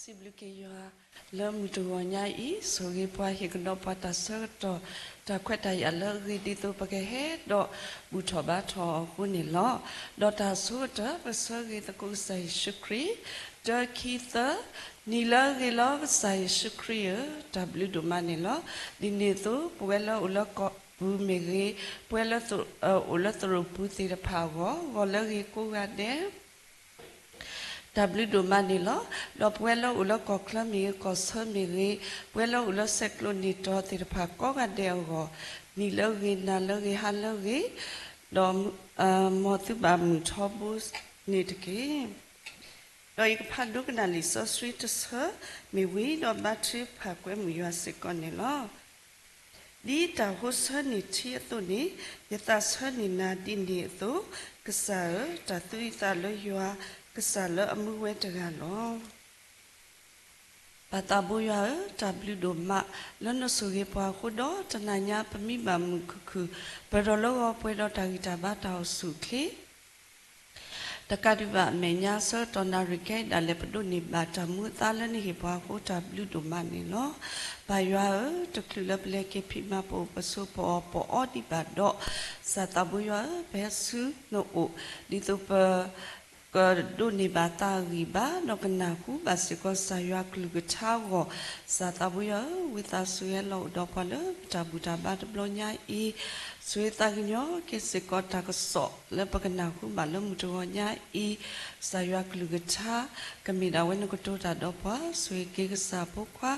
စံးဘျုးက့ၤယွၤလၢမုၢ်တဂီၤညါအံၤ, ဆိၣ်ဂ့ၤပှၤ ဟ့ၣ်ကဒီးပှၤတၢ်ဆၢကတီၢ် တၢ်ခွဲးတၢ်ယာ်လၢအဂ့ၤ ဒ်သိးပကဟဲဒီးဘူၣ်ထီၣ်ဘါထီၣ်အီၤအဃိန့ၣ်လီၤ. ဒီးတၢ်ဆိကတၢၢ် ပဆၢဂ့ၤသကိးကစၢ်ယ့ၣ်ၡူးခရံာ်, တၢ ခံ သၢ, နံၤလၢအဂ့ၤလီၤ ကစၢ်ယ့ၣ်ၡူးခရံာ်ဧၢ, တၢ်ဘျုးဒိၣ်မးန့ၣ်လီၤ. ဒ်န့ၣ်အသိး ပဝဲလၢအိၣ်လၢကီၢ်ပူၤမ့ၢ်ဂ့ၤ, ပဝဲလၢ အိၣ်လၢသရိာ်ပူၤသ့ၣ်တဖၣ်အဂီၢ်, ဂီၤလၢအဂ့ၤကိးဂၤဒဲး တၢ်ဘျုးဒိၣ်မးန့ၣ်လီၤ. ဒီးပဝဲလၢအိၣ်လၢကီၢ်ချၢမ့ၢ်ဂ့ၤ, ကီၢ်ဆၢမ့ၢ်ဂ့ၤ, ပဝဲလၢအိၣ်လၢဆဲးကျိးနံၣ်တီၤသ့ၣ်တဖၣ်ကိးဂၤဒဲးအဂီၢ်, နံၤလၢအဂ့ၤ, နၤလၢအဂ့ၤ, ဟါလၢအဂ့ၤ, ဒီး မ်သုဘၣ်မုာ်ထီဘိန့ၣ်တက့ၢ်. ဒီးယကဖးဒိကနၣ်လံာ်စီဆှံတဆၢ, မ့ၢ်ဝံၤဒီးဘါထုကဖၣ်ကွဲမုာ်ယွၤစ့ၢ်ကီးန့ၣ်လီၤ. ဒ်တၢ်ဟိဆၢန့ၢ်ထံအသိးန့ၣ်, ယသးဆၢန့ၢ်နၤဒ်န့ၣ်အသိး, ကစၢ်ဧၢ, တၢ်သူအံသးလၢယွၤ, ကစၢ်လၢအမူဝဲတဂၤလီၤ. ပၢ်သးဘိယွၤဧၢ, တၢ်ဘျုးဒိၣ်မး လၢနဆိၣ်ဂ့ၤပှၤအဃိဒီး တနၤညါပမံဘၣ်မုာ်ခုၣ်ခုၣ်, ပၢၢ်ထီၣ်လၢဂီၤပှဲၤဒီးတၢ်ဂံၢ်တၢ်ဘါတၢ်အိၣ်ဆူၣ်အိၣ်ချ့ တကးဒံးဘၣ်အမဲာ်ညါ ဆၢကတီၢ်နၣ်ရံၣ်ခဲအံၤဒၣ်လဲာ် ပဒိးန့ၢ်ဘၣ်တၢ်မူအသါလၢနဟ့ၣ်ပှၤအဃိ တၢ်ဘျုးဒိၣ်မးန့ၣ်လီၤ. ပၢ်ယွၤဧၢ, တချုးလၢပလဲၤက့ၤဖံးမၤပအိၣ်ပဆိးပအီၣ်ပအီဒံးဘၣ်ဒီး, ကစၢ်သးဘိယွၤဧၢ, ပဟဲဆူနအိၣ် ဒ်သိးပ ကဒိးန့ၢ်ဘၣ်သးအဂံၢ်ဘါ, ဒီးကနၢ်ဟူဘၣ်စ့ၢ်ကီးကစၢ်ယွၤကလုၢ်ကထါအဂီၢ်, ကစၢ်သးဘိယွၤဧၢ, ဝံသးစူၤဟဲလီၤအိၣ်ဒီးပှၤလၢပတၢ်ဘူၣ်တၢ်ဘါတဘျီညါအံၤ, ဆိၣ်ဂ့ၤသးကညီၤက့ၤစ့ၢ်ကီးတၢ်ကစီၣ်လၢပကနၢ်ဟူဘၣ်လၢမုၢ်တဂီၤညါအံၤ, ကစၢ်ယွၤကလုၢ်ကထါ ကမ့ၢ်ဒၣ်ဝဲနကတိၤတၢ်ဒီးပှၤ, ဆိၣ်ဂ့ၤက့ၤကစၢ်ဖိခွါ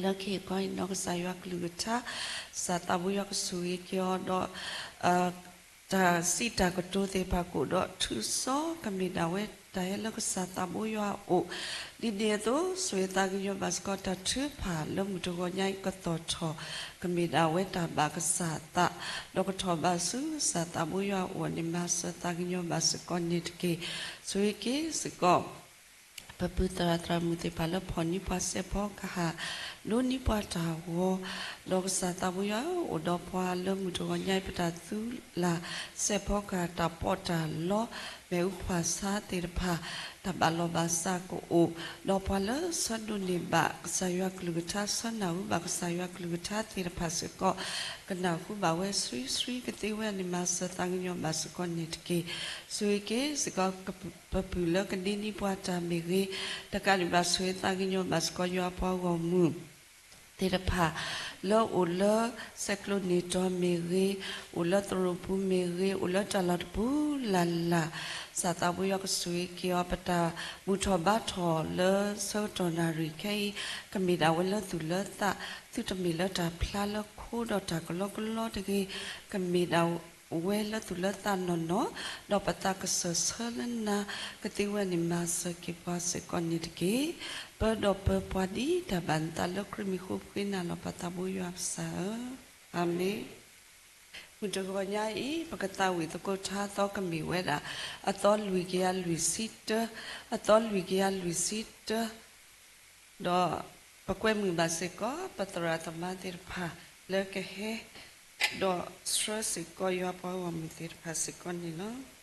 လၢခံအံၤကီၢ်အံၤဒီးကစၢ်ယွၤကလုၢ်ကထါ, ကစၢ်သးဘိယွၤကဆိၣ်ဂ့ၤက့ၤအီၤဒီး တၢ်စံးတၢ်ကတိၤသ့ၣ်တဖၣ်ကအိၣ်ဒီးထုးစီၤ ကမ့ၢ်ဒၣ်ဝဲတၢ်ဟဲလၢကစၢ်သးဘိယွၤအအိၣ်, ဒ်န့ၣ်အသိး ဆိၣ်ဂ့ၤသးကညီၤဘၣ်စ့ၢ်ကီးတၢ်ထုကဖၣ်လၢမုၢ်တဂီၤညါအံၤကသီၣ်ထီၣ်, ကမ့ၢ်ဒၣ်ဝဲတၢ်ဘၣ်ကစၢ်အသး, ဒီးကထီၣ်ဘၣ်ဆူကစၢ်သးဘိယွၤအအိၣ်န့ၣ် မၤစၢၤသးကညီၤဘၣ်စ့ၢ်ကီးန့ၣ်တက့ၢ်. ဆိၣ်ဂ့ၤက့ၤစ့ၢ်ကီး ပပုၢ်သရၣ်သရၣ်မုၣ်သ့ၣ်တဖၣ်လၢဖီၣ်န့ၢ်ပှၤစဲးဖီကဟၣ်, ဒိးန့ၢ်ပှၤတၢ်ဂီၤ, ဒီးကစၢ်သးဘိယွၤဧၢ, အိၣ်ဒီးပှၤလၢမုၢ်တဂီၤညါအံၤ ပတၢ်သူလၢ်စဲးဖီကဟၣ် တၢ်ပီးတၢ်လီ မ့ၣ်အူခွါဆါသ့ၣ်တဖၣ်, တၢ်ဘၣ်လီၢ်ဘၣ်စးကအိၣ်, ဒီးပှၤလၢဆၢဒိးန့ၢ်ဘၣ်ကစၢ်ယွၤကလုၢ်ကထါ ဆၢနၢ်ဟူဘၣ်ကစၢ်ယွၤကလုၢ်ကထါသ့ၣ်တဖၣ်စ့ၢ်ကီး, ကနၢ်ဟူဘၣ်ဝဲဆှံဆှံကသ့ဝဲန့ၣ် မၤစၢၤသးကညီၤဘၣ်စ့ၢ်ကီးန့ၣ်တက့ၢ်. ဆိၣ်ဂ့ၤက့ၤစ့ၢ်ကီး ပပုၢ်လၢကဒ့န့ၢ်ပှၤတၢ်မ့ၢ်ဂ့ၤ, တကးဒံးဘၣ်ဆိၣ်ဂ့ၤသးကညီၤဘၣ်စ့ၢ်ကီးယွၤပှၤဂီၢ်မုၢ်သ့ၣ်တဖၣ်, လၢအိၣ်လၢဆဲးကျိးနံၣ်တီၤမ့ၢ်ဂ့ၤ, အိၣ်လၢသရိာ်ပူၤမ့ၢ်ဂ့ၤ, အိၣ်လၢတၢ်လီၢ်တပူၤလၢ်လၢ်, ကစၢ်သးဘိယွၤကဆိၣ်ဂ့ၤက့ၤအီၤ ပတၢ်ဘူၣ်ထီၣ်ဘါထီၣ်လၢဆၢကတီၢ်နၣ်ရံၣ်ခဲအံၤ, ကမ့ၢ်ဒၣ်ဝဲလၢသူၣ်လၢသး, သုတမ့ၢ်လၢတၢ်ဖျါလၢခိဒီးတၢ်ကလီကလီတဂ့ၤ, ကမ့ၢ်ဒၣ် ဝဲလၢသူၣ်လၢသးနီၢ်နီၢ်, ဒီးပသးကစၢၢ်ဆၢလၢနၤကသ့ဝဲန့ၣ် မၤစၢၤက့ၤပှၤစ့ၢ်ကီးန့ၣ်တက့ၢ်. ပၢဒီးပၢပှၤဒ်တၢ်ဘၣ်နသးလၢခရံာ်မံၤဃိ ပဃ့နၤလီၤ ပၢ်သးဘိယွၤကစၢ်ဧၢ, အၤမ့ၣ်. မုၢ်တဂီၤညါအံၤ ပကသးဝံၣ်သကိးထါသီ ကမ့ၢ်ဝဲဒၣ် အသီလွံၢ်ကယၤလွံၢ်ဆံတၢ, အသီလွံၢ်ကယၤလွံၢ်ဆံတၢ ဒီးပကွဲမုာ်ဘၣ်စ့ၢ်ကီး ပသရၣ်သမါသ့ၣ်တဖၣ်လၢကဟဲ ဒီးဆှၢစ့ၢ်ကီးယွၤပှၤဂီၢ်မုၢ်သ့ၣ်တဖၣ်စ့ၢ်ကီးန့ၣ်လီၤ.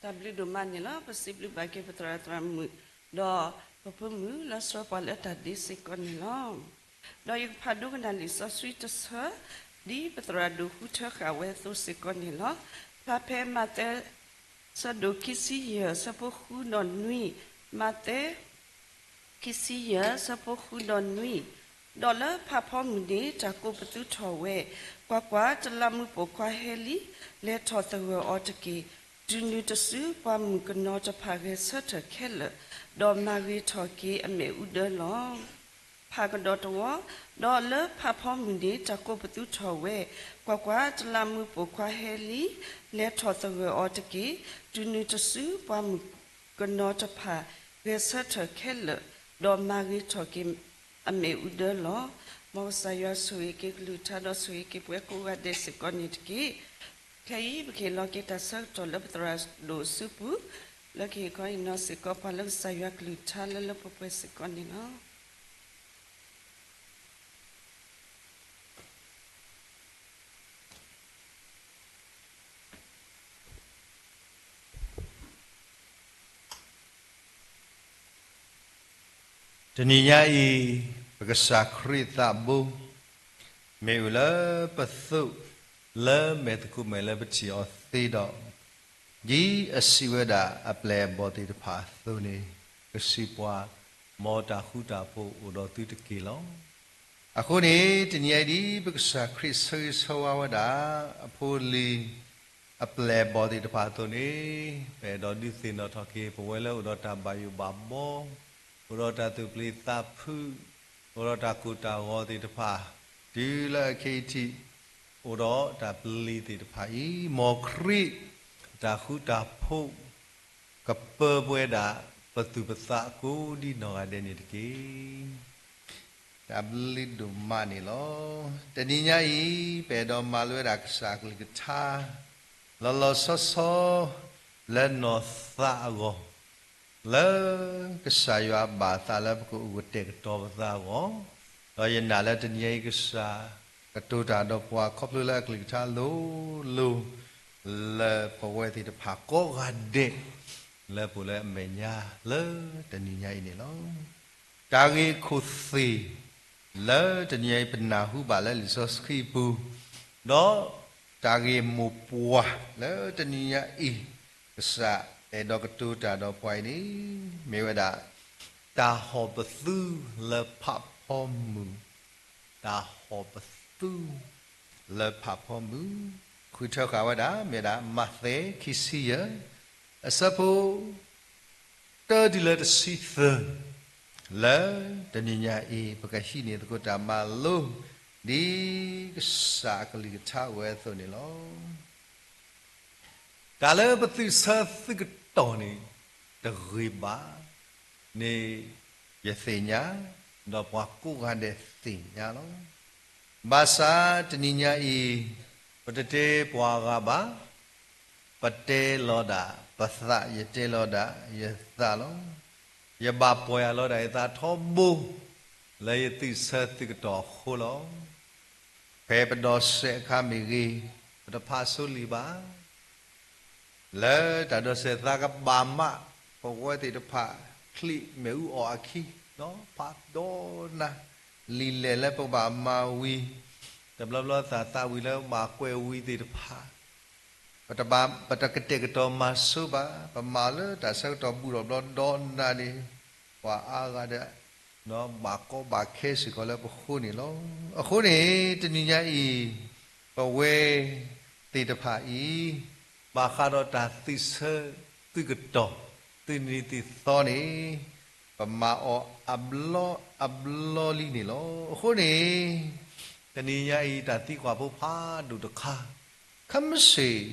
တၢ်ဘျုးဒိၣ်မးန့ၣ်လီၤ. ပစံးဘျုးဘၣ်က့ၤပသရၣ်သရၣ်မုၣ်, ဒီးပဖိမုၣ်လၢဆှၢပှၤလၢတၢ်ဒ့စ့ၢ်ကီးန့ၣ်လီၤ. ဒီးယကဖးဒိကနၣ်လံာ်စီဆှံတဆၢ, ဒ်ပသရၣ်ဒိၣ်ဃုထၢဃာ်ဝဲအသိးစ့ၢ်ကီးန့ၣ်လီၤ. ဖျါဖဲမးသဲ ဆၢဒိၣ်ခံဆံယဲၢ် ဆၢဖိဃုဒီးနွံ, မးသဲ ခံဆံယဲၢ် ဆၢဖိဃုဒီးနွံ, ဒီးလၢဖးဖီမုၢ်န့ၣ် တၢ်ကိးပသူထီၣ်ဝဲ, ကွၢ်ကွၢ်, တလးမူးပိာ်ခွါဟဲလံ, လဲၤထီၣ်သဂၢၢ်အီၤတက့ၢ်. တုၤနုၤတစုပှၤမုၣ်ကနီၤတဖၣ်ဂဲၤဆၢထၢၣ်ခဲလၢာ်, ဒီးမၤဂ့ၤထီၣ်က့ၤအမ့ၣ်အူဒၢလီၤ. ဖးကဒီးတဝီ, ဒီးလၢဖးဖီမုၢ်န့ၣ် တၢ်ကိးပသူထီၣ်ဝဲ, ကွၢ်ကွၢ်, တလးမူးပိာ်ခွါဟဲလံ, လဲၤထီၣ်သဂၢၢ်အီၤတက့ၢ်. တုၤနုၤတစုပှၤမုၣ်ကနီၤတဖၣ်ဂဲၤဆၢထၢၣ်ခဲလၢာ်, ဒီးမၤဂ့ၤထီၣ်က့ၤအမ့ၣ်အူဒၢလီၤ. မ်ကစၢ်ယွၤဆိၣ်ဂ့ၤက့ၤကလုၢ်ကထါ ဒီးဆိၣ်ဂ့ၤက့ၤပဝဲကိးဂၤဒဲးစ့ၢ်ကီးန့ၣ်တက့ၢ်. ခဲအံၤ ပကဟ့ၣ်လီၤက့ၤတၢ်ဆၢကတီၢ်လၢပသရၣ်ဒိၣ်အစုပူၤ, လၢကဟ့ၣ်ခီဟ့ၣ်နီၤစ့ၢ်ကီးပှၤလၢကစၢ်ယွၤကလုၢ်ကထါလၢလၢပှဲၤပှဲၤစ့ၢ်ကီးန့ၣ်လီၤ. တနံၤညါအံၤ, ပကစၢ်ခရံာ်သးဘိ မ့ၣ်အူလၢပသိး လၢမဲာ်သကိးမဲာ်လၢပထံၣ်အီၤသ့ဒီး, ဒ်အစံးဝဲဒၣ်အပျဲၢ်အဘီၣ်သ့ၣ်တဖၣ်အသိးန့ၣ်, ကစံးပှၤ, မ်တၢ်ဃူတၢ်ဖိးအိၣ်ဒီးသုတက့ၢ်လီၤ. အဃိန့ၣ် တနံၤညါအံၤဒ် ပကစၢ်ခရံာ်ဆၢဂ့ၤဆၢဝါဝဲဒၣ် အဖိအလံၤ အပျဲၢ်အဘီၣ်သ့ၣ်တဖၣ်အသိးန့ၣ်, ပအဲၣ်ဒိးဒုးသ့ၣ်နီၣ်ထီၣ်က့ၤ ပဝဲလၢအိၣ်ဒီးတၢ်ဘၣ်ယိၣ်ဘၣ်ဘီ, အိၣ်ဒီးတၢ်သူၣ်ပျံၤသးဖုး, အိၣ်ဒီးတၢ်ကိၢ်တၢ်ဂီၤသ့ၣ်တဖၣ်, တုၤလၢအခဲအံၤထံး အိၣ်ဒီးတၢ်ပျံၤသ့ၣ်တဖၣ်အံၤ, မ်ခရံာ်အတၢ်ဃူတၢ်ဖိး ကပၢပှဲၤဒၣ်ပသူၣ်ပသးကိးဒ်နီၢ်ဂၤဒဲးန့ၣ်တက့ၢ်. တၢ်ဘျုးဒိၣ်မးန့ၣ်လီၤ. တနံၤညါအံၤ ပအဲၣ်ဒိးမၤလိဝဲဒၣ်ကစၢ်အကလုၢ်ကထါ လီၤလီၤဆီဆီ လၢနီၢ်သးအဂီၢ်, လၢကစၢ်ယွၤဘၣ်သးလၢပကအိၣ်ကတဲာ်ကတီၤပသးအဂီၢ်, ဒီးယနာ်လၢတနံၤညါအံၤ ကစၢ်ကတိၤတၢ်ဒီးပှၤခီဖျိလၢအကလုၢ်ကထါလိၤလိၤ လၢပဝဲသ့ၣ်တဖၣ်ကိးဂၤဒဲး လၢပအိၣ်လၢအမဲာ်ညါလၢတနံၤညါအံၤန့ၣ်လီၤ. တၢ်ဂ့ၢ်ခိၣ်သ့ၣ် လၢတနံၤညါအံၤ ပနၢ်ဟူဘၣ်လၢလံာ်စီဆှံပူၤ, ဒီးတၢ်ဂ့ၢ်မိၢ်ပှၢ်လၢတနံၤညါအံၤ ကစၢ်အဲၣ်ဒိးကတိၤတၢ်ဒီးပှၤအံၤန့ၣ် မ့ၢ်ဝဲဒၣ် တၢ်ဟီၣ်ပသူလၢဖးဖီမုၢ်, တၢ်ဟီၣ်ပသူလၢဖးဖီမုၢ်, ဃုထၢဃာ်ဝဲဒၣ် မ့ၢ်ဒၣ်မးသဲ ခံဆံယဲၢ် အဆၢဖိ တၢတုၤလၢတဆံသၢ, လၢတနံၤညါအံၤ ပကဟံးန့ၢ်သကိးတၢ်မၤလိ ဒ်ကစၢ်အကလုၢ်ကထါအိၣ်ဝဲအသိးန့ၣ်လီၤ. တၢ်လၢပသုးဆၢသုးကတီၢ်န့ၣ် တဂ့ၤဘၣ်န့ၣ် ယသ့ၣ်ညါ, ဒီးပှၤကိးဂၤဒဲးသ့ၣ်ညါလီၤ. ဘၣ်ဆၣ်တနံၤညါအံၤ ပတတဲပှၤဂၤဘၣ်, ပတဲလီၤဒၣ် ပသး, ယတဲလီၤဒၣ်ယသးလီၤ. ယဘၣ်ပှၢ်ယၤလီၤဒၣ်ယသးထီဘိ လၢယသုးဆၢသုးကတီၢ်အဃိလီၤ. ဖဲပဒိးစဲးအခါမ့ၢ်ဂ့ၤ, ပတဖးဆိလံာ်ဘၣ်. လၢတၢ်ဒိးစဲးသးကဘၣ်မး, ပဝဲသ့ၣ်တဖၣ် ချံးမ့ၣ်အူအီၣ်အခံ, ဖးဒိၣ်နၤ, လံာ်လဲၢ်လၢပဘၣ်မၤဝံၤ, တဘျီဘျီသးသးဝံၤလၢဘၣ်ကွဲးဝံၤသ့ၣ်တဖၣ် ပတဘၣ်, ပတကတဲာ်ကတီၤမၤဆိဘၣ်, ပမၤလၢတၢ်ဆၢကတီၢ်ဘူးဒီးဘျီဒီးနၤန့ၣ်, ပှၤအါဂၤဒီး ဘၣ်ကီဘၣ်ခဲစ့ၢ်ကီးလၢပဃိန့ၣ်လီၤ. အဃိန့ၣ် တနံၤညါအံၤ ပဝဲသ့ၣ်တဖၣ်အံၤ ဘၣ်ဃးဒီးတၢ်သုးဆၢသုးကတီၢ် သုးနံၤသုးသီန့ၣ် ပမၤအီၤအဘျီအဘျီလံန့ၣ်လီၤ. အဃိန့ၣ် တနံၤညါအံၤ တၢ်သံကွၢ်ဖိဖးဒိၣ်တခါ, ခဲမုၢ်ဆ့ၣ်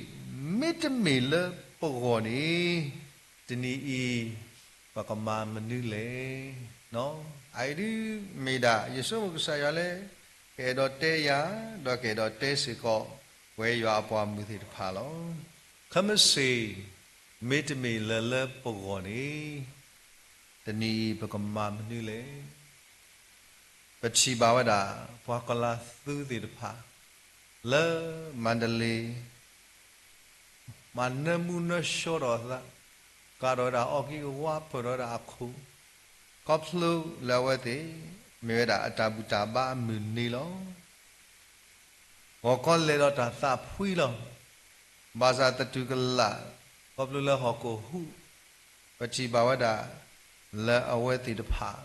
မ့တမ့ၢ်လၢပဂီၢ်န့ၣ် တနံၤအံၤ ပကမၤမနုၤလဲၣ်. အအံၤဒုးမ့ၢ်ဒၣ် ယဆိကမိၣ်ကစၢ်ယွၤလၢ ကအဲၣ်ဒိးတဲယၤ ဒီးကအဲၣ်ဒိးတဲစ့ၢ်ကီး ပဝဲယွၤအပှၤမုၢ်သ့ၣ်တဖၣ်လီၤ. ခဲမုၢ်ဆ့ၣ် မ့တမ့ၢ်လၢလၢပဂီၢ်န့ၣ် တနံၤအံၤပကမၤမနုၤလဲၣ်. ပထံၣ်ဘၣ်ဝဲဒၣ် ပှၤကီၤလၤသူသ့ၣ်တဖၣ် လၢမါဒလ့ မၤနၢမူနၢဆှီဒီးအသး, ကၤထီၣ်ဝဲဒၣ်အီၣ်ကံၢ်ကဝါ ဖၢၣ်ထီၣ်ဝဲဒၣ်အခိၣ်, ခီဖျိလၢအဝဲသ့ၣ် မ့ၢ်ဝဲဒၣ်အတၢ်ဘူၣ်တၢ်ဘါအမုၢ်နံၤလီၤ. ဂီၤခီလဲၤဒီးတၢ်သးဖှံလီၤ. ဘၣ်ဆၣ်သတူၢ်ကလာ် ခီဖျိလၢဟီၣ်ခိၣ်ဟူး, ပထံၣ်ဘၣ်ဝဲဒၣ် လၢအဝဲသ့ၣ်တဖၣ်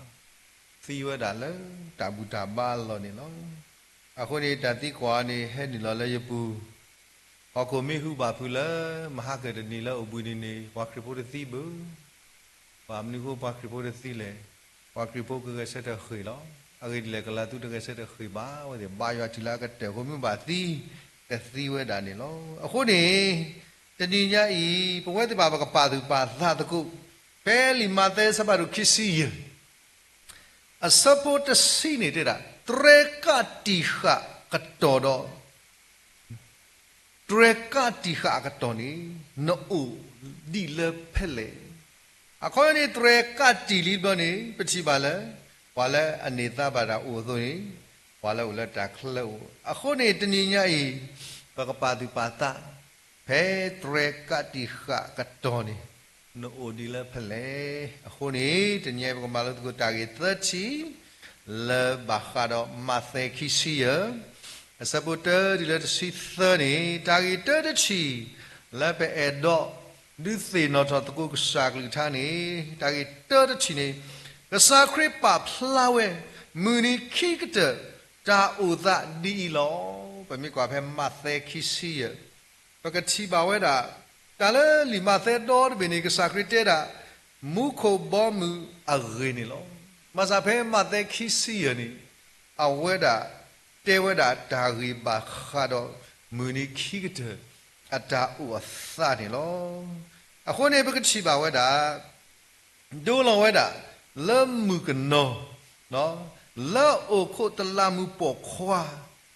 သံဝဲဒၣ်လၢတၢ်ဘူၣ်တၢ်ဘါအလီၢ်န့ၣ်လီၤ. အဃိန့ၣ် တၢ်သံကွၢ်န့ၣ်ဟဲနုာ်လီၤလၢယပူၤ, ဟီၣ်ခိၣ်မ့ၢ်ဟူးဘၣ်ဖုးလၢ မဟါကတနံၤလၢအိၣ်ဘှံးနံၤန့ၣ် ပှၤခရံာ်ဖိတသံဘၣ်. ဘၣ်မနုၤအဃိပှၤခရံာ်ဖိတသံလဲၣ်. ပှၤခရံာ်ဖိကဂဲၤဆၢထၢၣ်ဃ့ၢ်လီၤ. အဂ့ၢ်ဒ်လဲၣ် ကလၤသူတဂဲၤဆၢထၢၣ်ဃ့ၢ်ဘၣ်, အဝဲသ့ၣ်ဘါယွၤတုၤလၢအကတၢၢ်အဃိ မ့ၢ်ဘၣ်သံ ကသံဝဲဒၣ်န့ၣ်လီၤ. အဃိန့ၣ် တနံၤညါအံၤ ပဝဲသ့ၣ်တဖၣ်ပကပာ်သူၣ်ပာ်သးသကိး, ဖဲလံာ်မးသဲအဆၢဖးဒိၣ်ခံဆံယဲၢ် အဆၢဖိတဆံန့ၣ်တဲဒၣ်, တြဲၤကးတံာ်ဃာ်အကတီၢ်ဒီး တြဲၤကးတံာ်ဃာ်အကတီၢ်န့ၣ် နအိၣ်ဒ်လၢဖဲလဲၣ်. အခီပညီန့ၣ် တြဲၤကးတံာ်လံတဘျီန့ၣ် ပထံၣ်ဘၣ်လၢ ပှၤလၢအန့ၢ်သါဘၣ်တၢ်အိၣ်အသိးန့ၣ် ပှၤလၢအိၣ်လၢတၢ်ချၢအိၣ်. အဃိန့ၣ် တနံၤညါအံၤ ပကပာ်သူၣ်ပာ်သး ဖဲတြဲၤကးတံာ်ဃာ်အကတီၢ်န့ၣ် နအိၣ်ဒ်လၢဖဲလဲၣ်. အဃိန့ၣ် တနံၤအံၤ ပကမၤလိသကိးတၢ်ဂ့ၢ်သၢထံၣ် လၢဘၣ်ဃးဒီးမးသဲခံဆံယဲၢ် အဆၢဖိတၢတုၤလၢတဆံသၢန့ၣ်, တၢ်ဂ့ၢ်တၢတထံၣ် လၢပအဲၣ်ဒိးဒုးသ့ၣ်နီၣ်ထီၣ်သကိးကစၢ်ကလုၢ်ကထါန့ၣ်, တၢ်ဂ့ၢ်တၢတထံၣ်န့ၣ် ကစၢ်ခရံာ်ပာ်ဖျါဝဲ မုၢ်နံၤခံကတၢၢ် တၢ်အိၣ်သးဒ်အံၤလီၤ. ပမ့ၢ်ကွၢ်ဖဲမးသဲခံဆံယဲၢ် ပကထံၣ်ဘၣ်ဝဲဒၣ် တၢ်လၢလံာ်မးသဲဒီတဘ့ၣ်န့ၣ် ကစၢ်ခရံာ်တဲဒၣ် မူခိၣ်ဘီမုၢ်အဂ့ၢ်န့ၣ်လီၤ. ဘၣ်ဆၣ်ဖဲမးသဲခံဆံယဲၢ်န့ၣ် အဝဲဒၣ်တဲဝဲဒၣ်တၢ်ဂ့ၢ်ဘၣ်ဃးဒီး မုၢ်နံၤခံကတၢၢ် အတၢ်အိၣ်အသးန့ၣ်လီၤ. အဃိန့ၣ် ပကထံၣ်ဘၣ်ဝဲဒၣ် ဒိလီၤဝဲဒၣ် လၢမုၢ်ကနီၤ လၢအိၣ်ခိးတလးမူးပိာ်ခွါ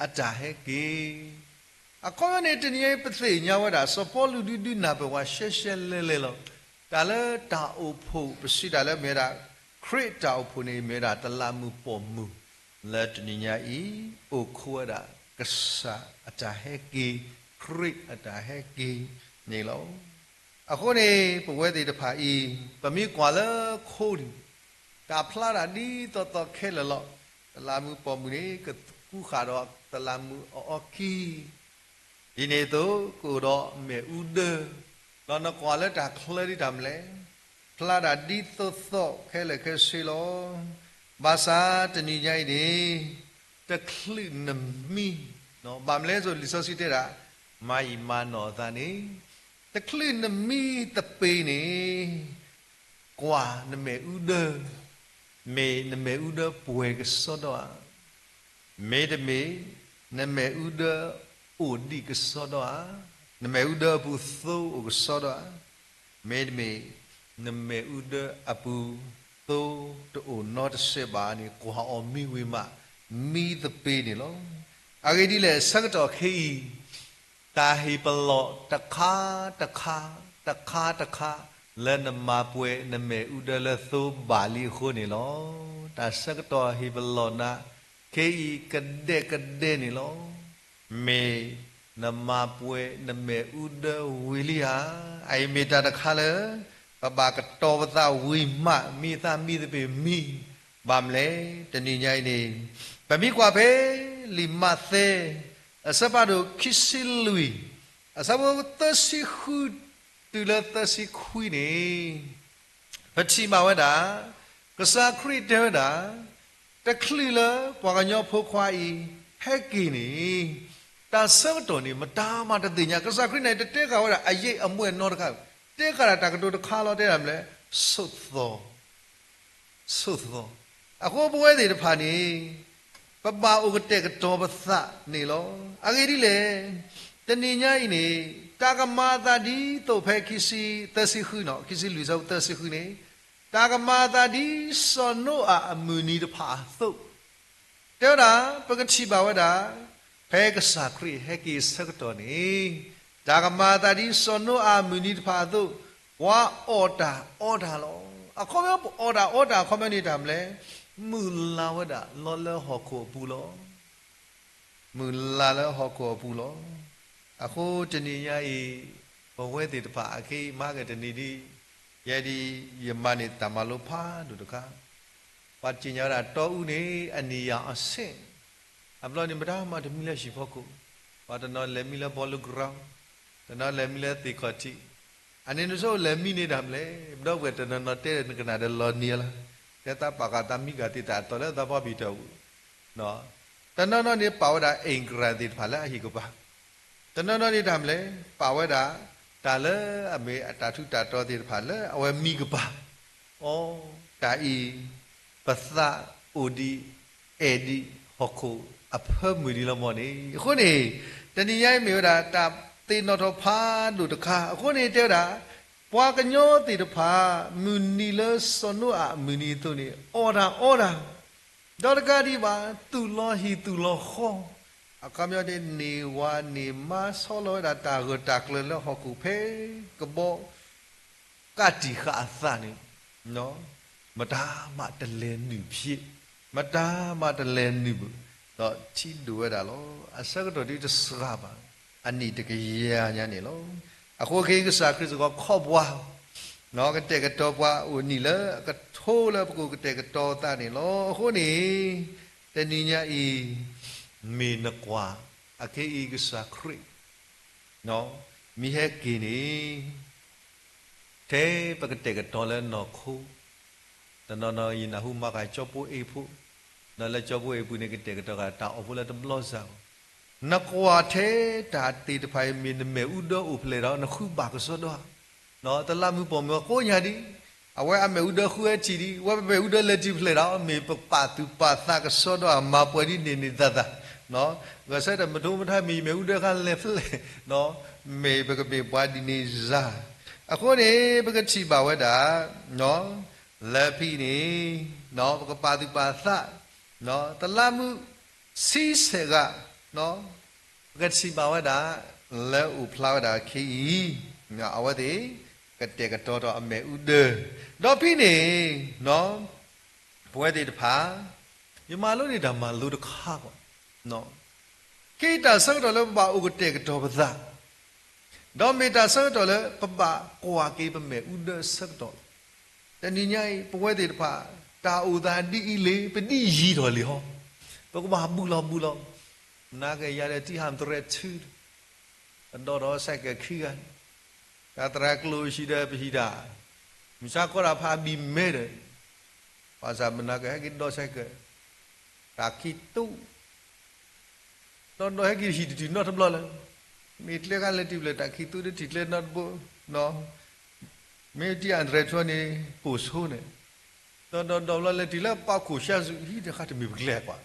အတၢ်ဟဲက့ၤ. အခီပညီန့ၣ် တနံၤအံၤ ပသ့ၣ်ညါဝဲဒၣ် စီၤပီလူးဒုးဒုးနၢ်ပၢၢ်ဝဲရှဲရှဲလဲၤလဲၤလီၤ. တၢ်လၢတၢ်အိၣ်ဖှိၣ် ပစံးတၢ်လၢမ့ၢ်ဝဲဒၣ် ခရံာ်တၢ်အိၣ်ဖှိၣ်န့ၣ် မ့ၢ်ဝဲဒၣ်တလးမူးပိာ်မုၣ် လၢတနံၤညါအံၤ အိၣ်ခိးဝဲဒၣ် ကစၢ်အတၢ်ဟဲက့ၤ, ခရံာ်အတၢ်ဟဲက့ၤန့ၣ်လီၤ. အဃိန့ၣ် ပဝဲသ့ၣ်တဖၣ်အံၤ ပမ့ၢ်ကွၢ်လၢခိန့ၣ် တၢ်ဖျါတၢ်ဒ်သိးသိးခဲလၢာ်လီၤ. တလးမူးပိာ်မုၣ်န့ၣ် ကကူဃာ်ဒီးတလးမူးအအီၣ်ကံၢ် ဒ်န့ၣ်အသိး ကအိၣ်ဒီးမဲာ်အူဒၢ, ဒီးနကွၢ်လၢတၢ်ချၢဒ်တၢ်မနုၤလဲၣ်, ဖျါတၢ်ဒ်သိးသိးခဲလၢာ်ခဲဆ့လီၤ. ဘၣ်ဆၣ်တနံၤညါအံၤန့ၣ် တချုးနမံ, ဘၣ်မနုၤလဲၣ် လံာ်စီဆှံတဲဒၣ် မၤယံာ်မၤနီၢ်အသးန့ၣ်, တချုးနမံသပ့ၤန့ၣ် ကွၢ်နမဲာ်အူဒၢ, မ့ၢ်နမဲာ်အူဒၢပှဲၤကစီဒီဧါ, မ့တမ့ၢ် နမဲာ်အူဒၢအိၣ်ဒံးကစီဒီဧါ, နမဲာ်အူဒၢအပူၤသိအိၣ်ကစီဒီဧါ, မ့တမ့ၢ် နမဲာ်အူဒၢအပူၤသိတအိၣ်နီတစဲးဘၣ်န့ၣ် ကွၢ်အီၤမံဝံၤမး မံသပ့ၤန့ၣ်လီၤ. အဂ့ၢ်ဒ်လဲၣ် ဆၢကတီၢ်ခဲအံၤ တၢ်ဟ့ၣ်ပလီၢ်တခါတခါ, တခါတခါ လၢနမၤပှဲၤနမဲာ်အူဒၢလၢသိဘၣ်လံအဃိန့ၣ်လီၤ. တၢ်ဆၢကတီၢ်ဟ့ၣ်ပလီၢ်နၤ ခဲအံၤကဒဲကဒဲန့ၣ်လီၤ. မ့ၢ်နမၤပှဲၤနမဲာ်အူဒၢဝံၤလံဧါ. အအံၤမ့ၢ်တၢ်တခါလၢ ပဘၣ်ကတီၤပသးဝံၤမး မံသးမံသပ့ၤမံ, ဘၣ်မနုၤလဲၣ် တနံၤညါအံၤန့ၣ် ပမ့ၢ်ကွၢ်ဖဲ လံာ်မးသဲ အဆၢဖးဒိၣ်ခံဆံလွံၢ် အဆၢဖိသၢဆံဃု တုၤလၢသၢဆံခွံန့ၣ် ပထံၣ်ဘၣ်ဝဲဒၣ် ကစၢ်ခရံာ်တဲဝဲဒၣ် တချုးလၢပှၤကညီဖိခွါအံၤဟဲက့ၤန့ၣ် တၢ်ဆၢကတီၢ်န့ၣ် မတၤမးတသ့ၣ်ညါ, ကစၢ်ခရံာ်န့ၣ် တတဲဃာ်ဝဲဒၣ်အရိပ်အမွဲနီတခါ, တဲဃာ်ဒၣ်တၢ်ကတိၤတခါလီၤ တဲဒၣ်မနုၤလဲၣ်, ဆိးသီ ဆိးသီ. အဃိပဝဲသ့ၣ်တဖၣ်န့ၣ် ပဘၣ်အိၣ်ကတဲာ်ကတီၤပသးန့ၣ်လီၤ. အဂ့ၢ်ဒ်လဲၣ်, တနံၤညါအံၤန့ၣ် တၢ်ကမၤအသးဒ်သိးဖဲခံဆံသၢဆံဃုနီၤ, ခံဆံလွံၢ်ဆၢဖိသၢဆံဃုန့ၣ် တၢ်ကမၤအသးဒ်စီၤနိအၤအမုၢ်နံၤတဖၣ်အသိး တဲဝဲဒၣ် ပကထံၣ်ဘၣ်ဝဲဒၣ် ဖဲကစၢ်ခရံာ်ဟဲက့ၤဆၢကတီၢ်န့ၣ် တၢ်ကမၤအသးဒ်စီၤနိအၤအမုၢ်နံၤတဖၣ်အသိး ပှၤအီၣ်တၢ်အီတၢ်လီၤ. အခီပညီပအီၣ်တၢ်အီတၢ်အခီပညီန့ၣ်တၢ်မနုၤလဲၣ်, မုၢ်လၢ်ဝဲဒၣ်လီၤလၢဟီၣ်ခိၣ်အပူၤလီၤ. မုၢ်လၢ်လၢဟီၣ်ခိၣ်အပူၤလီၤ. အဃိတနံၤညါအံၤ ပဝဲသ့ၣ်တဖၣ်အခဲအံၤမၤက့ၤတနံၤဒ် ယဲဒ်ယမၤန့ၢ်တၢ်မၤလိဖးဒိၣ်တခါ, ပှၤတ့ၢ်ညါဝဲဒၣ်တီအူန့ၣ် အနံၣ်ယၢ်အဆ့ၣ်, အဘျီန့ၣ်မတၤမၤတမံလၢဟံၣ်ဖီခိၣ်, ပှၤတနီၤလဲၤမံလၢ bowling ground, တနီၤလဲၤမံလၢသ့ၣ်ခီၣ်ထံး, အန့ၣ်နဆိလဲၤမံန့ၢ်တၢ်မနုၤလဲၣ်, ဒီပုၢ်ဝဲၢ်တနီၤနီၤတဲနကနၣ်ဒီးလီၤနံၤလၢ်, တဲသးပာ်ဃာ်သးမံကၤသ့ၣ်တၢ်အသီလၢသးပှၢ်ဘံၣ်တၢ်အိၣ်, တနီၤနီၤန့ၣ်ပာ်ဝဲဒၣ် အ့ၣ်ကရၣ်သ့ၣ်တဖၣ်လၢအဟံၣ်ကပၤ, တနီၤနီၤန့ၣ်တၢ်မနုၤလဲၣ်, ပာ်ဝဲဒၣ် တၢ်လၢအမ့ၢ်အတၢ်ထူးတၢ်တီၤသ့ၣ်တဖၣ်လၢအဝဲမံကပၤ, အီ, တၢ်အံၤ ပသးအိၣ်ဒံး အဲၣ်ဒံးဟီၣ်ခိၣ်အဖၢမုၢ်ဒံးလီၤမီၢ်န့ၣ်, အဃိန့ၣ် တနံၤညါအံၤမ့ၢ်ဝဲဒၣ်တၢ်သ့ၣ်နီၣ်ထီၣ်ဖးဒိၣ်တခါ, အဃိန့ၣ်တဲဝဲဒၣ် ပှၤကညီသ့ၣ်တဖၣ် မုၢ်နံၤလၢစီၤနိအၤအမုၢ်နံၤအသိးန့ၣ် အီၣ်တၢ်အီတၢ် ဒီးတကးဒံးဘၣ် သူၣ်လီၤဟံၣ်သူၣ်လီၤဃီ, အခီပညီန့ၣ် န့ၢ်ဝၤန့ၢ်မါဆီလီၤဝဲဒၣ်တၢ်ဂၢၢ်တၢ်ကျၢၤလၢဟီၣ်ခိၣ်ဖဲကဘီ ကးတံာ်ဃာ်အသးန့ၣ်, မတၤမးတလဲၤနုာ်ဖျဲး, မတၤမးတလဲၤနုာ်ဘၣ်, ဒီးထံဒိၣ်ဝဲဒၣ်လီၤ. အဆၢကတီၢ်ဒ်တစှၤဘၣ်, အနံၣ်တကယၤညါန့ၣ်လီၤ. အဃိက့ၤကစၢ်ခရံာ်စ့ၢ်ကီးခီပှၤ ကတဲာ်ကတီၤပှၤအိၣ်နံၣ်လၢအကထိလၢပကအိၣ်ကတဲာ်ကတီၤသးန့ၣ်လီၤ. အဃိန့ၣ် တနံၤညါအံၤ မ့ၢ်နကွၢ် အခဲအံၤကစၢ်ခရံာ် မ့ၢ်ဟဲက့ၤန့ၣ် ထဲပကတဲာ်ကတီၤလၢနီၢ်ခိ တနီၤနီၤယနၢ်ဟူမၤဃာ်ကၠီဖိအ့ၣ်ဖိ, ဒီးလၢကၠီဖိအ့ၣ်ပူၤန့ၣ် ကတဲာ်ကတီၤဃာ်တၢ်အီၣ်ဖိလၢတဘျီစၢ်, နကွၢ်ထဲတၢ်သ့ၣ်တဖၣ်အံၤ မ့ၢ်နမ့ၣ်အူဒၢအိၣ်ဖျဲၣ်ဒီး နဃုဘၣ်ကစီဒီဧါ, တလးမူးပိာ်မုၣ်အဃိညါဒံး, အဝဲအမ့ၣ်အူဒၢဃုဝဲထံၣ်ဒံး, ဝဲပမ့ၣ်အူဒၢလဲၤတုၤဖျဲၣ်ဒီး မ့ၢ်ပပာ်သူၣ်ပာ်သးကစီဒီဧါ, မၤပှဲၤဒ်န့ၣ်န့ၣ်သးသး, ဂဲၤဆၢထၢၣ်မ့ၢ်တအိၣ်မ့ၢ်တၢ်မ့ၢ်ယမ့ၣ်အူဒၢဃါလဲၤဖျဲၣ်, မ့ၢ်ပကမ့ၢ်ပှၤဒ်န့ၣ်စၢ်, အဃိန့ၣ် ပကထံၣ်ဘၣ်ဝဲဒၣ် လၢဖဲအံၤန့ၣ် ပကပာ်သူၣ်ပာ်သး, တလးမူးဆံဆဲးဂၤ, ပကထံၣ်ဘၣ်ဝဲဒၣ် လၢအိၣ်ဖျါဝဲဒၣ်ခဲအံၤ, အဝဲသ့ၣ် ကတဲာ်ကတီၤထီၣ်အမ့ၣ်အူဒၢ, ဒီးဖဲန့ၣ် ပဝဲသ့ၣ်တဖၣ် ယမၤလိန့ၢ်တၢ်မၤလိတခါကီး, ခဲအံၤတၢ်ဆၢကတီၢ်လၢပဘၣ်အိၣ်ကတဲာ်ကတီၤပသး ဒီးမ့ၢ်တၢ်ဆၢကတီၢ်လၢပဘၣ်ကွၢ်က့ၤပမ့ၣ်အူဒၢအဆၢကတီၢ်လီၤ. တနံၤညါအံၤ ပဝဲသ့ၣ်တဖၣ် တၢ်အိၣ်သးဒ်အံၤလံ ပဒ်ယံာ်ထီၣ်လံဟီ, ပကဘၣ်ဘူၣ်လီၤဘူၣ်လီၤ, နာ်က့ၤယၤဒီးတံၢ်ဟးသရဲးထု, ပဒီးထီၣ်စဲးကဲးခံဂၤ, တၢ်သရၣ်ကျိၣ်ဟံၣ်ဒီးပဟံၣ်တၢ်, မုၢ်ဆါခီတၢ်ဖးဘံၣ်မဲဒီး, ဘၣ်ဆၣ်မနၤကဟဲက့ၤဒီးစဲးကဲး, တၢ်ခံသူ ဒီးဒီးဟဲက့ၤဟံၣ်တထံၣ်နီတဘျီလၢၤ, မ့ၢ်ကျဲခါလဲၤတုၤဖျဲၣ်တၢ်ခံသူတထံၣ်ကျဲနီတဘိ, မ့ၢ်တံၢ်အၣ်တြဲၤထူန့ၣ် ပိာ်ဆိန့ၣ်, ဒီးဒီးဒီးဘျီလဲၤတုၤလၢပာ်ခိၣ်ဆှါစူၤ ဟံၣ်တခါတမ့ၢ်ပကျဲကွၢ်,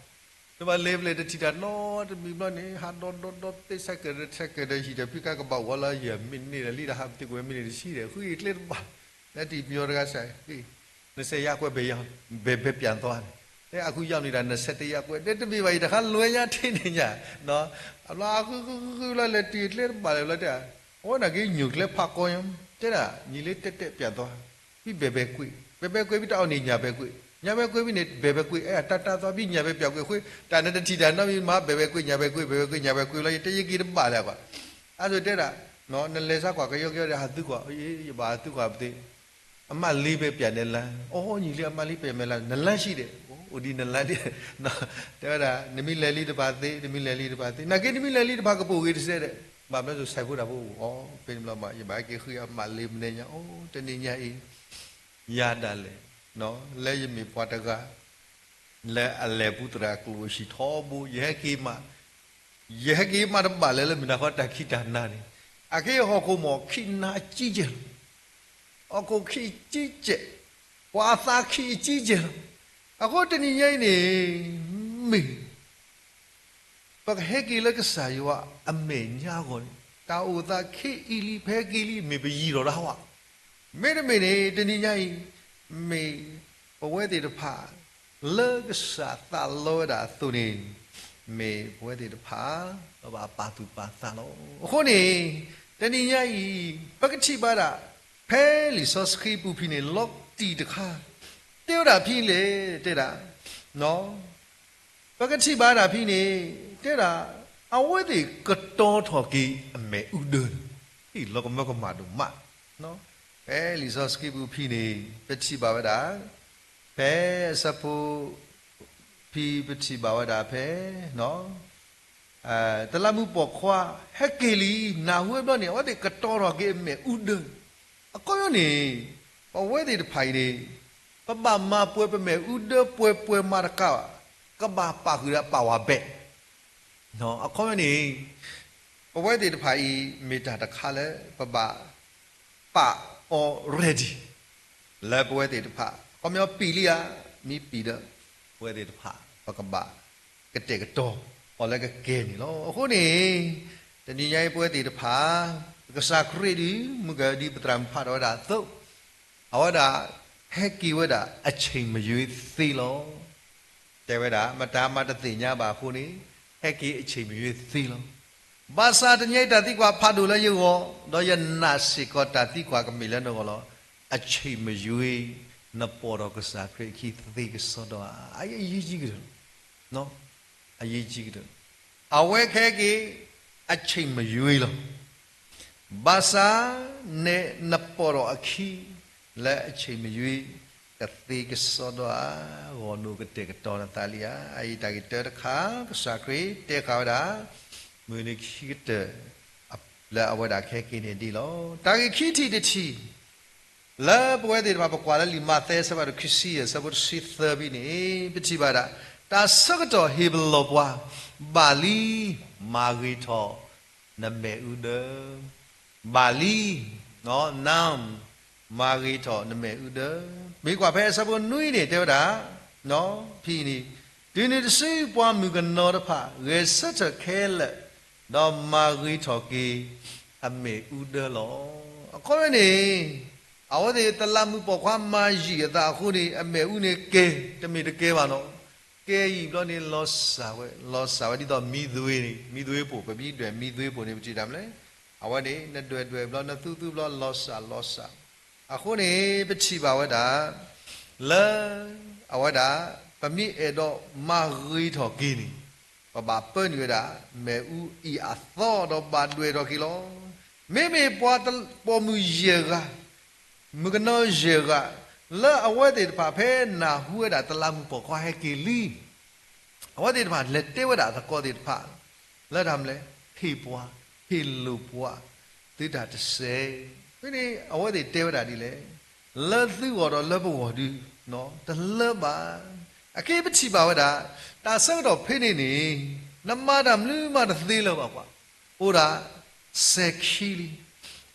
တဘၣ်လဲၤဖျဲၣ်တထံၣ်တၢ်နီတမံၤဘျီန့ၣ် ဟးဒီးဒီးဒီးသ့စဲးကဲးဒီးစဲးကဲးဒီးဟံၣ်ဒီးဖံကါကဘၣ်ဝီလၢယမ့ၢ်န့ၢ်ဒီးလံဒီးဟးပသ့ကွဲးမ့ၢ်န့ၢ်တဆံဒီး ဃုအံၤကျဲတဘၣ်, လၢတံၢ်ပယီၤတဂၤစဲး နစဲးယါကွဲးဘဲယီၤ, ဘဲဘဲပၠးသီန့ၣ်, တဲအဃုယါန့ၣ်ဒီး နစဲးတယါကွဲး တဲတမ့ၢ်ဘၣ် ယတခါလွဲညါထဲန့ၣ်ညါ, အဘျီအဃုဃုဃုဃုလီၤလဲၤတုၤကျဲတဘၣ်လၢၤဘျီတဲ, အဝဲနာ်က့ညိၣ်ကျဲဖးကီညါ, တဲဒၣ် ညံၤလၢတဲတဲပၠးသီ, ဖဲဘဲဘဲကွံာ်, ဘဲဘဲကွံာ်ဖဲတၢ်အီၣ်န့ၣ်ညၣ်ဘဲကွံာ်, ညၣ်ဘဲကွံာ်ဖဲန့ၣ် ဘဲဘဲကွံာ် အဲၣ်တၢ်တၢ်သီ ဖဲညၣ်ဘဲပၠးကွံာ်အဃိ တၢ်နတထံၣ်တၢ်နီတမံၤမး ဘဲဘဲကွံာ် ညၣ်ဘဲကွံာ် ဘဲဘဲကွံာ် ညၣ်ဘဲကွံာ်လီၤ ယတဲယက့ၤတဘၣ်လၢၤကွၢ်, အါဆိတဲဒၣ် နလဲၤစါကွၢ်ကယီကယီဒီးဟးသုကွၢ်, ယဘၣ်ဟးသုကွၢ်ပသ့, အမးလ့ဘဲပၠးနဲလါ, အိညံၤလံအမးလ့ပၠးမဲလါ နလါဆံးဒဲး, အိၣ်ဒ်နလါဒ်, တဲဝဲဒၣ် နမ့ၢ်လဲၤလံတဖၣ်သ့ နမ့ၢ်လဲၤလံတဖၣ်သ့ နာ်က့နမ့ၢ်လဲၤလံတဖၣ်ကပိာ်ဂ့ၤတစဲးဒဲး, ဘၣ်မနုၤစိၤဆဲးဖိတၢ်ဖိအိၣ်အီၤ ဖဲန့ၣ်ဘျီမး ယဘၣ်ဟဲက့ၤဃုအမးလ့မနဲညါ အိ တနံၤညါအံၤ ယၤဒၣ်လဲာ်, လၢယမ့ၢ်ပှၤတဂၤ လၢအလဲၤပူသရၣ်ကျိၣ်ဟံၣ်ထီဘိ ယဟဲက့ၤမး, ယဟဲက့ၤမးတဘၣ်လၢၤလၢမုၢ်နၤခီတၢ်ခံးတၢ်နၤန့ၣ်, အခဲအံၤဟီၣ်ခိၣ်မ့ၢ်ခံးနၤအကံကဲၢ်လီၤ, ဟီၣ်ခိၣ်ခံးအကံကဲၢ်, ပှၤအသးခံးအကံကဲၢ်လီၤ, အဃိတနံၤညါအံၤန့ၣ် မ့ၢ် ပကဟဲက့ၤလၢကစၢ်ယွၤအမဲာ်ညါအဂီၢ်န့ၣ် တၢ်အိၣ်သးခဲအံၤလံ ပဟဲက့ၤလံ မ့ၢ်ပယံၤထီၣ်တၢ်ဟးဂီၤ, မ့တမ့ၢ်န့ၣ် တနံၤညါအံၤ မ့ၢ်ပဝဲသ့ၣ်တဖၣ် လၢကစၢ်သးလီဝဲဒၣ်အသိးန့ၣ် မ့ၢ်ပဝဲသ့ၣ်တဖၣ် ပဘၣ်ပာ်သူၣ်ပာ်သးလီၤ. အဃိန့ၣ် တနံၤညါအံၤ ပကထံၣ်ဘၣ်ဒၣ် ဖဲလံာ်စီဆှံပူၤဖဲန့ၣ် လီၤတံၢ်တခါ တဲဝဲဒၣ်ဖဲလဲၣ် တဲဒၣ် ပကထံၣ်ဘၣ်ဒၣ်ဖဲန့ၣ် တဲဒၣ် အဝဲသ့ၣ်ကတီၤထီၣ်က့ၤအမ့ၣ်အူဒၢန့ၣ် ဟ့ၣ်လီၤကမၢကမၣ်ဒိၣ်မး. ဖဲလံာ်စီဆှံပူၤဖဲန့ၣ် ပထံၣ်ဘၣ်ဝဲဒၣ်, ဖဲအဆၢဖိ ဖဲပထံၣ်ဘၣ်ဝဲဒၣ်ဖဲ တလးမူပိာ်ခွါ ဟဲက့ၤလံ, နၢ်ဟူဝဲဘျီန့ၣ် အဝဲသ့ၣ်ကတီၤထီၣ်က့ၤအမဲာ်အူဒၢ. အခီပညီန့ၣ် ပဝဲသ့ၣ်တဖၣ်အံၤန့ၣ် ပဘၣ်မၤပှဲၤပမဲာ်အူဒၢပှဲၤပှဲၤမၤတကးဘၣ်, ကဘၣ်ပာ်ဃုာ်ဒီးပာ်ဝဲဘဲၣ် အခီပညီန့ၣ် ပဝဲသ့ၣ်တဖၣ်အံၤ မ့ၢ်တၢ်တခါလၢ ပဘၣ်ပာ်အီၤ ready လၢပဝဲသ့ၣ်တဖၣ် အခီပညီပံာ်လံဧါ, မ့ၢ်ပံာ်ဒီး ပဝဲသ့ၣ်တဖၣ် ပကဘၣ် ကတဲာ်ကတီၤအီၤလၢကကဲန့ၣ်လီၤ. အဃိန့ၣ် တနံၤညါအံၤပဝဲသ့ၣ်တဖၣ် ကစၢ်ခရံာ်ဒုး မုၢ်ကဒ်ပသရၣ်မုၣ်ဖးထီၣ်ဝဲဒၣ်အသိး အဝဲဒၣ် ဟဲက့ၤဝဲဒၣ် အချိန်မရွေးသ့လီၤ. တဲဝဲဒၣ် မတၤမၤတသ့ၣ်ညါဘၣ်အဃိန့ၣ် ဟဲက့ၤ အချိန်မရွေးသ့လီၤ. ဘၣ်ဆၣ်တနံၤညါအံၤတၢ်သံကွၢ်ဖးဒိၣ်လၢယဂီၢ်, ဒီးယနာ်စ့ၢ်ကီးတၢ်သံကွၢ်ကမ့ၢ်လၢနဂီၢ်လီၤ. အချိန်မရွေး နပိာ်ထီၣ်ကစၢ်ခရံာ်အခံသ့ကစီဒီဧါ. အအရေးကြီးကတၢၢ်လီၤ. အရေးကြီးကတၢၢ်လီၤ. အဝဲကဟဲက့ၤ အချိန်မရွေးလီၤ. ဘၣ်ဆၣ် န နပိာ်ထီၣ်အခံ လၢအချိန်မရွေး ကသ့ကစီဒီဧါ, ဂီၢ်နူာ်ကတဲာ်ကတီၤနသးလံဧါ. အအံၤတၢ်ဂ့ၢ်တၢတခါ ကစၢ်ခရံာ်တဲဃာ်ဝဲဒၣ် မုၢ်နံၤခံကတၢၢ် လၢအဝဲဒၣ်ကဟဲက့ၤန့ၣ်ဒ်လီၤ. တၢ်ဂ့ၢ်ခံထံၣ်တထံၣ် လၢပဝဲသ့ၣ်တဖၣ် ပကွၢ်လၢလံာ်မးသဲ အဆၢဖးဒိၣ်ခံဆံယဲၢ် အဆၢဖိတဆံသၢဖဲန့ၣ် ပထံၣ်ဘၣ်ဒၣ် တၢ်ဆၢကတီၢ်ဟ့ၣ်ပလီၢ်ပှၤ, ဘၣ်လံ, မၤဂ့ၤထီၣ် နမဲာ်အူဒၢ, ဘၣ်လံ, now, မၤဂ့ၤထီၣ်နမဲာ်အူဒၢ. မ့ၢ်ကွၢ်ဖဲအဆၢဖိနွံန့ၣ် တဲဝဲဒၣ် ဖဲအံၤန့ၣ် တုၤနုၤတစုပှၤမုၣ်ကနီၤတဖၣ် ဂဲၤဆၢထၢၣ်ခဲလၢာ်, ဒီးမၤဂ့ၤထီၣ်က့ၤ အမဲာ်အူဒၢလီၤ. အခီပညီန့ၣ် အဝဲသ့ၣ်တလးမူးပိာ်ခွါမၤယံာ်အသးအဃိန့ၣ် အမဲာ်အူန့ၣ်ကဲၤ, တမ့ၢ်တကဲဘၣ်နီၤ. ကဲၤယံာ်ဘျီန့ၣ် လီၤစၢ်ဝဲ, လီၤစၢ်ဝဲဒ်သိးမံသွ့န့ၣ်, မံသွ့ပိာ်, ပမ့ၢ်ဒွဲၣ်မံသွ့ပိာ်န့ၣ် ပထံၣ်တၢ်မနုၤလဲၣ်. အဝဲန့ၣ် နဒွဲၣ်ဒွဲၣ်ဘျီ နသူသူဘျီ လီၤစၢ်လီၤစၢ်. အဃိန့ၣ် ပထံၣ်ဘၣ်ဝဲဒၣ် လၢ အဝဲဒၣ် ပမ့ၢ်အဲၣ်ဒိးမၤဂ့ၤထီၣ်က့ၤန့ၣ် ပဘၣ်ပၢနုာ်ဝဲဒၣ် မဲာ်အူအံၤအသီဒီးဘၣ်ဒွဲၣ်ထီၣ်က့ၤလီၤ. မ့မ့ၢ်ပှၤပိာ်မုၣ်ယဲၢ်ဂၤ, မုၣ်ကနီၤယဲၢ်ဂၤ, လၢအဝဲသ့ၣ်တဖၣ်ဖဲနၢ်ဟူဝဲဒၣ်တလးမူးပိာ်ခွါဟဲက့ၤလံ အဝဲသ့ၣ်တဖၣ်လဲၤတဲဝဲဒၣ်သကိးသ့ၣ်တဖၣ် လၢတၢ်မနုၤလဲၣ်, ဟ့ၣ်ပှၤ, ဟ့ၣ်လိာ်ပှၤ, သုတၢ်တစဲး. ဖဲန့ၣ် အဝဲသ့ၣ်တဲဝဲဒၣ်ဒ်လဲၣ်, လၢသုဂီၢ်ဒီးလၢပဂီၢ်ဒုး တလၢဘၣ်. အခဲအံၤပထံၣ်ဘၣ်ဝဲဒၣ် တၢ်ဆၢကတီၢ်ဖဲန့ၣ်န့ၣ် နမၤတၢ်မနုၤမးတသ့လၢၤဘၣ်ပှၤ, အိၣ်ဒၣ် စဲးခံလံ.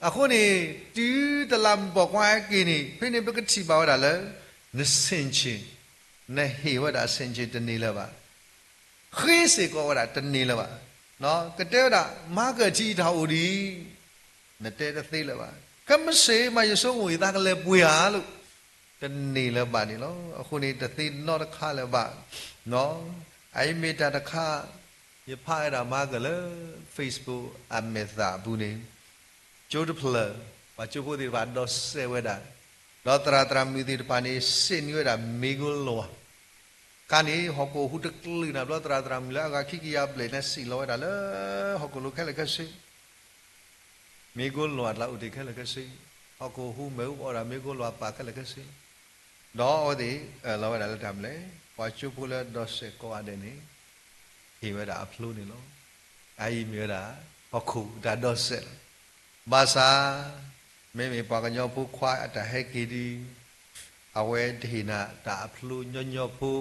အဃိန့ၣ် တုၤတလးမူးပိာ်ခွါဟဲက့ၤန့ၣ် ဖဲန့ၣ်ပကထံၣ်ဘၣ်ဝဲဒၣ်လၢ နဆ့ၣ်ဆ့ၣ်, နဟ့ၣ်ဝဲဒၣ်ဆ့ၣ်ဆ့ၣ်တန့ၢ်လၢၤဘၣ်. ဃ့စ့ၢ်ကီးဝဲဒၣ်တန့ၢ်လၢၤဘၣ်. ကတဲဝဲဒၣ် မၤကၢၢ်ထံအံၤတၢ်အိၣ်ဒံး, နတဲတသ့လၢၤဘၣ်. ခဲမုၢ်ဆ့ၣ်မး ယဆိကမိၣ်အံၤ သးကလဲၤပှ့ၤဧါလိၤ, တန့ၢ်လၢၤဘၣ်န့ၣ်လီၤ. အဃိန့ၣ် တသ့နီတခါလၢၤဘၣ်. အအံၤမ့ၢ်တၢ်တခါ ယဖးဝဲဒၣ်မၤကၢၢ်လၢ Facebook အမဲာ်သၣ်အပူၤန့ၣ် ကၠိတဖျၢၣ် ပှၤကၠိဖိသ့ၣ်တဖၣ်ဒိးစဲးဝဲဒၣ်, ဒီးသရၣ်သရၣ်မုၣ်သ့ၣ်တဖၣ်န့ၣ် စံးန့ၢ်ဝဲဒၣ်မ့ၢ်ကိလိၤဧါ. ခါန့ၣ် ဟီၣ်ခိၣ်ဟူးတကလုာ်နၤဘျီ သရၣ်သရၣ်မုၣ်လၢအဂၤခံကယၤဘျဲၣ်န့ၣ် စံၣ်လီၤဝဲဒၣ်လၢ ဟီၣ်ခိၣ်လိၤခဲလၢာ်ခဲဆ့ မ့ၢ်ကိလိၤဧါတလးအိၣ်တ့ၢ်ခဲလၢာ်ခဲဆ့, ဟီၣ်ခိၣ်ဟူးမ့ၣ်အူအီၣ်ဒၣ်မ့ၢ်ကိလိၤဧါပာ်ခဲလၢာ်ခဲဆ့, ဒီးအဝဲသ့ၣ်အၢၣ်လီၤဝဲဒၣ်လၢတၢ်မနုၤလဲၣ်, ပှၤကၠိဖိလၢဒိးစဲးကိးဂၤဒဲးန့ၣ် ဟ့ၣ်ဝဲဒၣ်အဖျိန့ၣ်လီၤ. အအံၤမ့ၢ်ဝဲဒၣ် ဟီၣ်ခိၣ်တၢ်ဒိးစဲးလီၤ. ဘၣ်ဆၣ် မ့မ့ၢ်ပှၤကညီဖိခွါအတၢ်ဟဲက့ၤဒုး အဝဲတဟ့ၣ်နၤတၢ်အဖျိညီညီဖိ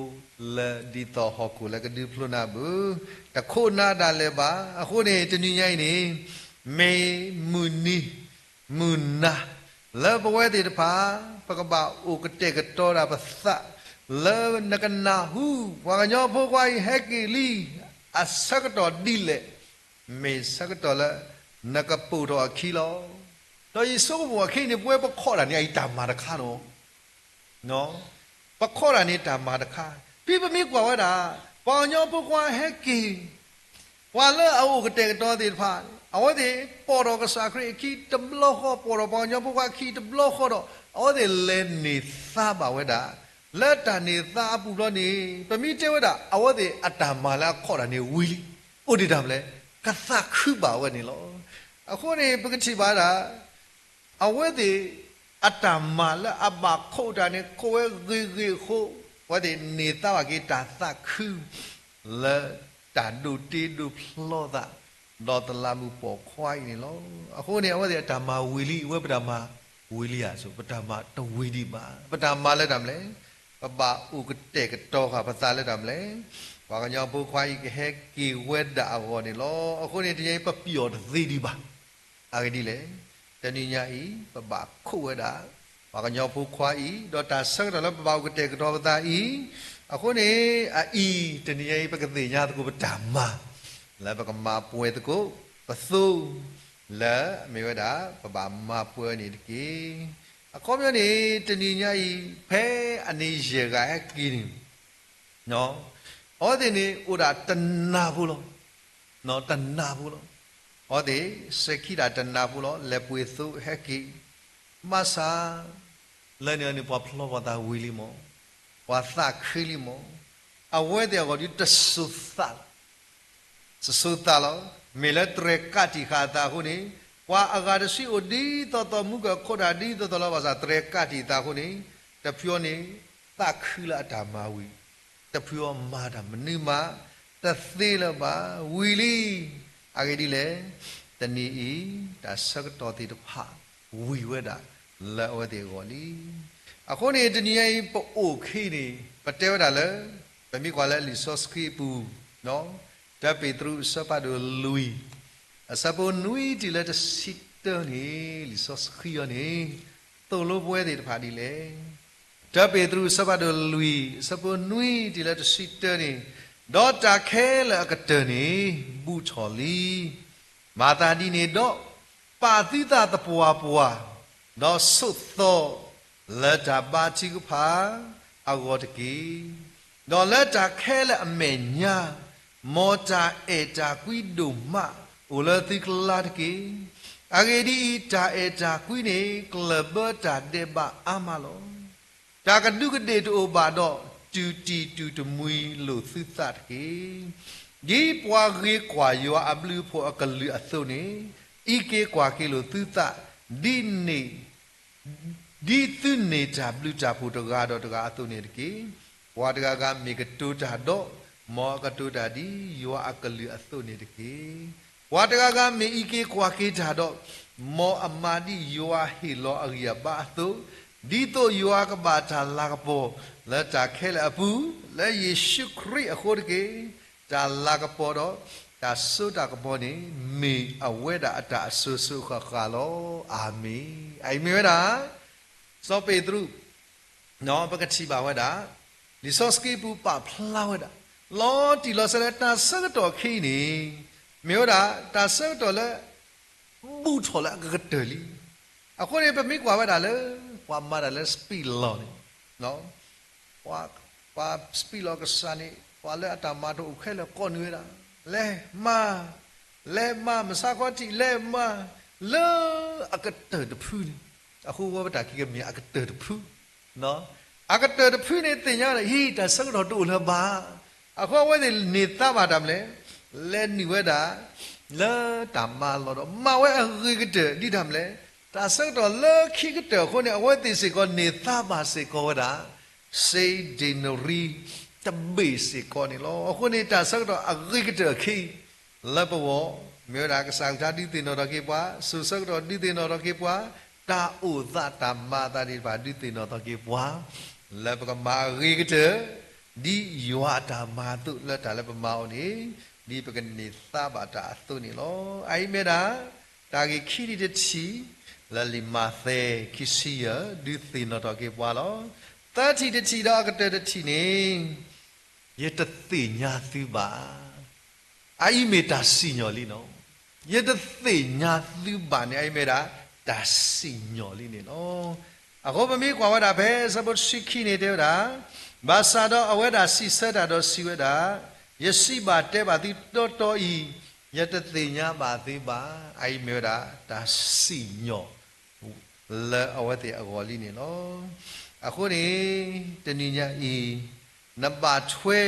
လၢဒ်သိးဟီၣ်ခိၣ်လၢကဒုးဖျိနၤဘၣ်, တခိးနၤဒၣ်လဲာ်ဘၣ်. အဃိန့ၣ် တနံၤညါအံၤန့ၣ် မ့ၢ်မုၢ်နံၤ မုၢ်နၤ လၢပဝဲသ့ၣ်တဖၣ် ပကဘၣ်အိၣ်ကတဲာ်ကတီၤဒၣ်ပသး လၢနကနၢ်ဟူ ပှၤကညီဖိခွါအံၤဟဲက့ၤလံ အဆၢကတီၢ်ဒ်လဲၣ်, မ့ၢ်ဆၢကတီၢ်လၢ နကပိာ်ထီၣ်အခံလီၤ. ဒီးယဆိကမိၣ်အခဲအံၤန့ၣ် ပဝဲပခိးတၢ်န့ၣ် အအံၤတၢ်မၤတခါနီၤ ပခိးတၢ်န့ၣ်တၢ်မၤတခါ, ဖဲပမ့ၢ်ကွၢ်ဝဲဒၣ် ပှၤကညီဖိခွါဟဲက့ၤ, ပှၤလၢအအိၣ်ကတဲာ်ကတီၤသ့ၣ်တဖၣ် အဝဲသ့ၣ်ပိာ်ထီၣ်ကစၢ်ခရံာ်အခံတဘျီဃီ, ပိာ်ထီၣ်ပှၤကညီဖိခွါအခံတဘျီဃီဒီး အဝဲသ့ၣ်လဲၤန့ၢ်သါဘၣ်ဝဲဒၣ် လၢတၢ်န့ၢ်သါအပူၤဘျီန့ၣ် ပမ့ၢ်တဲဝဲဒၣ် အဝဲသ့ၣ်အတၢ်မၤလၢအခိးတၢ်န့ၣ်ဝံၤလံ, အိၣ်ဒံးတၢ်မနုၤလဲၣ်, ကသးခုဘၣ်ဝဲန့ၣ်လီၤ. အဃိန့ၣ် ပကထံၣ်ဘၣ်ဒၣ် အဝဲသ့ၣ်အတၢ်မၤလၢအဘၣ်ခိးတၢ်န့ၣ် ခိးဝဲဂ့ၤဂ့ၤအဃိ, အဝဲသ့ၣ်န့ၢ်သါဘၣ်က့ၤတၢ်သးခုလၢတၢ်ဒိးတ့ဒိးဖျီသး ဒီးတလးမူးပိာ်ခွါအံၤန့ၣ်လီၤ. အဃိန့ၣ် အဝဲသ့ၣ်အတၢ်မၤဝံၤလံ, အဝဲပတၢ်မၤဝံၤလံဧါ, ပတၢ်မၤတဝံၤဒံးဘၣ်. ပတၢ်မၤလၢတၢ်မနုၤလဲၣ်, ပဘၣ်အိၣ်ကတဲာ်ကတီၤဃာ်ပသးလၢတၢ်မနုၤလဲၣ်, ပှၤကညီဖိခွါအံၤကဟဲက့ၤဝဲဒၣ်အဂီၢ်န့ၣ်လီၤ. အဃိန့ၣ် တနံၤအံၤပပျီၢ်တသ့ဒံးဘၣ်. အဂ့ၢ်ဒ်လဲၣ်, တနံၤညါအံၤ ပဘၣ်ခိးဝဲဒၣ် ပှၤကညီဖိခွါအံၤ, ဒီးတၢ်ဆၢကတီၢ်လၢပဘၣ်အိၣ်ကတဲာ်ကတီၤပသးအံၤ, အဃိန့ၣ် အအံၤ တနံၤညါအံၤ ပကသ့ၣ်ညါသကိးပတၢ်မၤ လၢပကမၤပှဲၤသကိးပသိ, လၢအမ့ၢ်ဝဲဒၣ် ပဘၣ်မၤပှဲၤန့ၣ်တက့ၢ်. အခီပညီန့ၣ် တနံၤညါအံၤ ဖဲအနံၤယဲၢ်ဂၤဟဲက့ၤန့ၣ် အဝဲသ့ၣ်န့ၣ် အိၣ်ဒၣ်တနၢ်ဖိလီၤ. တနၢ်ဖိလီၤ. အဝဲသ့ၣ်စဲၤခံဒၣ်တနၢ်ဖိလီၤ. လဲၤပှ့ၤသိဟဲက့ၤ, ဘၣ်ဆၣ် လၢန့ၣ်န့ၣ် ပှၤဖျီပှၤသးဝံၤလံမး, ပှၤသးခုလံမး, အဝဲသ့ၣ်အဂီၢ်ဒုးတစိၤသးလီၤ. တစိၤသးလီၤ. မ့ၢ်လၢတြဲၤကးတံာ်ဃာ်အသးအဃိန့ၣ်, ပှၤအဂၤတဆံအိၣ်ဒ်သိးသိး မူကၢခိးတၢ်ဒ်သိးသိးလၢ ဘၣ်ဆၣ်တြဲၤကးတံာ်သးအဃိန့ၣ်, တဖုအံၤန့ၣ် သးခုလၢအတၢ်မၤဝံၤ, တဖုအံၤမၤတၢ်မနုၤမး တသ့လၢၤဘၣ်, ဝံၤလံ. အဂ့ၢ်ဒ်လဲၣ်, တနံၤအံၤ တၢ်ဆၢကတီၢ်သ့ၣ်တဖၣ် ဝံၤဝဲဒၣ်လၢအဝဲသ့ၣ်အဂီၢ်လံ. အဃိန့ၣ် တနံၤညါအံၤ ပအိၣ်ခံန့ၣ် ပတဲဝဲဒၣ်လၢ ပမ့ၢ်ကွၢ်လၢလံာ်စီဆှံအပူၤ, တၢ ပ့းတရူး အဆၢဖးဒိၣ်လွံၢ်, အဆၢဖိနွံတုၤလၢတဆံတၢန့ၣ် လံာ်စီဆှံအံၤန့ၣ် သိၣ်လိပဝဲသ့ၣ်တဖၣ်ဒ်လဲၣ်. တၢ ပ့းတရူး အဆၢဖးဒိၣ်လွံၢ် အဆၢဖိနွံတုၤလၢတဆံတၢန့ၣ်, ဒီးတၢ်ခဲလၢာ်အကတၢၢ်န့ၣ် ဘူးထီၣ်လံ. မၤသးဒ်န့ၣ်ဒီး ပာ်သုသးသပှၢ်ပှၢ်, ဒီးဆိးသီ လၢတၢ်ဘါထုကဖၣ်အဂီၢ်တက့ၢ်. ဒီးလၢတၢ်ခဲလၢာ်အမဲာ်ညါ, မ်တၢ်အဲၣ်တၢ်ကွံဒိၣ်မးအိၣ်လၢသုကျါတက့ၢ်. အဂ့ၢ်ဒ်အံၤ, တၢ်အဲၣ်တၢ်ကွံန့ၣ် ကျၢၢ်ဘၢတၢ်ဒဲးဘးအါမးလီၤ. တၢ်ကဒူးကဒ့ၣ်တအိၣ်ဘၣ်ဒီး, တူၢ်တံၢ်တူၢ်တမှံၤလိာ်သုသးတက့ၢ်. ဒ်ပှၤဂ့ၤကွၢ်ယွၤအဘျုးအဖှိၣ်အကလုာ်အသိးန့ၣ်, အံးက့ၤကွၢ်က့ၤလိာ်သုသး, ဒ်န့ၣ် ဒ်သုန့ၢ်တၢ်ဘျုးတၢ်ဖှိၣ်တဂၤဒီးတဂၤအသိးန့ၣ်တက့ၢ်. ပှၤတဂၤဂၤမ့ၢ်ကတိၤတၢ်ဒီး, မ်အကတိၤတၢ်ဒ်ယွၤအကလုာ်အသိးန့ၣ်တက့ၢ်. ပှၤတဂၤဂၤမ့ၢ်အံးက့ၤကွၢ်က့ၤတၢ်ဒီး, မ်အမၤဒ်ယွၤဟ့ၣ်လီၤအဂံၢ်အဘါအသိး, ဒ်သိးယွၤကဘၣ်တၢ်လၤကပီၤလၢတၢ်ခဲလၢာ်အပူၤ, လၢယ့ၣ်ၡူးခရံာ်အဃိတက့ၢ်. တၢ်လၤကပီၤဒီးတၢ်စိတၢ်ကမီၤန့ၣ် မ့ၢ်အဝဲဒၣ်အတၢ်အစိၤစိၤဃၣ်ဃၣ်လီၤ. အၤမ့ၣ်. အအံၤမ့ၢ်ဝဲဒၣ် စီၤပ့းတရူး ပကထံၣ်ဘၣ်ဝဲဒၣ် လံာ်စီဆှံပူၤပာ်ဖျါဝဲဒၣ် လီၤတံၢ်လီၤဆဲးလၢတၢ်ဆၢကတီၢ်ခံန့ၣ် မ့ၢ်ဝဲဒၣ်တၢ်ဆၢကတီၢ်လၢ ဘူးထီၣ်လၢအကကတၢၢ်လံ. အဃိန့ၣ် ပမ့ၢ်ကွၢ်ဝဲဒၣ်လၢ ပှၤမၤတၢ်လၢ speed law န့ၣ် ပှၤ speed law ကစၢ်န့ၣ် ပှၤလၢအတၢ်မၤတအိၣ်ခဲလၢာ်ကိးနုာ်ဝဲဒၣ် လဲၤမၤ လဲၤမၤ မဆါခီထံး လဲၤမၤ လၢအကတၢၢ်တဖုန့ၣ်. အဃိဝဲပတၢ်ခံကမ့ၢ်အကတၢၢ်တဖု အကတၢၢ်တဖုန့ၣ်သ့ၣ်ညါဝဲဒၣ် ဟံး တၢ်ဆၢကတီၢ်တအိၣ်လၢၤဘၣ်. အဃိအဝဲသ့ၣ်န့ၢ်သါဘၣ်တၢ်မနုၤလဲၣ်, လဲၤနုာ်ဝဲဒၣ် လၢတၢ်မၤလီၢ်ဒီး မၤဝဲအဂ့ၤကတၢၢ်ဒ်တၢ်မနုၤလဲၣ်, တၢ်ဆၢကတီၢ်လၢခံကတၢၢ်အဃိန့ၣ် အဝဲသ့ၣ်စ့ၢ်ကီးန့ၢ်သါဘၣ်စ့ၢ်ကီးဝဲဒၣ် စ့ဒ့နရံ တဘ့ၣ်စ့ၢ်ကီးန့ၣ်လီၤ. အဃိန့ၣ် တၢ်ဆၢကတီၢ်အဂ့ၤကတၢၢ်အခံ လၢပဂီၢ် မ့ၢ်ဝဲဒၣ်ကစၢ်ကထါဒုးသ့ၣ်နီၣ်ထီၣ်က့ၤပှၤ, စိၤဆၢကတီၢ်ဒုးသ့ၣ်နီၣ်ထီၣ်က့ၤပှၤ, တၢ်အိၣ်သးတၢ်မၤအသးသ့ၣ်တဖၣ်ဒုးသ့ၣ်နီၣ်ထီၣ်က့ၤပှၤ, လၢပကမၤအဂ့ၤကတၢၢ် ဒ်ယွၤအတၢ်မၤအသိး လၢတၢ်လၢပမၤအီၤန့ၣ် ဒ်ပကန့ၢ်သါဘၣ်တၢ်အသိးန့ၣ်လီၤ. အအံၤမ့ၢ်ဒၣ် တၢ်ဂ့ၢ်ခံထံၣ်တထံၣ် လၢလံာ်မးသဲ ခံဆံယဲၢ် ဒုးသ့ၣ်နီၣ်ထီၣ်က့ၤပှၤလီၤ. သၢထံၣ်တထံၣ်ဒီးအကတၢၢ်တထံၣ်န့ၣ် ယတသ့ၣ်ညါသုဘၣ်. အအံၤမ့ၢ်တၢ်စံၣ်ညီၣ်လံနီၤ. ယတသ့ၣ်ညါသုဘၣ်န့ၣ် အအံၤမ့ၢ်ဒၣ်တၢ်စံၣ်ညီၣ်လံန့ၣ်လီၤ. အဃိပမ့ၢ်ကွၢ်ဝဲဒၣ်ဖဲအဆၢဖိတဆံခံန့ၣ်တဲဝဲဒၣ်, ဘၣ်ဆၣ်ဒီးအဝဲဒၣ်စံးဆၢတၢ်ဒီးစံးဝဲဒၣ်, ယစံးဘၣ်တဲဘၣ်သုတီတီအံၤ, ယတသ့ၣ်ညါဘၣ်သုဘၣ်. အအံၤမ့ၢ်ဝဲဒၣ်တၢ်စံၣ်ညီၣ် လၢအဝဲသ့ၣ်အဂီၢ်လံန့ၣ်လီၤ. အဃိန့ၣ် တနံၤညါအံၤ နဘၣ်ထွဲ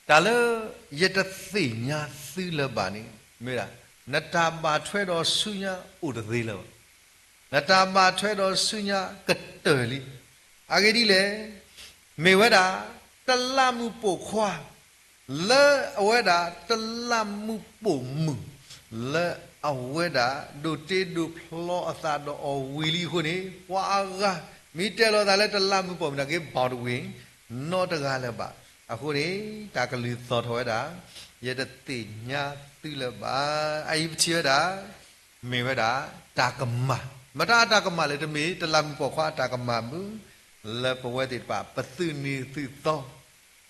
တၢ်လၢယတသ့ၣ်ညါသုလၢၤဘၣ်န့ၣ် မ့ၢ်ဒၣ် နတၢ်ဘၣ်ထွဲဒီးဆူညါအိၣ်တသ့လၢၤဘၣ်. နတၢ်ဘၣ်ထွဲဒီးဆူညါကတၢၢ်လံ. အဂ့ၢ်ဒ်လဲၣ်, မ့ၢ်ဝဲဒၣ် တလးမူးပိာ်ခွါ လၢအဝဲဒၣ် တလးမူးပိာ်မုၣ် လၢအဝဲဒၣ် ဒိးတ့ဒိးဖျီအသးဒီးအီၤဝံၤလံအဃိန့ၣ် ပှၤအါဂၤ မ့ၢ်တဲလီၤသးလၢတလးမူးပိာ်မုၣ်နာ်က့ ဘၣ်တဝ့ၤ နီတဂၤလၢၤဘၣ်. အဃိန့ၣ် တၢ်ကလုၢ်သီၣ်ထီၣ်ဝဲဒၣ် ယတသ့ၣ်ညါသုလၢၤဘၣ်. အအံၤပထံၣ်ဝဲဒၣ် မ့ၢ်ဝဲဒၣ် တၢ်ကမၣ်, မတၤအတၢ်ကမၣ်လဲၣ်, တမ့ၢ်တလးမူးပိာ်ခွါအတၢ်ကမၣ်မုၢ် လၢပဝဲသ့ၣ်တဖၣ် ပသုးနံၤသုးသီ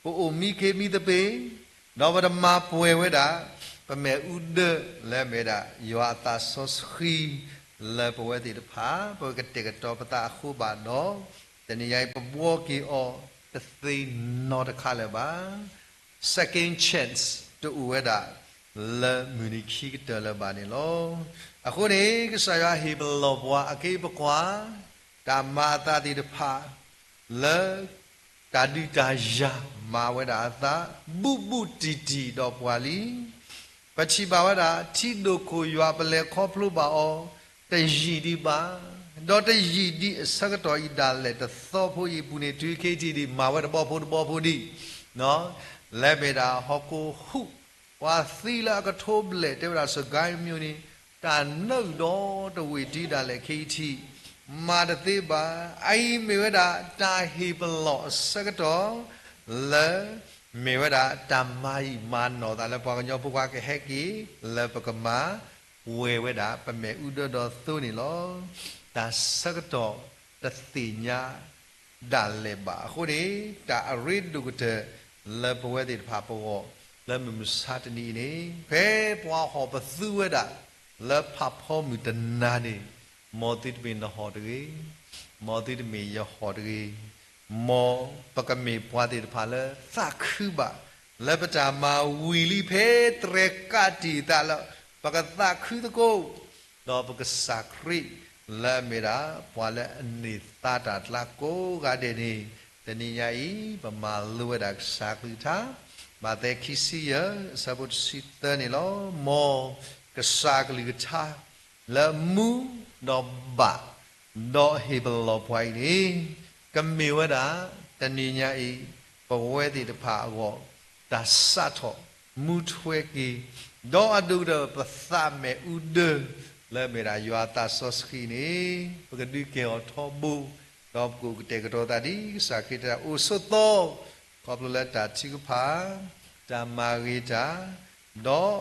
ပအိၣ်မံခ့မံသပ့ၤ, ဒီးပတမၤပှဲၤဝဲဒၣ် ပမဲာ်အူဒၢလၢအမ့ၢ်ဝဲဒၣ် ယွၤအသးစီဆှံ လၢပဝဲသ့ၣ်တဖၣ် ပကတဲာ်ကတီၤပသးအဃိဘၣ်ဒီး တနံၤညါအံၤ ပဘှီက့ၤအီၤတသ့နီတခါလၢၤဘၣ်. Second chance တအိၣ်ဝဲဒၣ် လၢမုၢ်နံၤခံကတၢၢ်လၢၤဘၣ်န့ၣ်လီၤ. အဃိန့ၣ် ကစၢ်ယွၤဟ့ၣ်ပလီၢ်ပှၤ အက့ပကွၢ် တၢ်မၤအသးသ့ၣ်တဖၣ် လၢ တၢ်ဒုးတၢ်ယၤမၤဝဲဒၣ်အသး ဘူးဘူးတံၢ်တံၢ်ဒီးပှၤလံ. ပထံၣ်ဘၣ်ဝဲဒၣ် ထံဒိၣ်ခိၣ်ယွၤပလဲၤခီဖျိဘၣ်အီၤ တယံာ်ဒံးဘၣ်, ဒီးတယံာ်ဒံးအဆၢကတီၢ်အံၤဒၣ်လဲာ်တသီဖိအံၤအပူၤန့ၣ် တုၤခဲအံၤဒံး မၤဝဲတဘီဖိတဘီဖိဒံး လၢအမ့ၢ်ဒၣ်ဟီၣ်ခိၣ်ဟူး ပှၤသံလၢအကထိဘျဲၣ် တဲဝဲဒၣ် စကဲမူန့ၣ် တၢ်နုာ်ဒီတဝ့ၢ်တုၤဒၣ်လဲာ်ခဲအံၤထံး မၤတသ့ဘၣ်. အအံၤမ့ၢ်ဝဲဒၣ် တၢ်ဟ့ၣ်ပလီၢ်အဆၢကတီၢ် လၢ မ့ၢ်ဝဲဒၣ် တၢ်မၤယံာ်မၤနီၢ်သးလၢပှၤကညီဖိခွါကဟဲက့ၤ လၢပကမၤ ပှဲၤဝဲဒၣ် ပမဲာ်အူဒၢဒီးသိန့ၣ်လီၤ. တၢ်ဆၢကတီၢ်တသ့ၣ်ညါ ဒၣ်လဲာ်ဘၣ်အဃိန့ၣ် တၢ်အရ့ဒိၣ်ကတၢၢ်လၢပဝဲသ့ၣ်တဖၣ်ပဂီၢ် လၢမုၢ်မဆါတနံၤအံၤန့ၣ် ဖဲပှၤဟီၣ်ပသူဝဲဒၣ် လၢဖးဖီမုၢ်တနၤန့ၣ် မ်သုတမ့ၢ်နဟီၣ်တဂ့ၤ, မ်သုတမ့ၢ်ယဟီၣ်တဂ့ၤ, မ်ပကမ့ၢ်ပှၤသ့ၣ်တဖၣ်လၢသးခုဘၣ် လၢပတၢ်မၤဝံၤလံဖဲတြဲၤကးတံာ်သးလၢ ပကသးခုသကိး ဒီးပကစၢ်ခရံာ် လၢအမ့ၢ်ဒၣ် ပှၤလၢအန့ၢ်သါတၢ်ကျါကိးဂၤဒဲးန့ၣ် တနံၤညါအံၤ ပမၤလိဝဲဒၣ်ကစၢ်ကလုၢ်ကထါ မးသဲခံဆံယဲၢ် အဆၢဖိတဆံသၢန့ၣ်လီၤ. မ်ကစၢ်ကလုၢ်ကထါ လၢမူဒီးဘၣ် ဒီးဟ့ၣ်ပလီၢ်ပှၤအံၤန့ၣ် ကမ့ၢ်ဝဲဒၣ် တနံၤညါအံၤ ပဝဲသ့ၣ်တဖၣ်အဂီၢ် တၢ်စးထီၣ်မူထွဲက့ၤ ဒီးအဒိၣ်ကတၢၢ်ပသးမဲာ်အူဒၢ လၢအမ့ၢ်ဒၣ်ယွၤအသးစီဆှံန့ၣ် ပကဒုးကဲအီၤထီဘိ ဒီးပကအိၣ်ကတဲာ်ကတီၤသးဒ်ကစၢ်ခရံာ်တဲဒၣ်အိၣ်ဆိးသီ ခီဖျိလၢတၢ်ထုကဖၣ်, တၢ်မၤဂ့ၤတၢ်, ဒီး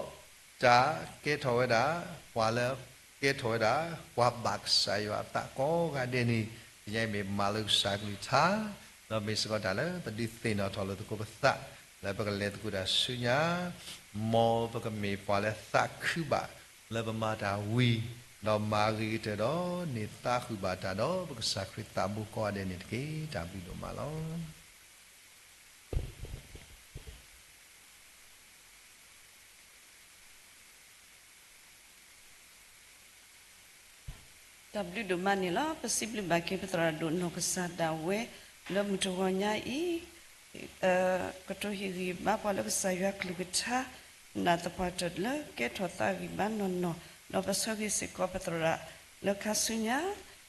တၢ်ကဲထီၣ်ဝဲဒၣ် ပှၤလၢကဲထီၣ်ဝဲဒၣ် ပှၤဘၣ်ကစၢ်ယွၤအသးကိးဂၤဒဲးန့ၣ် တနံၤညါအံၤမ့ၢ်မၤလိကစၢ်ကလုၢ်ကထါ ဒီးမ့ၢ်စ့ၢ်ကီးတၢ်လၢပဒုးသ့ၣ်နီၣ်ထီၣ်လိာ်သကိးပသး လၢပကလဲၤသကိးတၢ်ဆူညါ မ်ပကမ့ၢ်ပှၤလၢသးခုဘၣ် လၢပမၤတၢ်ဝံၤ ဒီးမၤဂ့ၤကတၢၢ်ဒီးန့ၢ်သါဃုာ်ဘၣ်တၢ်ဒီး ပကစၢ်ခရံာ်သးဘိကိးဂၤဒဲးန့ၣ်တက့ၢ်. တၢ်ဘျုးဒိၣ်မးလီၤ. တၢ်ဘျုးဒိၣ်မးန့ၣ်လီၤ. ပစံးဘျုးဘၣ်က့ၤပသရၣ်ဒိၣ်နီၢ်ကစၢ်ဒၣ်ဝဲ လၢမုၢ်တဂီၤညါအံၤ ကတိၤဟ့ၣ်ဂံၢ်ဘါပှၤလၢကစၢ်ယွၤကလုၢ်ကထါ နၢ်သပှၢ်တၢၢ်လၢကဲထီၣ်သးဂံၢ်ဘါနီၢ်နီၢ်, ဒီးပဆၢဂ့ၤစ့ၢ်ကီးပသရၣ်လၢခါဆူညါ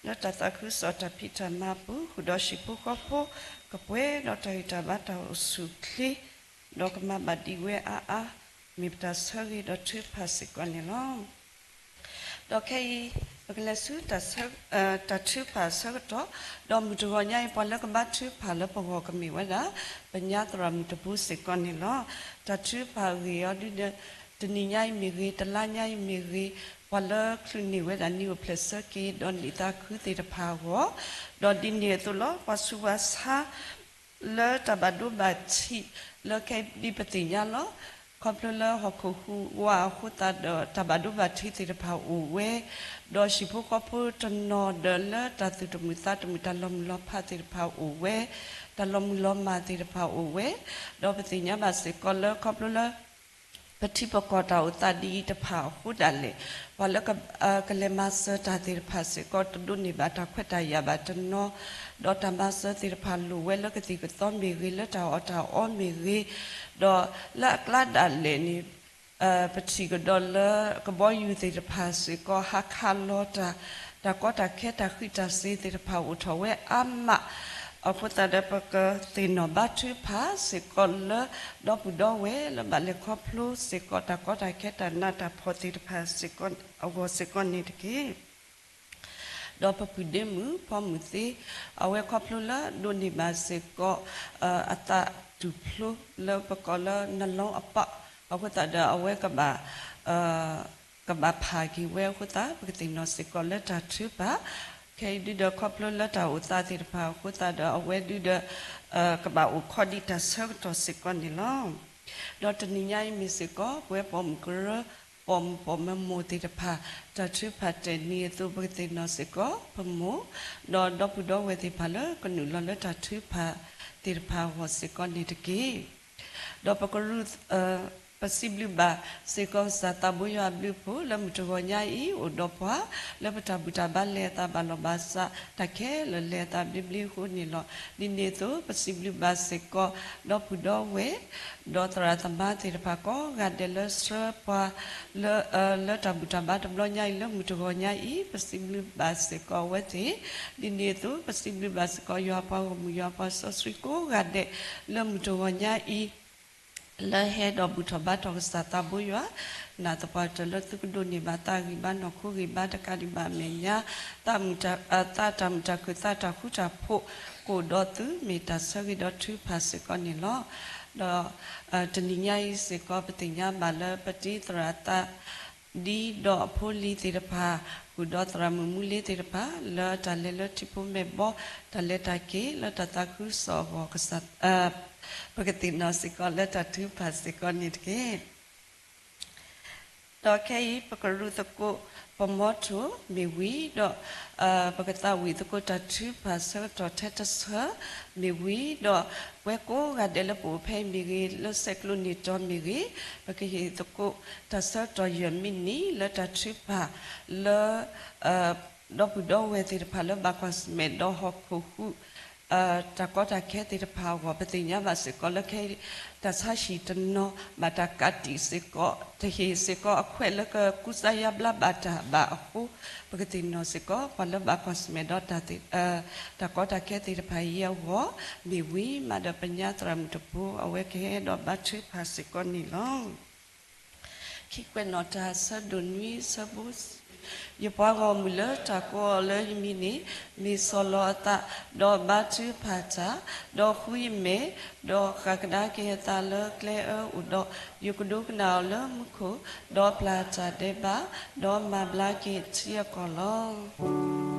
လၢတၢ်သးခုကစီၣ်တၢ်ဖံးတၢ်မၤအပူၤ ဃုာ်ဒီးဟံၣ်ဖိဃီဖိ ကပှဲၤဒီးတၢ်ဂံၢ်တၢ်ဘါတၢ်အိၣ်ဆူၣ်အိၣ်ချ့ ဒီးကမၤဘၣ်ဒံးဝဲအါအါ မ့ၢ်ပတၢ်ဆၢဂ့ၤဒီးထုကဖၣ်စ့ၢ်ကီးန့ၣ်လီၤ. ဒီးခဲအံၤ ပကလဲၤဆူ တၢ်ထုကဖၣ်အဆၢကတီၢ်, ဒီးမုၢ်တဂီၤညါအံၤ ပှၤလၢကဘါထုကဖၣ်လၢပဂီၢ်ကမ့ၢ်ဝဲဒၣ် ပညါသရၣ်မုၣ်တဘိစ့ၢ်ကီးန့ၣ်လီၤ. တၢ်ထုကဖၣ်အဂ့ၢ်အီၤဒ်ဒီး တနံၤညါအံၤမ့ၢ်ဂ့ၤ, တလါညါအံၤမ့ၢ်ဂ့ၤ, ပှၤလၢချုးန့ၢ်ဝဲဒၣ်နံၣ်အိၣ်ဖျဲၣ်ဆၢက့ၤဒီးန့ၢ်သးခုသ့ၣ်တဖၣ်အဂီၢ်, ဒီးဒ်န့ၣ်အသိးလီၤ ပှၤဆူးပှၤဆါ လၢတၢ်ဘၣ်ဒိဘၣ်ထံး လၢခဲအံၤဒ်ပသ့ၣ်ညါလီၤ. ခီဖျိလၢဟီၣ်ခိၣ်ဟူးဝးအဃိသတးဒီး တၢ်ဘၣ်ဒိဘၣ်ထံးသ့ၣ်တဖၣ်အိၣ်ဝဲ, ဒီးဟံၣ်ဖိဃီဖိတနီၤဒီးလၢတၢ်သူၣ်တမုာ်သးတမုာ် တၢ်လီၤမုၢ်လီၤဖးသ့ၣ်တဖၣ်အိၣ်ဝဲ, တၢ်လီၤမုၢ်လီၤမၢ်သ့ၣ်တဖၣ်အိၣ်ဝဲ, ဒီးပသ့ၣ်ညါဘၣ်စ့ၢ်ကီးလၢခီဖျိလၢ ပထံပကီၢ်တၢ်အိၣ်သးဒ်အံၤတဖၣ်အဃိဒၣ်လဲာ် ပှၤလၢ ကလဲၤမၤစၢၤတၢ်သ့ၣ်တဖၣ်စ့ၢ်ကီး တဒိးန့ၢ်ဘၣ်တၢ်ခွဲးတၢ်ယာ်ဘၣ်တနီၤ, ဒီးတၢ်မၤစၢၤသ့ၣ်တဖၣ်လိၣ်ဝဲလၢကသံၣ်ကသီမ့ၢ်ဂ့ၤ, လၢတၢ်အီၣ်တၢ်အီမ့ၢ်ဂ့ၤ, ဒီးလၢအကျါဒၣ်လဲာ်န့ၣ် ပထံၣ်ကဒီးလၢကဘီယူၤသ့ၣ်တဖၣ်စ့ၢ်ကီး ဟးခးလီၤတၢ်, တၢ်ကီတၢ်ခဲတၢ်ဃံးတၢ်စ့ၤသ့ၣ်တဖၣ်အိၣ်ထီၣ်ဝဲအါမး, အဃိသတးဒီး ပကသ့ၣ်နီၣ်ဘါထုကဖၣ်စ့ၢ်ကီးလၢ ဒီပုၢ်ဒီဝဲၢ်လၢဘၣ်လဲၤခီဖျိစ့ၢ်ကီး တၢ်ကီတၢ်ခဲတၢ်နးတၢ်ဖှီၣ်သ့ၣ်တဖၣ်စ့ၢ်ကီး အဂီၢ်စ့ၢ်ကီးန့ၣ်တက့ၢ်. ဒီးပပုၢ်ဒ့မုၣ်ဖီမုၢ်သ့, အဝဲခီဖျိလၢဒိးန့ၢ်ဘၣ်စ့ၢ်ကီး အသးတူၢ်ဖျိလၢပကိးလၢ နလီအပီး, အဃိသတးဒီးအဝဲ ကဘၣ်ဖးက့ၤဝဲအဃိသတး ပကသ့ၣ်နီၣ်စ့ၢ်ကီးလၢတၢ်ထုကဖၣ်, ခဲအံၤဒုဒီးခီဖျိလၢတၢ်အိၣ်သးသ့ၣ်တဖၣ်အဃိသတးဒီး အဝဲဒုဒီး ကဘၣ်အိၣ်ခိးဒံးတၢ်ဆၢကတီၢ်စ့ၢ်ကီးန့ၣ်လီၤ. ဒီးတနံၤညါအံၤမ့ၢ်စ့ၢ်ကီး ပဝဲပိာ်မုၣ်ကရၢ ပိာ်မုၣ်ပိာ်မၢမိၢ်သ့ၣ်တဖၣ် တၢ်ထုကဖၣ်တၢၢ်နံၤအသိး ပကသ့ၣ်နီၣ်စ့ၢ်ကီးပမိၢ်, ဒီးဒီပုၢ်ဒီဝဲၢ်သ့ၣ်တဖၣ်လၢကနုာ်လီၤလၢတၢ်ထုကဖၣ်သ့ၣ်တဖၣ်အဂီၢ်စ့ၢ်ကီးန့ၣ်တက့ၢ်. ဒီးပကရူၢ် ပစံးဘျုးဘၣ်စ့ၢ်ကီးကစၢ်သးဘိယွၤအဘျုးအဖှိၣ်လၢမုၢ်တဂီၤညါအံၤ အိၣ်ဒီးပှၤလၢပတၢ်ဘူၣ်တၢ်ဘါလဲၤအသးဘၣ်လီၢ်ဘၣ်စး တၢ်ခဲလၢာ်လဲၤအသးဘျ့ဘျ့အဃိန့ၣ်လီၤ. ဒ်န့ၣ်အသိး ပစံးဘျုးဘၣ်စ့ၢ်ကီး ဒီပုၢ်ဒီဝဲၢ် ဒီးသရၣ်သမါသ့ၣ်တဖၣ်ကိးဂၤဒဲးလၢဆှၢပှၤ လၢတၢ်ဘူၣ်တၢ်ဘါတဘျီညါအံၤ လၢမုၢ်တဂီၤညါအံၤ ပစံးဘျုးဘၣ်စ့ၢ်ကီးအဝဲသ့ၣ်, ဒ်န့ၣ်အသိး ပစံးဘျုးဘၣ်စ့ၢ်ကီး ယွၤအပှၤဂီၢ်မုၢ် ယွၤအပှၤစီဆှံကိးဂၤဒဲး လၢမုၢ်တဂီၤညါအံၤ လၢဟဲဒီးဘူၣ်ထီၣ်ဘါထီၣ်ကစၢ်သးဘိယွၤ နာ်သပှၢ်တၢၢ်လၢသုကဒိးန့ၢ်ဘၣ်သးဂံၢ်ဘါနီၢ်ခိဂံၢ်ဘါတကးဒံးဘၣ်အမဲာ်ညါ သးမုာ်တၢ် သးတၢ်မုာ်တၢ်ခုၣ်သးတၢ်ဃူတၢ်ဖိး ကအိၣ်ဒီးသုမ့ၢ်တၢ်ဆၢဂ့ၤဒီးထုကဖၣ်စ့ၢ်ကီးန့ၣ်လီၤ. ဒီးတနံၤညါအံၤစ့ၢ်ကီး ပသ့ၣ်ညါဘၣ်လၢပတံၤသရၣ်သး ဒ်ဒီးအဖိလံၤသ့ၣ်တဖၣ် ဃုာ်ဒီးသရၣ်မုၣ်မူလ့သ့ၣ်တဖၣ် လၢတၢ်လဲၤလၢထံဖိမဲာ်ဘီ တၢ်လဲၤတၢ်က့ၤလၢတၢ်သးခုကစီၣ်အဂီၢ် ကစၢ် ပကသ့ၣ်နီၣ်စ့ၢ်ကီးလၢတၢ်ထုကဖၣ်စ့ၢ်ကီးန့ၣ်တက့ၢ်. ဒီးခဲအံၤ ပကရူၢ်သကိး ပမီထိၣ်မ့ၢ်ဝံၤဒီး ပကသးဝံၣ်သကိးတၢ်ထုကဖၣ်ဆၢကတီၢ်ထဲတဆၢမ့ၢ်ဝံၤဒီး ပှၤကိးဂၤဒဲးလၢပအိၣ်ဖဲအံၤမ့ၢ်ဂ့ၤ လၢဆဲးကျိးန့ၢ်တီၤမ့ၢ်ဂ့ၤ ပကဟ့ၣ်သကိးတၢ်ဆၢကတီၢ်ယဲၢ်မံးနံးလၢတၢ်ထုကဖၣ်လၢ ဒီပုၢ်ဒီဝဲၢ်သ့ၣ်တဖၣ်လၢဘၣ်ကွၢ်ဆၢၣ်မဲာ်ဒီးဟီၣ်ခိၣ်ဟူး တၢ်ကီတၢ်ခဲသ့ၣ်တဖၣ်အဂီၢ် ပသ့ၣ်ညါဘၣ်စ့ၢ်ကီးလၢခဲအံၤ တၢ်ဆါဟံၣ်တနီၤ ဘၣ်တၢ်ကးတံာ်စ့ၢ်ကီး တဟ့ၣ်စ့ၢ်ကီးအခွဲးလၢကကူစါယါဘျါဘၣ်တၢ်ဘၣ်အဃိ ပကသ့ၣ်နီၣ်စ့ၢ်ကီး ပှၤလၢဘၣ်ကွၢ်ဆၢၣ်မဲာ်ဒီးတၢ် တၢ်ကီတၢ်ခဲသ့ၣ်တဖၣ်အံၤအဂီၢ် မ့ၢ်ဝံၤမးဒီးပညါသရၣ်မုၣ်တဖိ အဝဲကဟဲဒီးဘါထုကဖၣ်စ့ၢ်ကီးန့ၣ်လီၤ. ခံကွဲးနီၣ်တၢ်ဆၢဒိၣ်နွံဆၢဖိ ယပှၤဂီၢ်မုၢ်လၢတၢ်ကိးအီၤလၢယမံၤန့ၣ် မ့ၢ်ဆီၣ်လီၤအသး ဒီးဘါထုကဖၣ်တၢ်, ဒီးဃုယမဲာ်, ဒီးဃၣ်ကဒါက့ၤအသးလၢကျဲအၢအိၣ်ဒီး ယကဒိကနၣ်အီၤလၢမူခိၣ်, ဒီးပျၢ်တၢ်ဒဲးဘး, ဒီးမၤဘျါက့ၤထံအကီၢ်လီၤ.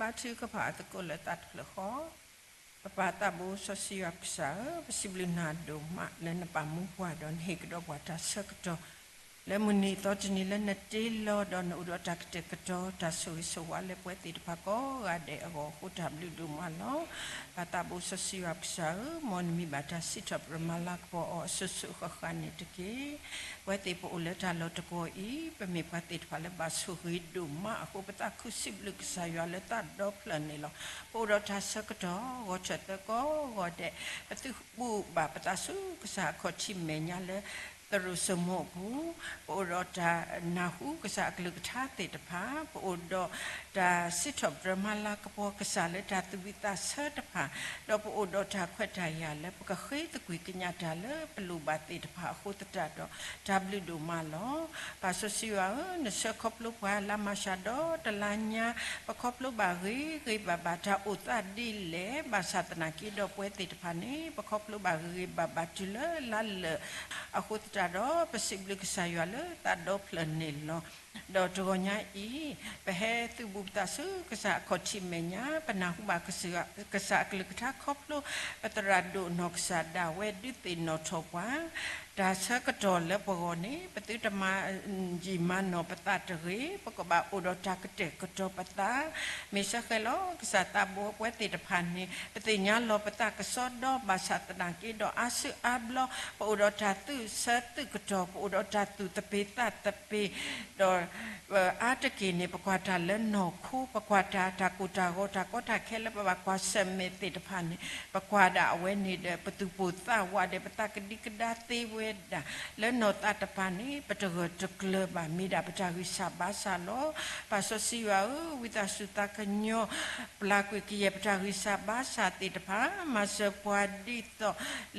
ဘါထုကဖၣ်အသကိးလၢသးတဖျၢၣ်ဃီ, ပပၢ်သးဘိစီဆှံယွၤပကစၢ်ဧၢ, ပစံးဘျုးနၤဒိၣ်မးလၢနပာ်မူပှၤဒီးနဟ့ၣ်ကဒီးပှၤတၢ်ဆၢကတီၢ် လၢမုၢ်နံၤသီတနံၤလၢနတ့လီၤဒီးနအိၣ်ဒီးတၢ်ကတဲာ်ကတီၤတၢ်ဆိၣ်ဂ့ၤဆိၣ်ဝါလၢပဝဲသ့ၣ်တဖၣ်ကိးဂၤဒဲးအဂီၢ်အဃိ တၢ်ဘျုးဒိၣ်မးလီၤ. ပၢ်သးဘိစီဆှံယွၤပကစၢ်ဧၢ, မ်နမံၤဘၣ်တၢ်စံးထီၣ်ပတြၢၤမၤလၤကပီၤအီၤအစိၤစိၤဃၣ်ဃၣ်န့ၣ်တက့ၢ်. ပဝဲသ့ၣ်ပအိၣ်လၢတၢ်လီၢ်တကီၢ်အံၤ ပမ့ၢ်ပှၤသ့ၣ်တဖၣ်လၢဘၣ်ဆိၣ်ဂ့ၤဒိၣ်မးအဃိ ပသးခုစံးဘျုးကစၢ်ယွၤလၢသးဒီဖျၢၣ်န့ၣ်လီၤ. ပအိၣ်ဒီးတၢ်ဆၢကတီၢ်ဂီၤထၢၣ်သၢကိးဂီၤဒဲး, ပသုးဘူးဘၣ်ပသးဆူကစၢ်အခီၣ်ထံးမဲာ်ညါလၢ သရိာ်စိမိးအပူၤ, ပအိၣ်ဒီးတၢ်နၢ်ဟူကစၢ်အကလုၢ်ကထါသ့ၣ်တဖၣ်, ပအိၣ်ဒီးတၢ်စံးထီၣ်ပတြၢၤမၤလၤကပီၤကစၢ်လၢတၢ်သူၣ်ဝံၣ်သးဆၢတဖၣ်, ဒီးပအိၣ်ဒီးတၢ်ခွဲးတၢ်ယာ်လၢပကဃ့သကွံၢ်ကညးတၢ်လၢပလိၣ်ဘၣ်သ့ၣ်တဖၣ်အဃိသတးဒီး တၢ်ဘျုးဒိၣ်မးလီၤ. ပၢ်စီဆှံယွၤဧၢ, နဆှၢခီဖျိပှၤလါမၢ်ၡးဒီတလါညါ, ပခီဖျိဘၣ်ဂ့ၤဂ့ၤဘၣ်ဘၣ်တၢ်အိၣ်သးဒ်လဲၣ်, ဘၣ်ဆၣ်သနာ်က့ဒီးပဝဲသ့ၣ်တဖၣ်န့ၣ် ပခီဖျိဘၣ်ဂ့ၤဂ့ၤဘၣ်ဘၣ်တုၤလၢလါလၢာ်အဃိသတးဒီး ပစံးဘျုးကစၢ်ယွၤလၢသးဒီဖျၢၣ်န့ၣ်လီၤ. ဒီးတဂီၤညါအံၤ, ပဟဲသုးဘူးပသးဆူကစၢ်အခီၣ်ထံးမဲာ်ညါ, ပနၢ်ဟူဘၣ်ကစၢ်အကလုၢ်ကထါခီဖျိ ပသရၣ်ဒိၣ်နီၢ်ကစၢ်ဒၣ်ဝဲဒုးသ့ၣ်နီၣ်ထီၣ်ပှၤ တၢ်ဆၢကတီၢ်လၢပဂီၢ်န့ၣ် ပသုတမၤယံာ်မၤနီၢ်ပသးတဂ့ၤ, ပကဘၣ်အိၣ်ဒီးတၢ်ကတဲာ်ကတီၤပသး, မ့ၢ်ဆၢဃဲၤလီၤကစၢ်သးဘိပဝဲသ့ၣ်တဖၣ်န့ၣ် ပသ့ၣ်ညါလီၤပသးကစီဒီ ဘၣ်ဆၣ်သနာ်က့ဒီးအါစုအါဘျီ ပအိၣ်ဒီးတၢ်သူၣ်ဆၢသုးကတီၢ်, ပအိၣ်ဒီးတၢ်သူၣ်သပ့ၤသးသပ့ၤ, ဒီး အါတက့ၢ်န့ၣ် ပကွၢ်တၢ်လၢနီၢ်ခိ, ပကွၢ်တၢ် တၢ်ကိၢ်တၢ်ဂီၤ တၢ်ကီတၢ်ခဲလၢပဘၣ်ကွၢ်ဆၢၣ်မဲာ်သ့ၣ်တဖၣ်န့ၣ် ပကွၢ်ဒၣ်အဝဲန့ၣ်ဒီး ပသူၣ်ပိၢ်သးဝးဒီး ပသးကဒံကဒါသ့ဝဲဒၣ် လၢနီၢ်သးတပၤန့ၣ် ပတဂၢၢ်တကျၢၤဘၣ် မ့ၢ်ဒၣ်ပတၢ်ဂံၢ်စၢ်ဘါစၢ်လီၤ. ပၢ်စီဆှံယွၤဧၢ, ဝံသးစူၤသးကညီၤ ပျၢ်ကွံာ်ကယဲၢ်ပတၢ်ဂံၢ်စၢ်ဘါစၢ်သ့ၣ်တဖၣ်, မၤစၢၤပှၤဒ်သိး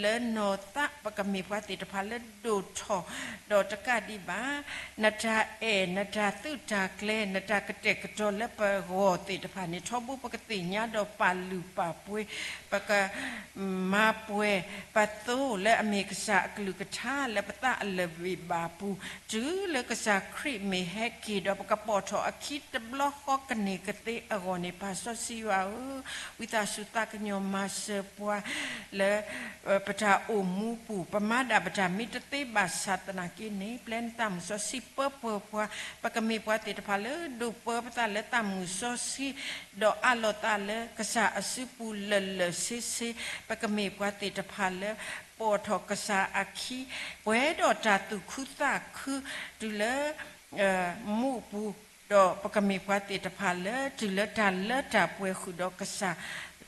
လၢနီၢ်သး ပကမ့ၢ်ပှၤသ့ၣ်တဖၣ်လၢဒိၣ်ထီၣ် ဒီးတကးဒံးဘၣ် နတၢ်အဲၣ် နတၢ်သုးတၢ်ကျဲၤ နတၢ်ကတဲာ်ကတီၤလၢပဂီၢ်သ့ၣ်တဖၣ်န့ၣ် ထီဘိပကသ့ၣ်ညါဒီးပာ်လုၢ်ပာ်ပှ့ၤ ပကမၤပှဲၤပသိလၢအမ့ၢ်ကစၢ်အကလုၢ်ကထါလၢပသးအလၢၢ်ဘ့ၣ်ဘၣ်ပူၤ တုၤလၢကစၢ်ခရံာ်မ့ၢ်ဟဲက့ၤဒီး ပကပိာ်ထီၣ်အခံတဘျီဃီကန့ၢ်ကသ့အဂီၢ်န့ၣ် ပၢ်စီဆှံယွၤဧၢ, ဝံသးစူၤသးကညီၤမၤစၢၤပှၤလၢ ပတၢ်အိၣ်မူပူၤ ပမၤဒၣ်ပတၢ်မ့ၢ်တသ့ဘၣ်ဆၣ်သနာ်က့န့ၣ် ပျဲနသးမုၣ်စီဆှံပၢပှဲၤပှၤ, ပကမ့ၢ်ပှၤသ့ၣ်တဖၣ်လၢဒိးပၢပသးလၢသးမုၣ်စီဆှံ ဒီးအးလီၤသးလၢကစၢ်အစုပူၤလၢာ်လၢာ်ဆ့ဆ့, ပကမ့ၢ်ပှၤသ့ၣ်တဖၣ်လၢ ပိာ်ထီၣ်ကစၢ်အခံ ပှဲၤဒီးတၢ်သူၣ်ခုသးခု တုၤလၢ မူးပူၤ, ဒီးပကမ့ၢ်ပှၤသ့ၣ်တဖၣ်လၢ တုၤလၢတၢ်လၢတၢ်ပှဲၤဃုာ်ဒီးကစၢ်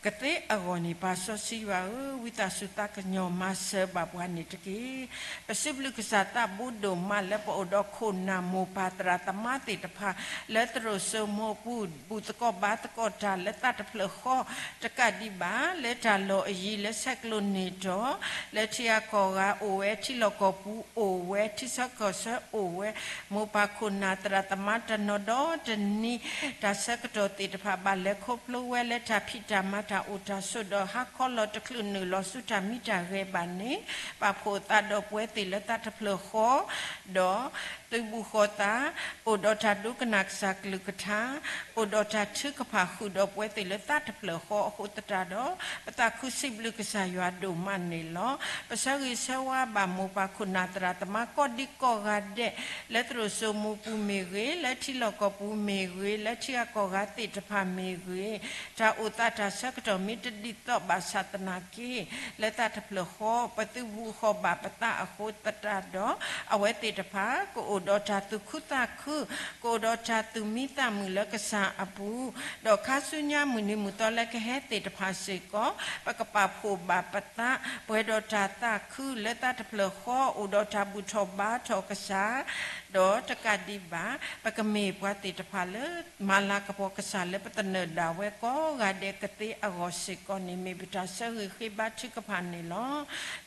ကသ့အဂီၢ်န့ၣ် ပၢ်စီဆှံယွၤဧၢ, ဝံသးစူၤသးကညီၤမၤစၢၤဘၣ်ပှၤန့ၣ်တက့ၢ်. ပစံးဘျုးကစၢ်သးဘိဒိၣ်မးလၢပအိၣ်ဒီးခိၣ်နၢ်မိၢ်ပၢ်သရၣ်သမါသ့ၣ်တဖၣ် လၢသရိာ်စိမိးပူၤ ဘူၣ်သကိးဘါသကိးတၢ်လၢသးတဖျၢၣ်ဃီ တကးဒံးဘၣ် လၢတၢ်လီၢ်အယံၤလၢဆဲးကျိးန့ၣ်ဒီး လၢထံဂၤကီၢ်ဂၤအိၣ်ဝဲ ထံလီၢ်ကီၢ်ပူၤအိၣ်ဝဲ ထံဆၢကီၢ်ဆၢအိၣ်ဝဲ မိၢ်ပၢ်ခိၣ်နၢ်သရၣ်သမါတနီၤဒီးတနံၤ တၢ်ဆၢကတီၢ်သ့ၣ်တဖၣ်ဘၣ်လဲၤခီဖျိဝဲလၢတၢ်ဖံးတၢ်မၤတၢ်အိၣ်တၢ်ဆိးဒီးဟါခီလီၤတချုးနုာ်လီၤဆူတၢ်မံတၢ်ဂဲၤဘၣ်န့ၣ် ပာ်ဖှိၣ်အသးဒီးပဝဲသ့ၣ်လၢသးတဖျၢၣ်ဃီ ဒီး သုးဘူးဃီၤသး အိၣ်ဒီးတၢ်ဒိကနၣ်ကစၢ်ကလုၢ်ကထါ အိၣ်ဒီးတၢ်ထုကဖၣ်ဃုာ်ဒီးပဝဲသ့ၣ်လၢသးတဖျၢၣ်ဃီအဃိသတးဒီး ပသးခုစံးဘျုးကစၢ်ယွၤဒိၣ်မးန့ၣ်လီၤ. ပဆၢဂ့ၤဆၢဝါဘၣ်မိၢ်ပၢ်ခိၣ်နၢ်သရၣ်သမါကိးဒံကိးဂၤဒဲး လၢသရိာ်စိမိးပူၤမ့ၢ်ဂ့ၤ လၢထံလီၢ်ကီၢ်ပူၤမ့ၢ်ဂ့ၤ လၢထံဂၤကီၢ်ဂၤသ့ၣ်တဖၣ်မ့ၢ်ဂ့ၤ တၢ်အိၣ်သးတၢ်ဆၢကတီၢ်မ့ၢ်တဒ်သိးဘၣ်ဆၣ်သနာ်က့ လၢသးတဖျၢၣ်ဃီ ပသုးဘူးဃီၤဘၣ်ပသးအဃိသတးဒီး အဝဲသ့ၣ်တဖၣ် ကအိၣ်ဒီးတၢ်သူၣ်ခုသးခု ကအိၣ်ဒီးတၢ်သူၣ်မံသးမုာ်လၢကစၢ်အပူၤ ဒီးခါဆူညါမုၢ်နံၤမုၢ်သီလၢကဟဲသ့ၣ်တဖၣ်စ့ၢ်ကီး ပကပာ်ဖှိၣ်ဘၣ်ပသး ပှဲၤဒီးတၢ်သးခုလၢသးတဖျၢၣ်ဃီ အိၣ်ဒီးတၢ်ဘူၣ်ထီၣ်ဘါထီၣ်ကစၢ် ဒီးတကးဒံးဘၣ် ပကမ့ၢ်ပှၤသ့ၣ်တဖၣ်လၢ မၤလၤကပီၤကစၢ်လၢပသနၢၣ်ဒၣ်ဝဲကိးဂၤဒဲးကသ့အဂီၢ်စ့ၢ်ကီးန့ၣ် မ့ၢ်ပတၢ်ဆၢဂ့ၤဃ့ဘါထုကဖၣ်န့ၣ်လီၤ.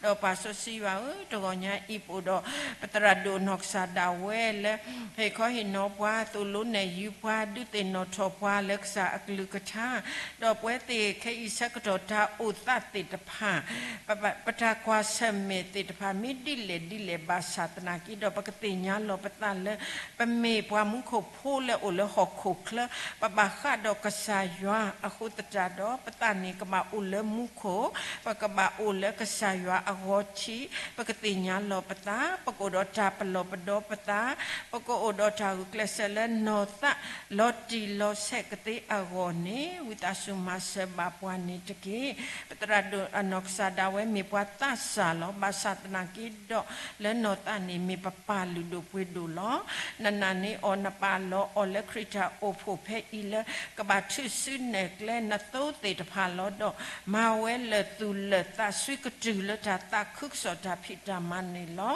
ဒီးပၢ်စီဆှံယွၤဧၢ, တဂီၤညါအံၤပအိၣ်ဒီး ပသရၣ်ဒိၣ်နီၢ်ကစၢ်ဒၣ် ဝဲလၢ ဟ့ၣ်ခီဟ့ၣ်နီၤပှၤ သိၣ်လိနဲၣ်ယုၤပှၤ ဒုးသ့ၣ်နီၣ်ထီၣ်ပှၤလၢကစၢ်အကလုၢ်ကထါ, ဒီးပဝဲသ့ၣ်ခဲအံၤဆၢကတီၢ်တၢ်အိၣ်သးသ့ၣ်တဖၣ် ပတၢ်ကွၢ်ဆၢၣ်မဲာ်သ့ၣ်တဖၣ် မ့ၢ်ဒ်လဲၣ်ဒ်လဲၣ်ဘၣ်ဆၣ်သနာ်က့ဒီး ပကသ့ၣ်ညါလီၤပသးလၢ ပမ့ၢ်ပှၤမူခိၣ်ဖိလၢအိၣ်လၢဟီၣ်ခိၣ်ချၢ, ပဘၣ်ဃးဒီးကစၢ်ယွၤအဃိသတးဒီး ပသးန့ၣ်ကဘၣ်အိၣ်လၢမူခိၣ်, ပကဘၣ်အိၣ်လၢကစၢ်ယွၤအဂီၤထံး, ပကသ့ၣ်ညါလီၤပသး, ပကအိၣ်ဒီးတၢ်ပလီၢ်ပဒီပသး, ပကအိၣ်ဒီးတၢ်ဂုာ်ကျဲးစၢးလၢနီၢ်သး လီၤတံၢ်လီၤဆဲးကသ့အဂီၢ်န့ၣ် ဝံသးစူၤမၤစၢၤဘၣ်ပှၤန့ၣ်တက့ၢ်. ပသရၣ်ဒိၣ်အနီၢ်ကစၢ်ဒၣ်ဝဲမ့ၢ်ပှၤသးစၢ်လီၤ. ဘၣ်ဆၣ်သနာ်က့ဒီး လၢနီၢ်သးန့ၣ်မ့ၢ်ပပၢ်လုၢ်ဒိၣ်ပှ့ၤဒိၣ်လီၤ. နနာ်န့ၢ်အီၤ နပာ်လီၤအီၤလၢခရံာ်တၢ်အိၣ်ဖှိၣ်ဖဲအံၤလၢ ကဘၣ်ထုးစုနဲၣ်ကျဲနသိသ့ၣ်တဖၣ်လီၤ. ဒီးမၤဝဲလၢာ်သူၣ်လၢာ်သး စုကတုၤလၢတၢ်သးခုကစီၣ်တၢ်ဖံးတၢ်မၤန့ၣ်လီၤ.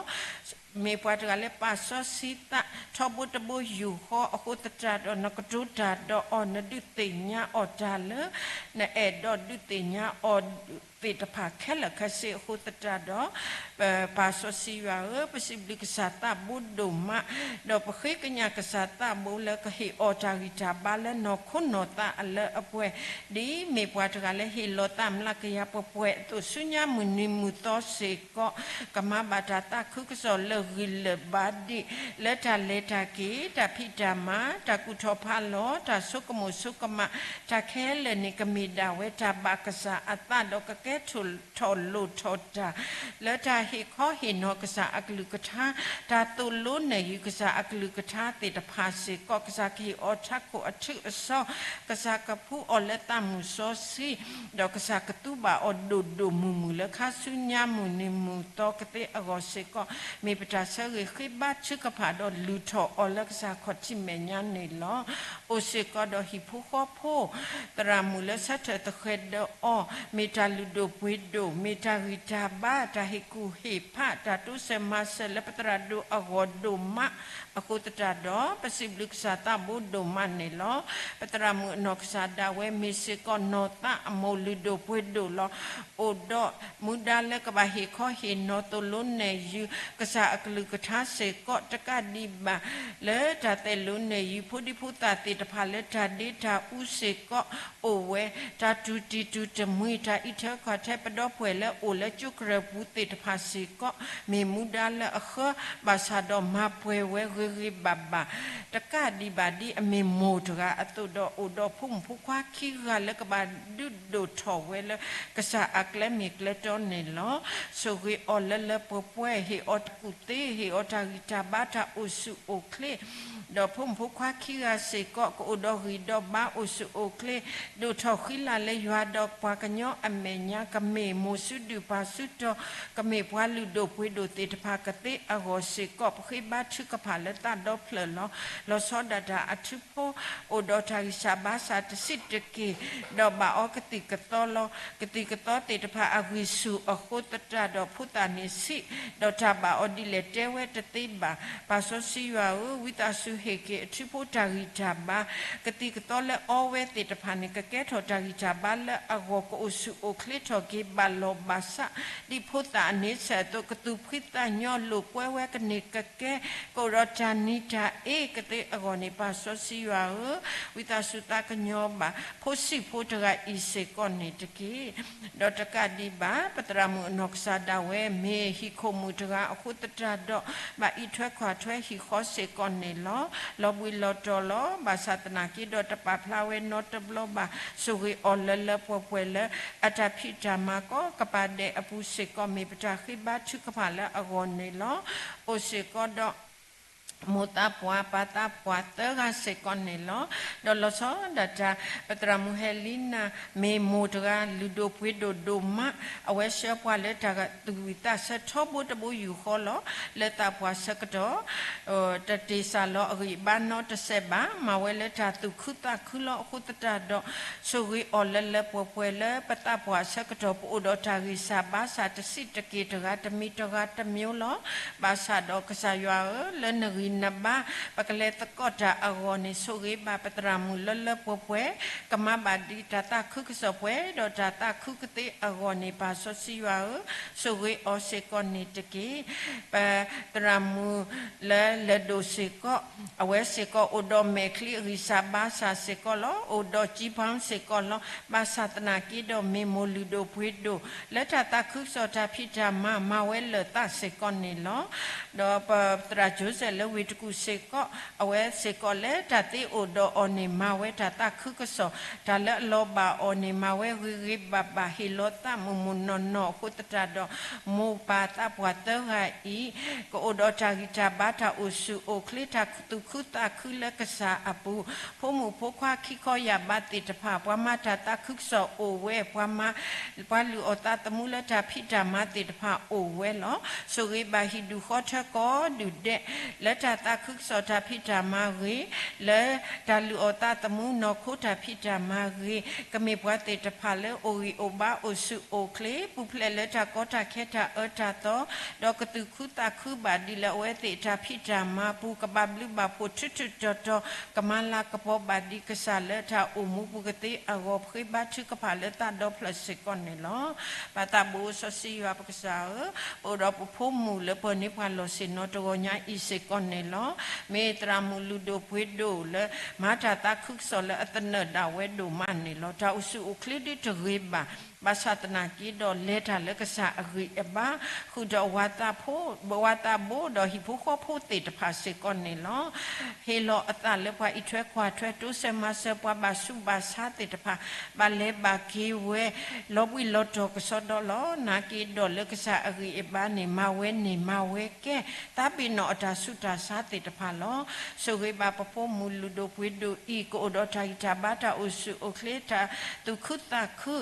မ့ၢ်ပှၤတဂၤလၢပာ်စီဆှံသး ထီဘိတဘိယူၢ်ဃီအဃိသတးဒီး နကတိၤတၢ်ဒီးအီၤ နဒုးသ့ၣ်ညါအီၤတၢ်လၢ နအဲၣ်ဒိးဒုးသ့ၣ်ညါအီၤသ့ၣ်တဖၣ်ခဲလၢာ်ခဲဆ့အဃိသတးဒီး ပပာ်စီဆှံယွၤဧၢ, ပစံးဘျုးကစၢ်သးဘိဒိၣ်မး, ဒီးပဃ့ကညးကစၢ်သးဘိလၢကဟ့ၣ်အီၤတၢ်ဂံၢ်တၢ်ဘါလၢနီၢ်ခိနီၢ်သးအလၢအပှဲၤ, ဒ်မ့ၢ်ပှၤတဂၤလၢဟ့ၣ်လီၤသးမျးကယၤပှဲၤပှဲၤအသိး ဆူညါမုၢ်နံၤမုၢ်သီစ့ၢ်ကီး ကမၤဘၣ်တၢ်သးခုကစီၣ်လၢဂံၢ်လၢဘါဒံး လၢတၢ်လဲၤတၢ်က့ၤ, တၢ်ဖံးတၢ်မၤ, တၢ်ကူၣ်ထီၣ်ဖးလီၤ, တၢ်ဆိကမိၣ်ဆိကမး, တၢ်ခဲလၢာ်န့ၣ် ကမ့ၢ်ဒၣ်ဝဲတၢ်ဘၣ်ကစၢ်အသး ဒီးကကဲထီၣ်လိၣ်ထီၣ်တၢ် လၢတၢ်ဟ့ၣ်ခီဟ့ၣ်နီၤကစၢ်အကလုၢ်ကထါ, တၢ်သိၣ်လိနဲၣ်ယုၤကစၢ်အကလုၢ်ကထါသ့ၣ်တဖၣ်စ့ၢ်ကီး, ကစၢ်ကဟ့ၣ်အီၤထးခိၣ်အထုးအစီ, ကစၢ်ကဖှူအီၤလၢသးမုၢ်စီဆှံ, ဒီးကစၢ်ကသူဘၣ်အီၤဒိၣ်ဒိၣ်မုၢ်မုၢ် လၢခါဆူညါမုၢ်နံၤမုၢ်သီကသ့အဂီၢ်စ့ၢ်ကီး, မ့ၢ်ပတၢ်ဆၢဂ့ၤဃ့ဘါထုကဖၣ် ဒီးလုၢ်ထီၣ်အီၤလၢကစၢ်ခီၣ်ထံးမဲာ်ညါန့ၣ်လီၤ. အိၣ်စ့ၢ်ကီးဒီးဟံၣ်ဖိဃီဖိ သရၣ်မုၣ်လၢဆၢထၢၣ်သဃဲးဒီးအီၤ, မ့ၢ်တၢ်လုၢ်ဒိၣ်ပှ့ၤဒိၣ်, မ့ၢ်တၢ်ဂံၢ်တၢ်ဘါ, တၢ်ဟ့ၣ်ကူၣ်ဟ့ၣ်ဖး, တၢ်တိစၢၤမၤစၢၤလၢပသရၣ်ဒိၣ်အဂီၢ်ဒိၣ်မးအဃိသတးဒီး ပစံးဘျုးကစၢ်သးဘိဒိၣ်မးန့ၣ်လီၤ. ပသရၣ်မုၣ်အနီၢ်ကစၢ်ဒၣ်ဝဲ မ့ၢ်စ့ၢ်ကီးနီၢ်သးအမိၢ်လုၢ်ဒိၣ်ပှ့ၤဒိၣ်လီၤ. အိၣ်ဒီးမူဒါလၢကဘၣ်ဟ့ၣ်ခီဟ့ၣ်နီၤသိၣ်လိနဲၣ်ယုၤ ကစၢ်အကလုၢ်ကထါစ့ၢ်ကီး, တကးဒံးဘၣ် လၢတၢ်သိၣ်လိနဲၣ်ယုၤဖိဒံဖိသၣ်သ့ၣ်တဖၣ်လၢတၢ်ဒ့တၢ်အူစ့ၢ်ကီးအိၣ်ဝဲ, တၢ်တူၢ်တံၢ်တူၢ်တမှံၤ, တၢ်အံးထွဲကွၢ်ထွဲပဒီပုၢ်ဝဲၢ်လၢအိၣ်လၢကၠိကရၢၢ်ပူၤသ့ၣ်တဖၣ်စ့ၢ်ကီး မ့ၢ်မူဒါလၢအဃၢ ဘၣ်ဆၣ်ဒီးမၤပှဲၤဝဲဂ့ၤဂ့ၤဘၣ်ဘၣ်, တကးဒံးဘၣ်ဒ်အမ့ၢ်မိၢ်တဂၤအသိးဒီး အိၣ်ဒီးဖိမုၣ်ဖိခွါခံဂၤလၢကဘၣ်ဒုးဒိၣ်ထီၣ်ဝဲလၢ ကစၢ်အကျဲမ့ၢ်ကျဲတီန့ၣ်လီၤ. ဆိၣ်ဂ့ၤအီၤလၢလၢပှဲၤပှဲၤ, ဟ့ၣ်အီၤတၢ်ကူၣ်သ့, ဟ့ၣ်အီၤတၢ်ဂံၢ်တၢ်ဘါ, တၢ်အိၣ်ဆူၣ်အိၣ်ချ့, ဒီးဖိမုၣ်ဖိခွါခံဂၤစ့ၢ်ကီး ကအိၣ်ဒီးဂံၢ်ဒီးဘါအိၣ်ဆူၣ်အိၣ်ချ့, ဒိၣ်ထီၣ်ဃံလၤလၢယွၤဒီးပှၤကညီအမဲာ်ညါ, ကမ့ၢ်မိၢ်စုဒုၣ်ပၢ်စုတီၤ, ကမ့ၢ်ပှၤလုၢ်ဒိၣ်ပှ့ၤဒိၣ်သ့ၣ်တဖၣ်ကသ့အဂီၢ်စ့ၢ်ကီး ပဃ့ဘါထုကဖၣ်လၢသးဒီဖျၢၣ်လီၤ. လီၤဆီဒၣ်တၢ်အထူဖိ အိၣ်ဒီးတၢ်ဂံၢ်စၢ်ဘါစၢ်တဆံးတက့ၢ်, ဒီးဘၣ်အီကသံၣ်ကသီလီၤ. ကသံၣ်ကသီသ့ၣ်တဖၣ်အဂံၢ်ဆူၣ်အဃိသတးဒီး ဖိသၣ်န့ၣ်ဆံး, ဒီးတၢ်ဘၣ်အီဒ်လဲၣ်တဲဝဲတသ့ဘၣ်. ပၢ်စီဆှံယွၤဧၢ, ဝံသးစူၤဟ့ၣ်က့ၤအထူဖိတၢ်ဂံၢ်တၢ်ဘါ, ကသံၣ်ကသီလၢအီဝဲသ့ၣ်တဖၣ်န့ၣ် ကကဲထီၣ်တၢ်ဂံၢ်တၢ်ဘါလၢအဂီၢ် ကအိၣ်ဆူၣ်အိၣ်ချ့ထီၣ်က့ၤဘၣ်လီၢ်ဘၣ်စး ဒ်ဖိသၣ်အန့ဆၢၣ်အသိး ကသူၣ်ဖှံသးညီ လိာ်ကွဲဝဲကန့ၢ်ကကဲ ကအိၣ်ဒီးတၢ်နံၤတၢ်အ့ကသ့အဂီၢ်န့ၣ် ပၢ်စီဆှံယွၤဧၢ, ဝံသးစူၤသးကညီၤဘၣ် ဖိဆံးဖိတဂၤအံၤစ့ၢ်ကီးန့ၣ်တက့ၢ်. ဒီးတကးဒံးဘၣ် ပသရၣ်မုၣ်အနီၢ်ကစၢ်ဒၣ်ဝဲ မ့ၢ်ဟံၣ်ခိၣ်မုၣ်တဂၤအဃိသတးဒီး ဘၣ်အံးထွဲကွၢ်ထွဲဟံၣ်ဃီစ့ၢ်ကီးန့ၣ်လီၤ. လီၤဘှံးလီၤတီၤလီၤ. ဘၣ်ဆၣ်သနာ်က့ဒီး တပာ်ဖျါဝဲနီတဘျီဘၣ်. ဆိၣ်ဂ့ၤအီၤလၢလၢပှဲၤပှဲၤလၢ အတၢ်ဖံးတၢ်မၤကိးကပၤဒဲးအပူၤစ့ၢ်ကီး မ့ၢ်ပတၢ်ဃ့ဘါထုကဖၣ်လၢအဂီၢ်န့ၣ်လီၤ. အိၣ်စ့ၢ်ကီးဒီး မိၢ်သးပှၢ်ပၢ်သးပှၢ်သၢဂၤစ့ၢ်ကီးန့ၣ်လီၤ. ဒီးလီၤဆီဒၣ်တၢ် ပသရၣ်မုၣ်ဟဲလံနၤ မ့ၢ်မိၢ်တဂၤလုၢ်ဒိၣ်ပှ့ၤဒိၣ်ဒိၣ်မး, အဝဲဆှၢပှၤလၢတၢ်သူၣ်ဝံၣ်သးဆၢထီဘိတဘိယူၢ်ဃီလီၤ. လၢသးပှၢ်ဆၢကတီၢ် တတ့ၢ်စၢ်လီၤအဂံၢ်အဘါနီတစဲးဘၣ်, မၤဝဲလၢတၢ်သူၣ်ခုသးခုလီၤ. အဃိသတးဒီး ဆိၣ်ဂ့ၤအီၤလၢလၢပှဲၤပှဲၤလၢပသးပှၢ်ဆၢကတီၢ် ပအိၣ်ဒီးတၢ်ဂံၢ်စၢ်ဘါစၢ်တဆံးတက့ၢ် တဂၤတမံၤတဂၤတမံၤလီၤ. ဘၣ်ဆၣ်ဒီးကစၢ်ယွၤဧၢ, လၢနဂံၢ် နဘါ ပကလဲၤသကိးတၢ်အဂီၢ်န့ၣ် ဆိၣ်ဂ့ၤဘၣ်ပသရၣ်မုၣ်လၢလၢပှဲၤပှဲၤ ကမၤဘၣ်ဒံးတၢ်သးခုကစီၣ်ပှဲၤဒီးတၢ်သးခုကသ့အဂီၢ်န့ၣ် ပၢ်စီဆှံယွၤဧၢ, ဆိၣ်ဂ့ၤအီၤစ့ၢ်ကီးန့ၣ်တက့ၢ်. ပသရၣ်မုၣ်လၢလဲၤဒိၣ်စ့ၢ်ကီး အဝဲစ့ၢ်ကီးအိၣ်ဒီးမဲာ်ချံအဂံၢ်စၢ်ဘါစၢ်စ့ၢ်ကီးလီၤ. အိၣ်ဒီးကၠံဖၣ်စ့ၢ်ကီးလီၤ. ဘၣ်ဆၣ်သနာ်က့ဒီးမ့ၢ်မိၢ်လုၢ်ဒိၣ်ပှ့ၤဒိၣ် လၢတၢ်သးခုကစီၣ်တၢ်ဖံးတၢ်မၤ မၤဝဲလၢာ်သးစ့ၢ်ကီးန့ၣ်လီၤ. ဒီးပသရၣ်ကၠိစဲးလၢဝ့ၢ်တကူၣ်စ့ၢ်ကီး အဝဲစ့ၢ်ကီးလၢတၢ်သ့အိၣ်ဒီးအီၤန့ၣ် မၤဝဲတၢ်သးခုကစီၣ် တၢ်လၢအလီၤဘၣ်အီၤန့ၣ် မၤဝဲဂ့ၤဂ့ၤဘၣ်ဘၣ် ဟ့ၣ်လီၤသးမုၢ်မုၢ်နီၢ်နီၢ်အဃိသတးဒီး မိၢ်ပၢ်သးပှၢ်သၢဂၤအံၤ ကအိၣ်ဒီးတၢ်ဂံၢ်တၢ်ဘါ တၢ်အိၣ်ဆူၣ်အိၣ်ချ့ တၢ်သူၣ်ခုသးခုလၢကစၢ်အပူၤ, ဖိမုၣ်ဖိခွါခံခီယာ်ဘးသ့ၣ်တဖၣ် ပှၤမၤတၢ်သးခုကစီၣ်အိၣ်ဝဲ, ပှၤမၤ ပှၤလုၢ်အီၣ်သးသမူလၢတၢ်ဖံးတၢ်မၤသ့ၣ်တဖၣ်အိၣ်ဝဲလီၤ. ဆိၣ်ဂ့ၤဘၣ်ဟံၣ်ဒူၣ်ဃီထၢကိးဒူၣ်ဒဲး လၢတၢ်သးခုကစီၣ်တၢ်ဖံးတၢ်မၤဂ့ၤ, လၢတၢ်လုၢ်အီၣ်သးသမူနီၢ်ခိတၢ်ဖံးတၢ်မၤဂ့ၤ, ကမ့ၢ်ပှၤသ့ၣ်တဖၣ်လၢအိၣ်ဂံၢ်အိၣ်ဘါအိၣ်ဆူၣ်အိၣ်ချ့ ပူၤဖျဲးလၢတၢ်ကီတၢ်ခဲတၢ်အၢတၢ်သီ, ဒီးကသူၣ်ခုသးခုဘၣ်ဒံးလၢအဝဲသ့ၣ်တၢ်ဖံးတၢ်မၤပူၤ ကဘၣ်ဘျုးဘၣ်ဖှိၣ်ထူးထူးတီၤတီၤ ကမၤလၤကပီၤဘၣ်ဒံးကစၢ်လၢတၢ်အိၣ်မူပူၤကသ့အဂီၢ် ဃ့ဘါထုကဖၣ်လၢသးဒီဖျၢၣ်စ့ၢ်ကီးန့ၣ်လီၤ. ပၢ်သးဘိစီဆှံယွၤပကစၢ်ဧၢ, ပအိၣ်ဒီးပဖိမုၣ်လၢပှၤန့ၢ်ပှၤလီၢ်ဆ့ၣ်နီၤတဂီၤညါအံၤစ့ၢ်ကီးန့ၣ်လီၤ. မ့ၢ်သရၣ်မုၣ်လုၢ်ဒိၣ်ပှ့ၤဒိၣ်လၢ မၤတၢ်သးခုကစီၣ်လၢအသနၢၣ်ဒၣ်ဝဲဒိၣ်မးန့ၣ်လီၤ. တၢ်အိၣ်ဆူၣ်အိၣ်ချ့ဒုတဂ့ၤဘၣ် ဘၣ်ဆၣ်သနာ်က့ဒီးလဲၤတၢ်လၢကစၢ်အဂံၢ်အဘါ, ဃုာ်ဒီးဝၤသးဖိ, ဝၤသးဘိဒီးဟံၣ်ဖိဃီဖိသ့ၣ်တဖၣ်စ့ၢ်ကီးန့ၣ်လီၤ. ဟ့ၣ်လီၤအသးလၢပှၤအံးထွဲကွၢ်ထွဲ တိစၢၤမၤစၢၤပှၤဘၣ်ဆူးဘၣ်ဆါသ့ၣ်တဖၣ် ဘၣ်လဲၤဘၣ်က့ၤဝဲ လီၤဘှံးလီၤတီၤကစီဒီလီၤ. နာ်က့ဒီးလၢကစၢ်အဂံၢ်အဘါန့ၣ် မၤဝဲန့ၢ်မၤဝဲကဲ သးပ့ၤနီၣ်အတၢ်ဆူးတၢ်ဆါသ့ၣ်တဖၣ်လီၤ. ဆိၣ်ဂ့ၤဘၣ်ပဖိမုၣ်လုၢ်ဒိၣ်ပှ့ၤဒိၣ်အံၤ ကအိၣ်ဒီးတၢ်ဂံၢ်တၢ်ဘါ တၢ်အိၣ်ဆူၣ်အိၣ်ချ့ တၢ်သူၣ်ခုသးခု,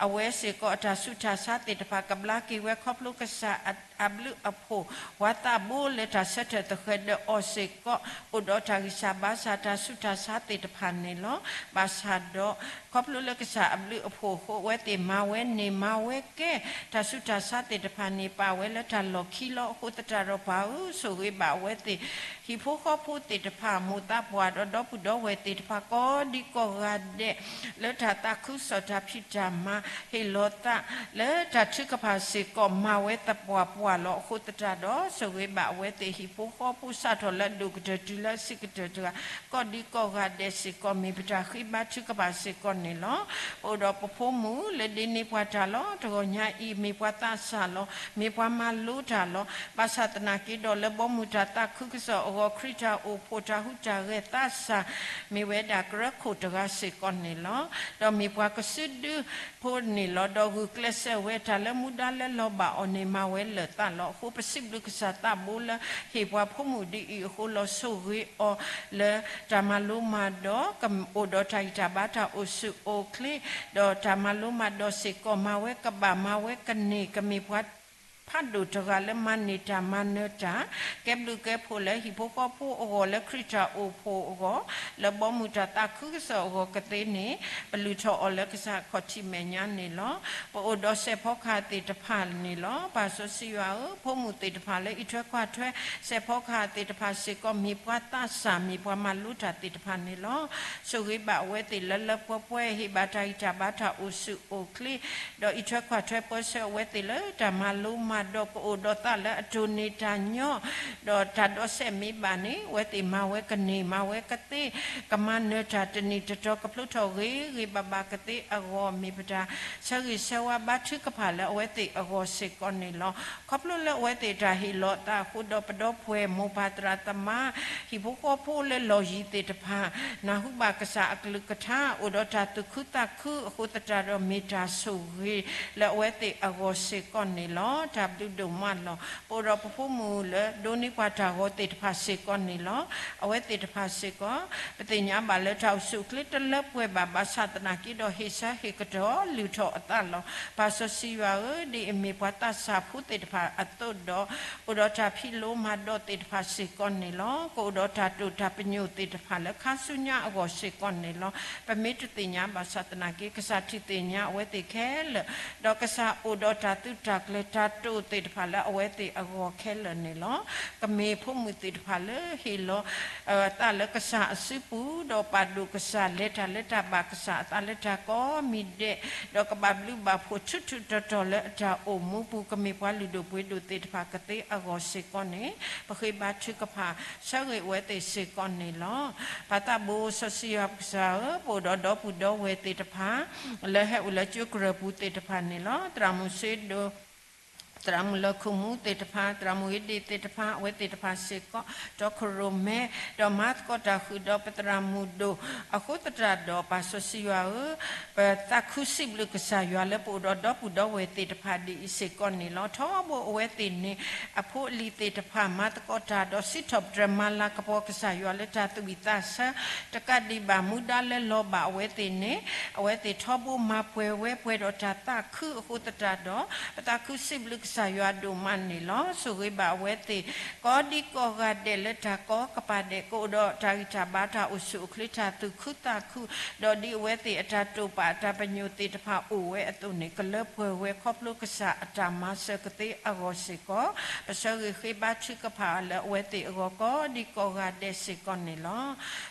အဝဲစ့ၢ်ကီးအတၢ်ဆူးတၢ်ဆါသ့ၣ်တဖၣ် ကဘျါက့ၤဝဲခီဖျိကစၢ်အဘျုးအဖှိၣ်, ဝၤသးဘိလၢတၢ်ဆၢထၢၣ်သဃဲၤဒီးအီၤစ့ၢ်ကီး အိၣ်ဒီးတၢ်ဂံၢ်စၢ်ဘါစၢ် တၢ်ဆူးတၢ်ဆါသ့ၣ်တဖၣ်န့ၣ်လီၤ. ဘၣ်ဆၣ်ဒီး ခီဖျိလၢကစၢ်အဘျုးအဖှိၣ်အဃိ အဝဲသ့ၣ်မၤဝဲန့ၢ်မၤဝဲကဲ တၢ်ဆူးတၢ်ဆါသ့ၣ်တဖၣ်န့ၣ် ပာ်ဝဲလၢတၢ်လီၢ်ခံလီၤ. အဃိသတးဒီးပၢ်ဧၢ, ဆိၣ်ဂ့ၤဘၣ်အဝဲသ့ၣ် ဟံၣ်ဖိဃီဖိသ့ၣ်တဖၣ် မိၢ်သးပှၢ်ဒီးဒီပုၢ်ဒီဝဲၢ်သ့ၣ်တဖၣ် ကိးဒံကိးဂၤဒဲး လၢတၢ်သးခုကစီၣ်တၢ်ဖံးတၢ်မၤ ဟ့ၣ်လီၤသး လၢတၢ်ထုကဖၣ်စ့ၢ်ကီး မၤဝဲသပှၢ်ပှၢ်လီၤ. အဃိသတးဒီး ဆိၣ်ဂ့ၤဘၣ်အဝဲသ့ၣ်ဟံၣ်ဖိဃီဖိ စးထီၣ်လၢအဒိၣ်ကတၢၢ်တုၤလၢအဆံးကတၢၢ်တဂၤ ကိးဒံကိးဂၤဒဲးစ့ၢ်ကီး မ့ၢ်ပတၢ်ဃ့ဘါထုကဖၣ်စ့ၢ်ကီးန့ၣ်လီၤ. ပအိၣ်ဒီးပဖိမုၣ်လၢဒ့န့ၢ်ပှၤတၢ်လီၤ. တဂီၤညါအံၤ မ့ၢ်ပှၤသးစၢ်လီၤ. မ့ၢ်ပှၤမၤလိတၢ်လီၤ. ဘၣ်ဆၣ်သနာ်က့ဒီးလၢဘီမုၢ်တၢ်သးခုကစီၣ်အဂီၢ် ခရံာ်တၢ်အိၣ်ဖှိၣ်တၢ်ဟူးတၢ်ဂဲၤသးစၢ် မ့ၢ်ဝဲဒၣ်ကရၢခိၣ်တဂၤစ့ၢ်ကီးန့ၣ်လီၤ. ဒီးမ့ၢ်ပှၤကစုဒုဖိန့ၣ်လီၤ. ဒီးဂုာ်ကျဲးစၢးဝဲတၢ်လၢမူဒါလၢလီၤဘၣ်အီၤန့ၣ် မၤဝဲလၢာ်သးလီၤ. အဃိပစံးဘျုးကစၢ်သးဘိလၢဟ့ၣ်ပှၤဖိမုၣ်ဒ်အံၤအဃိလီၤ. ဆိၣ်ဂ့ၤအီၤလၢတၢ်မၤလိမၤဒိး ကအိၣ်ဒီးတၢ်ဂံၢ်တၢ်ဘါတၢ်အိၣ်ဆူၣ်အိၣ်ချ့ ဒီးတၢ်မၤလိမၤဒိးစ့ၢ်ကီး မၤဝဲကဘၣ်မၤဝဲကန့ၢ် ကမ့ၢ်ပှၤ ဖးဒိၣ်တဂၤလၢမၤန့ၢ်တၢ်မၤနၢၤတၢ် ကဲဘျုးကဲဖှိၣ်လၢဟံၣ်ဖိဃီဖိအဂီၢ် လၢခရံာ်တၢ်အိၣ်ဖှိၣ်အဂီၢ် လၢဘီမုၢ်တၢ်သးခုကစီၣ်အဂီၢ်ကသ့န့ၣ် ပလုၢ်ထီၣ်အီၤလၢကစၢ်ခီၣ်ထံးမဲာ်ညါန့ၣ်လီၤ. ပအိၣ်ဒီးစဲးဖီကဟၣ်သ့ၣ်တဖၣ်န့ၣ်လီၤ. ပၢ်စီဆှံယွၤဧၢ, ဖိမုၣ်သ့ၣ်တဖၣ်လၢအံးထွဲကွၢ်ထွဲ စဲးဖီကဟၣ်သ့ၣ်တဖၣ်စ့ၢ်ကီး မ့ၢ်ပှၤသးစၢ် မ့ၢ်ပှၤမၤလိတၢ်သ့ၣ်တဖၣ်န့ၣ်လီၤ. ဆိၣ်ဂ့ၤဘၣ်အဝဲသ့ၣ်လၢလၢပှဲၤပှဲၤ ဟ့ၣ်ဘၣ်တၢ်ဂံၢ်တၢ်ဘါတၢ်အိၣ်ဆူၣ်အိၣ်ချ့ ဒီးအံးထွဲကွၢ်ထွဲပၢဆှၢအဝဲသ့ၣ်လၢတၢ်မၤလိမၤဒိး ကအိၣ်ဒီးသးလၢအတိၢ်နီၣ်တၢ်ညီ ဒီးတၢ်ဒီးစဲးမ့ၢ်ဘၣ်န့ၣ် အဝဲသ့ၣ်မၤဝဲကန့ၢ် မၤဝဲကသ့ ကမၤနၢၤတၢ်တနံၤတတီၤ ကဖျိထီၣ်ဂ့ၤဂ့ၤဘၣ်ဘၣ်ကသ့အဂီၢ် မ့ၢ်ပတၢ်ဆၢဂ့ၤဆၢဝါဘါထုကဖၣ်လၢအဝဲသ့ၣ်အဂီၢ်စ့ၢ်ကီးန့ၣ်လီၤ. ခီဖျိလၢအဝဲသ့ၣ်တၢ်ဟ့ၣ်လီၤအသးအဃိဒီး ပဒီပုၢ်ဝဲၢ်မိၢ်ပၢ်သရၣ်သမါ ဟံၣ်ဖိဃီဖိလၢလီၢ်ယံၤသ့ၣ်တဖၣ် နၢ်ဟူဘၣ်ကစၢ်အကလုၢ်ကထါ အိၣ်ဒီးတၢ်သူၣ်ခုသးခုအဃိသတးဒီး မ့ၢ်တၢ်ဆိၣ်ဂ့ၤလၢအဝဲသ့ၣ်အဂီၢ်စ့ၢ်ကီးန့ၣ်လီၤ. တၢ်ဘျုးဒိၣ်မးလီၤ. ပအိၣ်ဒီးပဖိမုၣ်လၢဒိးန့ၢ်ပှၤတၢ်ဂီၤသ့ၣ်တဖၣ်စ့ၢ်ကီးန့ၣ်လီၤ. အဝဲသ့ၣ်တဖၣ်စ့ၢ်ကီး ပသ့ၣ်ညါဘၣ်လၢတၢ်အိၣ်ဆူၣ်အိၣ်ချ့တလၢပှဲၤဘၣ် ဘၣ်ဆၣ်သနာ်က့ဒီး ဟ့ၣ်ဆၢဟ့ၣ်ကတီၢ်လုၢ်ထီၣ်အသးလီၤ. ပၢ်စီဆှံယွၤဧၢ, ဒ်အမ့ၢ်ပှၤသးစၢ်ဖိသ့ၣ်တဖၣ်အသိးဒီး အိၣ်ဒီးတၢ်ဖံးလိမၤဒိးသ့ၣ်တဖၣ်စ့ၢ်ကီးန့ၣ်လီၤ. ကအိၣ်ဒီးတၢ်တိာ်တၢ်ပညိၣ်သ့ၣ်တဖၣ်လၢခါဆူညါအဂီၢ်စ့ၢ်ကီးန့ၣ်လီၤ. ပမ့ၢ်တသ့ၣ်ညါဘၣ်ဆၣ်သနာ်က့ ကစၢ်ထံၣ်သ့ၣ်ညါအဝဲသ့ၣ်ခဲလၢာ်, ဒီးကစၢ်အိၣ်ဒီးတၢ်သုးတၢ်ကျဲၤတၢ်တိာ် ဒိၣ်သ့ၣ်တဖၣ်လၢအဝဲသ့ၣ်အဂီၢ်ခဲလၢာ်န့ၣ်လီၤ. ကမ့ၢ်ဖိမုၣ်သ့ၣ်တဖၣ်လၢဟ့ၣ်လီၤ သးလၢကစၢ်အစုပူၤ, ဒီးပာ်ဒိၣ်ကစၢ်, လဲၤတၢ်လၢတၢ်ဘၣ်ကစၢ်အသးလၢတၢ်ကိးမံၤဒဲး, ဒီးကဘၣ်ဘျုးဘၣ်ဖှိၣ်ထူးထူးတီၤတီၤလၢအတၢ်အိၣ်မူပူၤ, ကမ့ၢ်ပှၤလုၢ်ဒိၣ်ပှ့ၤဒိၣ်သ့ၣ်တဖၣ်ကသ့အဂီၢ်စ့ၢ်ကီးန့ၣ်, ပဃ့ဘါထုကဖၣ် ဆၢဂ့ၤအဝဲသ့ၣ်စ့ၢ်ကီးန့ၣ်လီၤ. ပၢ်သးဘိစီဆှံယွၤပကစၢ်ဧၢ, ပအိၣ်ဒီးဒီပုၢ်ဒီဝဲၢ်သ့ၣ်တဖၣ် လၢဟဲအိၣ်လၢကၠိကရၢၢ်ပူၤသ့ၣ်တဖၣ်န့ၣ်လီၤ. သရၣ်မုၣ်စ့ဒိၣ် သရၣ်မုၣ်လၢခိၣ်မူသ့ၣ်တဖၣ်, သရၣ်မုၣ်ဝ့ဒ့ၣ်သ့ၣ်တဖၣ်, အဝဲသ့ၣ်တဖၣ်စ့ၢ်ကီး, ဒီးခရိၣ်မဲ, ဒီးမၤသကိးတၢ်ဃုာ်ဒီးပသရၣ်မုၣ်ဒိၣ်, အဃိသတးဒီး ပၢ်စီဆှံယွၤဧၢ, ပသးခုစံးဘျုးကစၢ်ယွၤလၢပအိၣ်ဒီးဒီပုၢ်ဒီဝဲၢ်သ့ၣ်တဖၣ်ဒ်အံၤစ့ၢ်ကီးန့ၣ်လီၤ. ထီဘိအဝဲသ့ၣ်န့ၣ် အဖိအလံၤသ့ၣ်တဖၣ် မၤသကိးတၢ်ဒီး စံးထီၣ်ပတြၢၤမၤလၤကပီၤကစၢ်ယွၤလၢတၢ်သူၣ်ဝံၣ်သးဆၢ တကးဒံးဘၣ် မူဒါလၢလီၤဘၣ်အဝဲသ့ၣ်န့ၣ်, အဝဲသ့ၣ်ထီဘိမၤပှဲၤဝဲပှဲၤဒီးတၢ်သးခုအဃိသတးဒီး, ပသးခုစံးဘျုးကစၢ်ယွၤဒိၣ်မးန့ၣ်လီၤ. ဆိၣ်ဂ့ၤဘၣ်အဝဲသ့ၣ် ကိးဒံကိးဂၤဒဲးလၢတၢ်ကိးကပၤဒဲး ကအိၣ်ဒီးတၢ်ဂံၢ်တၢ်ဘါ တၢ်အိၣ်ဆူၣ်အိၣ်ချ့ တၢ်သူၣ်ခုသးခု, ဒီးဒ်အဝဲသ့ၣ်အတၢ်တိာ်ပာ်အတၢ်ပညိၣ်သ့ၣ်တဖၣ်အိၣ်ဝဲအသိးန့ၣ် ကလၢပှဲၤဝဲခီဖျိကစၢ်အတၢ်မၤစၢၤကသ့အဂီၢ်စ့ၢ်ကီး, ပဆၢဂ့ၤဃ့ဘါထုကဖၣ်လၢအဝဲသ့ၣ်အဂီၢ် ကိးဒံကိးဂၤဒဲးစ့ၢ်ကီးန့ၣ်လီၤ.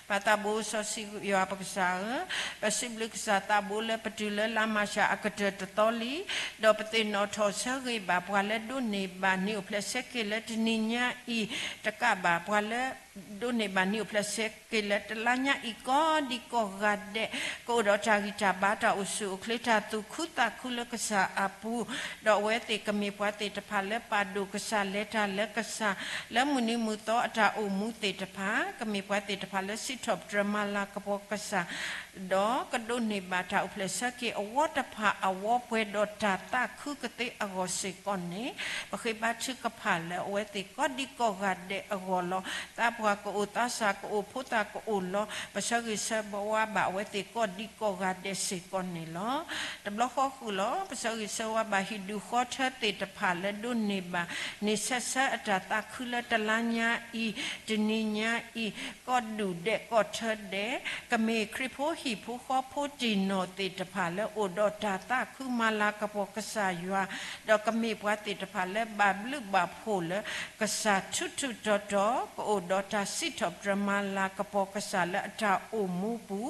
ပၢ်သးဘိစီဆှံယွၤပကစၢ်ဧၢ, ပစံးဘျုးကစၢ်သးဘိလၢပတုၤလၢလါမၤရှးအကတၢၢ်တသီလံ, ဒီးပသ့ၣ်နီၣ်ထီၣ်ဆၢဂ့ၤဘၣ်ပှၤလၢဒိးန့ၢ်ဘၣ်နံၣ်အိၣ်ဖျဲၣ်ဆၢက့ၤလၢတနံၤညါအံၤ, တကးဘၣ်ပှၤလၢ ဒိးန့ၢ်ဘၣ်နံၣ်အိၣ်ဖျဲၣ်ဆၢက့ၤလၢတလါညါအံၤ ကိးဒံကိးဂၤဒဲး ကအိၣ်ဒီးတၢ်ဂံၢ်တၢ်ဘါ တၢ်အိၣ်ဆူၣ်အိၣ်ချ့ တၢ်သူၣ်ခုသးခုလၢကစၢ်အပူၤ, ဒီးအဝဲသ့ၣ်ကမ့ၢ်ပှၤသ့ၣ်တဖၣ်လၢပာ်ဒိၣ်ကစၢ် လဲၤတၢ်လၢကစၢ် လၢမုၢ်နံၤမုၢ်သီအတၢ်အိၣ်မူသ့ၣ်တဖၣ်, ကမ့ၢ်ပှၤသ့ၣ်တဖၣ်လၢစံးထီၣ်ပတြၢၤမၤလၤကပီၤကစၢ် ဒီးကဒိးန့ၢ်ဘၣ်တၢ်အိၣ်ဖျဲၣ်ဆၢက့ၤအဝီတဖၣ်အဝီ ပှဲၤဒီးတၢ်သးခုကသ့အဂီၢ်စ့ၢ်ကီးန့ၣ်, ပဃ့ဘါထုကဖၣ်လၢအဝဲသ့ၣ်ကိးဒံကိးဂၤဒဲးအဂီၢ်လီၤ. သးပှၢ်ကအိၣ် သးစၢ်ကအိၣ် ဖိသၣ်ကအိၣ်လီၤ. ပဆၢဂ့ၤဆၢဝါဘၣ်အဝဲသ့ၣ်ကိးဒံကိးဂၤဒဲးစ့ၢ်ကီးန့ၣ်လီၤ. တဘျီဃီဃုာ်လီၤ. ပဆၢဂ့ၤဆၢဝါဘၣ်ဟံၣ်ဒူၣ်ဃီထၢသ့ၣ်တဖၣ်လၢဒိးန့ၢ်ဘၣ် န့ၣ်ဆၢဆၢအတၢ်သးခုလၢတလါညါအံၤ, တနံၤညါအံၤ, ကိးဒူၣ်ဒဲးကိးထၢဒဲး, ကမ့ၢ်ခရံာ်ဖိဟံၣ်ဖိဃီဖိတံၢ်နီၢ်သ့ၣ်တဖၣ်လၢအိၣ်ဒီးတၢ်သးခုမၤလၤကပီၤကစၢ်ယွၤ, ဒီးကမ့ၢ်ပှၤသ့ၣ်တဖၣ်လၢဘၣ်ဘျုးဘၣ်ဖှိၣ်လၢ ကစၢ်ထူးထူးတီၤတီၤ, ကအိၣ်ဒီးတၢ်စံးထီၣ်ပတြၢၤမၤလၤကပီၤကစၢ်လၢအတၢ်အိၣ်မူပူ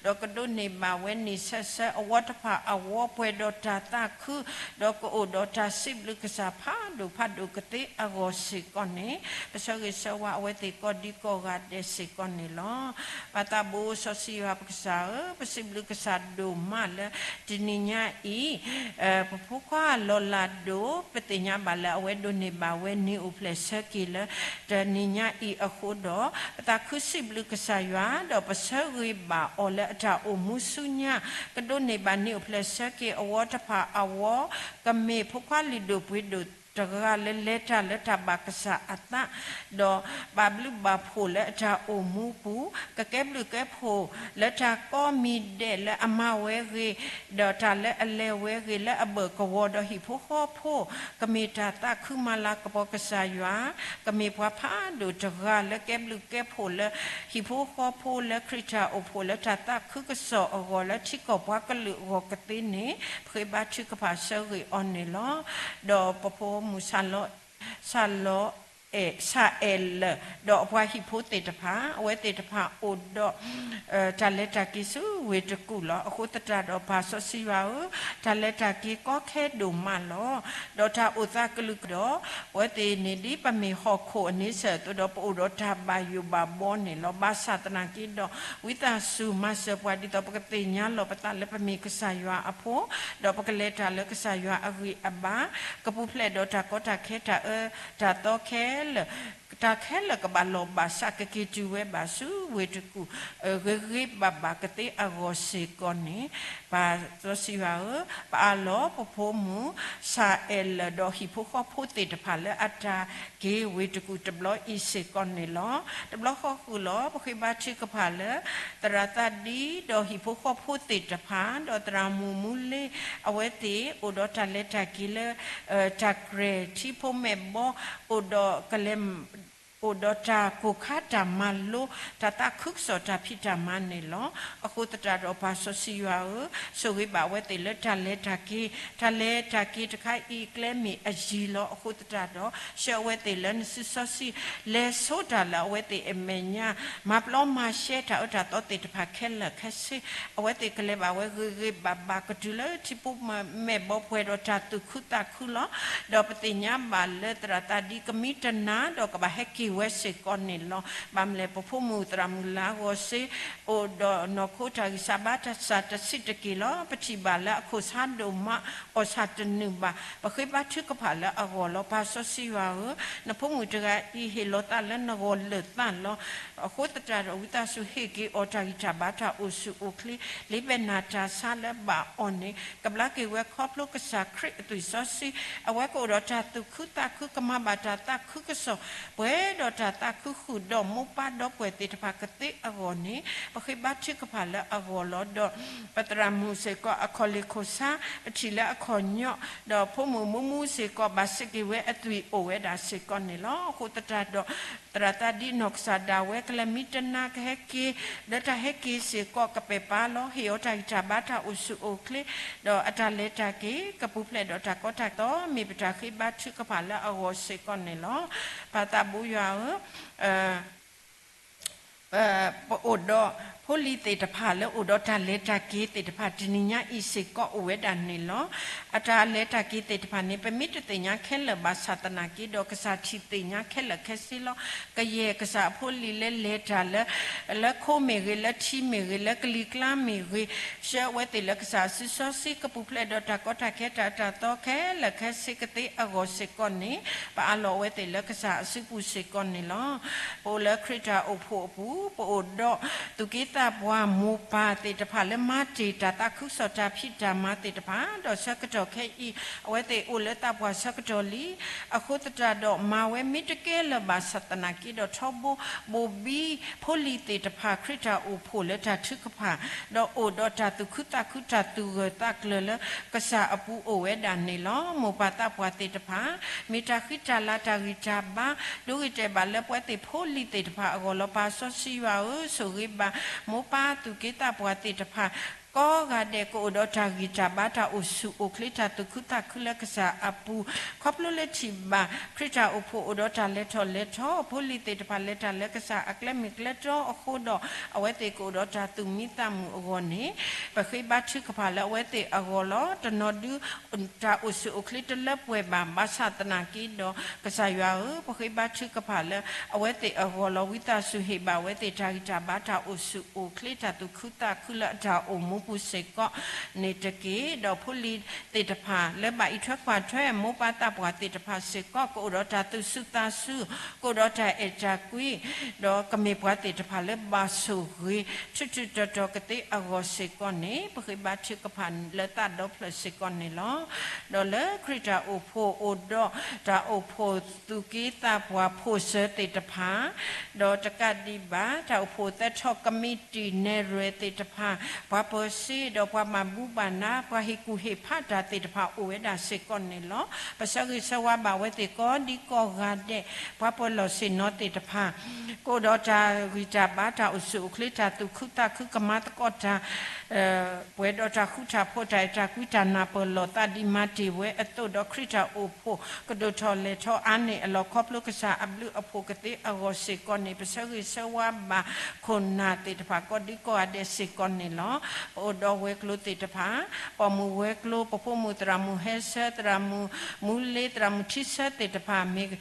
ၤ, ဒီးကဒိးန့ၢ်ဘၣ်ဝဲန့ၣ်ဆၢဆၢအဝီတဖၣ်အဝီ ပှဲၤဒီးတၢ်သးခု, ဒီးကအိၣ်ဒီးတၢ်စံးဘျုးကစၢ်ဖးဒိၣ်ဖးဒိၣ်ကသ့အဂီၢ်စ့ၢ်ကီးန့ၣ်, ပဆၢဂ့ၤဆၢဝါအဝဲသ့ၣ်ကိးဒံကိးဂၤဒဲးစ့ၢ်ကီးန့ၣ်လီၤ. ပၢ်သးဘိစီဆှံယွၤပကစၢ်ဧၢ, ပစံးဘျုးကစၢ်ဒိၣ်မးလၢ တနံၤညါအံၤ ပဖိခွါလီၤလးဒိၣ် ပသ့ၣ်ညါဘၣ်လၢအဝဲဒိးန့ၢ်ဘၣ်ဝဲန့ၣ်အိၣ်ဖျဲၣ်ဆၢက့ၤလၢ တနံၤညါအံၤအဃိဒီး, ပသးခုစံးဘျုးကစၢ်ယွၤ, ဒီးပဆၢဂ့ၤဘၣ်အီၤလၢအတၢ်အိၣ်မူဆူညါ, ကဒိးန့ၢ်ဘၣ်န့ၣ်အိၣ်ဖျဲၣ်ဆၢက့ၤအဝီတဖၣ်အဝီ, ကမ့ၢ်ဖိခွါလုၢ်ဒိၣ်ပှ့ၤဒိၣ်တဂၤလၢလဲၤတၢ်လၢတၢ်ဘၣ်ကစၢ်အသး, ဒီးဘၣ်ဘျုးဘၣ်ဖှိၣ်လၢအတၢ်အိၣ်မူပူၤ, ကကဲဘျုးကဲဖှိၣ်လၢတၢ်ကိးမံၤဒဲးလၢအမၤဝဲဂ့ၤ, ဒီးတၢ်လၢအလဲၤဝဲဂ့ၤလၢအဘၢၣ်ကဝီၤဒီးဟံၣ်ဖိဃီဖိ, ကမ့ၢ်တၢ်သးခုမၤလၤကပီၤကစၢ်ယွၤ, ကမ့ၢ်ပှၤဖးဒိၣ်တဂၤလၢကဲဘျုးကဲဖှိၣ်လၢ ဟံၣ်ဖိဃီဖိလၢခရံာ်တၢ်အိၣ်ဖှိၣ်လၢတၢ်သးခုကစီၣ်အဂီၢ်လၢထံကီၢ်ပှၤကလုာ်အဂီၢ်ကသ့န့ၣ်, ပဃ့ဘါထုကဖၣ်ဆၢဂ့ၤအီၤန့ၣ်လီၤ. ဒီးပဖိမုၣ် စၢ်လီၤအဲၣ်, စၢ်အဲၣ်လၢာ်ဒီးအပှၤဟံၣ်ဖိသ့ၣ်တဖၣ်, အဝဲသ့ၣ်တဖၣ်အိၣ်ဒီး တၢ်လဲၤတၢ်က့ၤဆူဝ့ၢ်တကူၣ်လီၤ. အဃိသတးဒီးပၢ်စီဆှံယွၤဧၢ, တၢ်လဲၤတၢ်က့ၤကီခဲဒိၣ်မးလီၤ. ဒီးတၢ်အိၣ်သးကလုာ်ကလုာ်ဒီး အဝဲသ့ၣ်န့ၣ်ဒ်ပမ့ၢ်ဟီၣ်ခိၣ်အန့ဆၢၣ်အသိးဒီး ပအိၣ်ဒီးတၢ်ဘၣ်ယိၣ်ဘၣ်ဘီန့ၣ်လီၤ. ဘၣ်ဆၣ်သနာ်က့ဒီး ဝံသးစူၤမၤစၢၤပှၤဒ်သိးပကသ့ၣ်ညါလီၤပသးလၢပမ့ၢ်ကစၢ်ယွၤအဖိ, ဒီးပကလဲၤတၢ်လၢကစၢ်ယွၤအဂံၢ်အဘါ, ကပူၤဖျဲးဒီးတၢ်ကီတၢ်ခဲတၢ်အၢတၢ်သီခဲလၢာ်, တၢ်ခဲလၢာ်ကဘၣ်လီၤဘၣ်စးကက့ၤတုၤဝဲဘၣ်ဆူဝ့ၢ်တကူၣ် ဂ့ၤဂ့ၤဘၣ်ဘၣ်ကသ့အဂီၢ်စ့ၢ်ကီးန့ၣ်, ပၢ်စီဆှံယွၤဧၢ, ပအၢၣ်လီၤပဖိမုၣ် စၢ်အဲၣ်လၢာ်ဒီးဟံၣ်ဖိဃီဖိသ့ၣ်တဖၣ်လၢအတၢ်က့ၤဝ့ၢ်တကူၣ်တဘျီအံၤစ့ၢ်ကီးန့ၣ်လီၤ. တဘျီဃီဃုာ်လီၤ. ပဃ့ဘါထုကဖၣ်လၢ သရၣ်သးဒံ ဒီးဟံၣ်ဖိဃီဖိသ့ၣ်တဖၣ်, ဒီးသရၣ်မုၣ်မူလ့ အဝဲသ့ၣ်အိၣ်ဒီးတၢ်လဲၤတၢ်က့ၤလၢ တၢ်ကြဲၢ်ထံဖိမဲာ်ဘီ, အိၣ်ဒီးကလဲၤ အိၣ်ဒီးတၢ်ကိၢ်ခါတၢ်မၤလိ တၢ်သးခုကစီၣ်တၢ်ဖံးတၢ်မၤန့ၣ်လီၤ. အဃိသတးဒီးပၢ်စီဆှံယွၤဧၢ, ဆိၣ်ဂ့ၤဘၣ်အဝဲသ့ၣ်လၢတၢ်လဲၤတၢ်က့ၤ, တၢ်လဲၤတၢ်က့ၤတခါအံၤ ကျဲမ့ၢ်အယံၤလီၤ. အဃိသတးဒီး ဆှၢအဝဲသ့ၣ်လၢနစုစီဆှံ လဲၤဆိတၢ်လၢအဝဲသ့ၣ်အမဲာ်ညါ, မၤပျီမၤရှဲတၢ်အၢတၢ်သီသ့ၣ်တဖၣ်ခဲလၢာ်ခဲဆ့, အဝဲသ့ၣ်ကလဲၤဘၣ်ဝဲဂ့ၤဂ့ၤဘၣ်ဘၣ် ကတုၤလၢထံဖိမဲာ်ဘီပှဲၤဒီးတၢ်သူၣ်ခုသးခုလီၤ. ဒီးပသ့ၣ်ညါဘၣ်လၢသရၣ်သးဒ်ကမံတနၤ ဒီးကဘၣ်ဟဲက့ၤဝဲစ့ၢ်ကီးန့ၣ်လီၤ. ဘၣ်မနုၤလဲၣ် ပဖိမုၣ်သရၣ်မုၣ်လါဂီၤစ့ အိၣ်ဒီးနီၢ်ခိတၢ်ဂံၢ်စၢ်ဘါစၢ်တဆံးတက့ၢ်လီၤ. ပထံၣ်ဘၣ်လၢအခိၣ်ဆါဒိၣ်မး အီၣ်ဆၣ်တနုာ်ဘၣ်. ပဃ့ဘါထုကဖၣ်လၢအဂီၢ်လီၤ. ပၢ်စီဆှံယွၤဧၢ, နဖိမုၣ်တဂၤအံၤဟ့ၣ်လီၤသးလၢနဂီၢ်လၢာ်သးလီၤ. အဃိသတးဒီး ဝံသးစူၤဟ့ၣ်က့ၤအီၤတၢ်ဂံၢ်တၢ်ဘါ တၢ်အိၣ်ဆူၣ်အိၣ်ချ့ လ့ဘဲနၤတၢ်ဆါလၢဘၣ်အီၤန့ၣ် ကဘျါက့ၤဝဲခီဖျိကစၢ်ခရံာ်အသွံၣ်စီဆှံ, အဝဲကအိၣ်ဒီးတၢ်သူၣ်ခုသးခု ကမၤဘၣ်တၢ်သးခုကစီၣ် ပှဲၤဒီးတၢ်သးခုဃုာ်ဒီးမိၢ်ပၢ်ဒီပုၢ်ဝဲၢ်သ့ၣ်တဖၣ်ကသ့အဂီၢ်န့ၣ် ပဃ့ဘါထုကဖၣ်လၢအဂီၢ်လီၤ. ဒီးပသရၣ်မုၣ်စ့ၢ်ကီး အခီၣ်လ့ၢ်ခိၣ်ဆါ ပထံၣ်လၢအခီၣ်ညီၣ်, ဒီးဖိမုၣ်မူမူစ့ၢ်ကီး ဘၣ်စံးက့ၤဝဲအသွံၣ်အိၣ်ဝဲဒၣ်စ့ၢ်ကီးန့ၣ်လီၤ. အဃိသတးဒီး သရၣ်သးဒ်နီၢ်ကစၢ်ဒၣ်ဝဲ ကလဲၤမံတနၤကဟဲက့ၤ လၢတၢ်ဟဲက့ၤစ့ၢ်ကီးကပဲာ်ပၢ်လီၤ. ဟ့ၣ်အီၤတၢ်ဂံၢ်တၢ်ဘါ တၢ်အိၣ်ဆူၣ်အိၣ်ချ့ ဒီးအတၢ်လဲၤတၢ်က့ၤ ကပူၤဖျဲးဒီးတၢ်ကီတၢ်ခဲ မ့ၢ်ပတၢ်ဃ့ဘါထုကဖၣ်လၢအဂီၢ်စ့ၢ်ကီးန့ၣ်လီၤ. ပၢ်သးဘိယွၤဧၢ, ပအိၣ်ဒီးဖိလံၤသ့ၣ်တဖၣ်လၢအိၣ်ဒီးတၢ်လဲၤတၢ်က့ၤသ့ၣ်တဖၣ် တနံၤညါအံၤစ့ၢ်ကီးအိၣ်ဝဲဒၣ်န့ၣ်လီၤ. အတၢ်လဲၤတၢ်က့ၤသ့ၣ်တဖၣ်န့ၣ် ပမ့ၢ်တသ့ၣ်ညါခဲလၢာ်ဘၣ်ဆၣ်သနာ်က့ဒီး ကစၢ်ထံၣ်သ့ၣ်ညါခဲလၢာ်ခဲဆ့လီၤ. ကယဲၢ်ကစၢ်အဖိလံၤလၢလဲၤတၢ်လၢ လၢခိမ့ၢ်ဂ့ၤ, လၢထံမ့ၢ်ဂ့ၤ, လၢကလံၤကျါမ့ၢ်ဂ့ၤ, ဆှၢအဝဲသ့ၣ်လၢကစၢ်အစုစီဆှံ ကပူၤဖျဲးဒီးတၢ်ကီတၢ်ခဲ တၢ်အၢတၢ်သီခဲလၢာ်ခဲဆ့ကသ့အဂီၢ်စ့ၢ်ကီးန့ၣ် ပအးလီၤအဝဲသ့ၣ်လၢကစၢ်အစုပူၤစ့ၢ်ကီးန့ၣ်လီၤ. ပအိၣ်လၢခရံာ်တၢ်အိၣ်ဖှိၣ်အပူၤ, ပအိၣ်ဒီးသူၣ်က့သးပှၢ်မိၢ်ပၢ်သ့ၣ်တဖၣ်လၢမၤတ့ၢ်တၢ်သးခုကစီၣ်တၢ်ဖံးတၢ်မၤသ့ၣ်တဖၣ်, ဒီးဆၢကတီၢ်ခဲအံၤ အဝဲသ့ၣ်အိၣ်လၢသးပှၢ်ဆၢကတီၢ်လံ. အဃိသတးဒီး မၤဝဲမ့ၢ်တကဲလၢၤဘၣ်ဆၣ်သနာ်က့ဒီး ထီဘိဘိၣ်ဘံဖိလံၤသ့ၣ်တဖၣ် ခရံာ်တၢ်အိၣ်ဖှိၣ်လၢတၢ်ထုကဖၣ်, ဒီးအိၣ်ဒီးတၢ်သူၣ်ခုသးခု တၢ်သူၣ်ဂၢၢ်သးကျၢၤလၢကစၢ်အပူၤအိၣ်ဝဲဒၣ်န့ၣ်လီၤ. မိၢ်ပၢ်သးပှၢ်သ့ၣ်တဖၣ် မ့ၢ်တၢ်ဃံတၢ်လၤ တၢ်ဂံၢ်တၢ်ဘါ ဒိဂ့ၤတဲာ်ဘၣ်လၢပဝဲသ့ၣ်ဖိလံၤသ့ၣ်တဖၣ်အဂီၢ်လီၤ. ပၢ်စီဆှံယွၤဧၢ, ဆိၣ်ဂ့ၤဘၣ်မိၢ်ပၢ်သူၣ်က့သးပှၢ်သ့ၣ်တဖၣ် ကိးဂၤဒဲး ကအိၣ်ဒီးတၢ်ဂံၢ်တၢ်ဘါ တၢ်အိၣ်ဆူၣ်အိၣ်ချ့ တၢ်သူၣ်ခုသးခုလၢကစၢ်အပူၤ, ခီဖျိလၢထံၣ်ဘၣ် ခရံာ်တၢ်အိၣ်ဖှိၣ်အိၣ်ဒီးတၢ်လဲၤထီၣ်လဲၤထီ, ဖိလံၤသ့ၣ်တဖၣ်လဲၤတၢ်လၢကစၢ်အကျဲမ့ၢ်ကျဲတီအဃိဒီး အဝဲသ့ၣ်ကအိၣ်ဒီးတၢ်သူၣ်မံသးမုာ်အဂီၢ်န့ၣ် ပဃ့ဘါထုကဖၣ်လၢအဝဲသ့ၣ်အဂီၢ်လီၤ. တနီၤဒု တၢ်အိၣ်ဆူၣ်အိၣ်ချ့တလၢပှဲၤဘၣ်. ဘၣ်ဆၣ်သနာ်က့ဒီး ကစၢ်ယွၤဧၢ, ပဃ့ဘါထုကဖၣ်လၢအဝဲသ့ၣ်အဂီၢ်လီၤ. ဝံသးစူၤဟ့ၣ်ဘၣ်အဝဲသ့ၣ်တၢ်ဂံၢ်တၢ်ဘါ တၢ်အိၣ်ဆူၣ်အိၣ်ချ့ တၢ်သူၣ်ခုသးခုလၢအတၢ်အိၣ်မူပူၤစ့ၢ်ကီးန့ၣ်တက့ၢ်. ဒီးဖိလံၤသ့ၣ်တဖၣ်လၢဘၣ်အံးထွဲကွၢ်ထွဲ မိၢ်ပၢ်သးပှၢ်သ့ၣ်တဖၣ်စ့ၢ်ကီး ကအိၣ်ဒီးတၢ်သူၣ်စူၤသးစူၤ, ကအိၣ်ဒီးတၢ်အဲၣ်တၢ်ကွံ ဒီးကမ့ၢ်ပှၤသ့ၣ်တဖၣ်လၢဘၣ်ဆိၣ်ဂ့ၤ ထူးထူးတီၤတီၤကသ့အဂီၢ်စ့ၢ်ကီးန့ၣ် ပဃ့ဘါထုကဖၣ်လၢသးဒီဖျၢၣ်စ့ၢ်ကီးန့ၣ်လီၤ. ဒီးလၢခရံာ်တၢ်အိၣ်ဖှိၣ်အိၣ်ဒီးတၢ်အိၣ်ဖှိၣ်သူၣ်က့သးပှၢ်ဖှိၣ်စၢၤသ့ၣ်တဖၣ်, ဒီးတကးဒံးဘၣ် တၢ်အိၣ်ဖှိၣ်သၢထီၣ်ကမံးတံာ်နဲၣ်ရွဲၣ်သ့ၣ်တဖၣ်, ပှၤပၢၤစ့ဒီးပှၤဘၣ်မူဘၣ်ဒါ ပှၤဟ့ၣ်ကူၣ်ဟ့ၣ်ဖးတၢ်သ့ၣ်တဖၣ်အိၣ်ဝဲဒၣ်စ့ၢ်ကီးန့ၣ်လီၤ. ပဆၢဂ့ၤဆၢဝါဘၣ်အဝဲသ့ၣ်ကိးဒံကိးဂၤဒဲး, ပှၤပၢၤလီၢ်ဆ့ၣ်နီၤသ့ၣ်တဖၣ် ကအိၣ်ဒီးတၢ်ဂံၢ်တၢ်ဘါ တၢ်အိၣ်ဆူၣ်အိၣ်ချ့ တၢ်သူၣ်ခုသးခု ကမၤသကိးတၢ် ပှဲၤဒီးတၢ်ဃူတၢ်ဖိး တၢ်အဲၣ်တၢ်ကွံ တၢ်နၢ်ပၢၢ်လိာ်သး ဒ်မၤတ့ၢ်ဝဲအသိးဒီး ခရံာ်တၢ်အိၣ်ဖှိၣ်ကဒိၣ်ထီၣ်လဲၢ်ထီၣ်အါန့ၢ်အလီၢ် ခီဖျိကစၢ်အဘျုးအဖှိၣ်ကသ့အဂီၢ်စ့ၢ်ကီးန့ၣ် ပဆၢဂ့ၤဆၢဝါဘၣ်ခိၣ်နၢ်သ့ၣ်တဖၣ် ကိးဒံကိးဂၤဒဲးစ့ၢ်ကီးန့ၣ်လီၤ. ပအိၣ်ဒီးဝဲၤကျိၤသ့ၣ်တဖၣ်, ပိာ်မုၣ်ဝဲၤကျိၤ, ပဖိမုၣ်သရၣ်မုၣ်ဟဲဆၢ, သရၣ်မုၣ်မူလ့, သရၣ်မုၣ်ထံဆၢသ့ၣ်တဖၣ် မ့ၢ်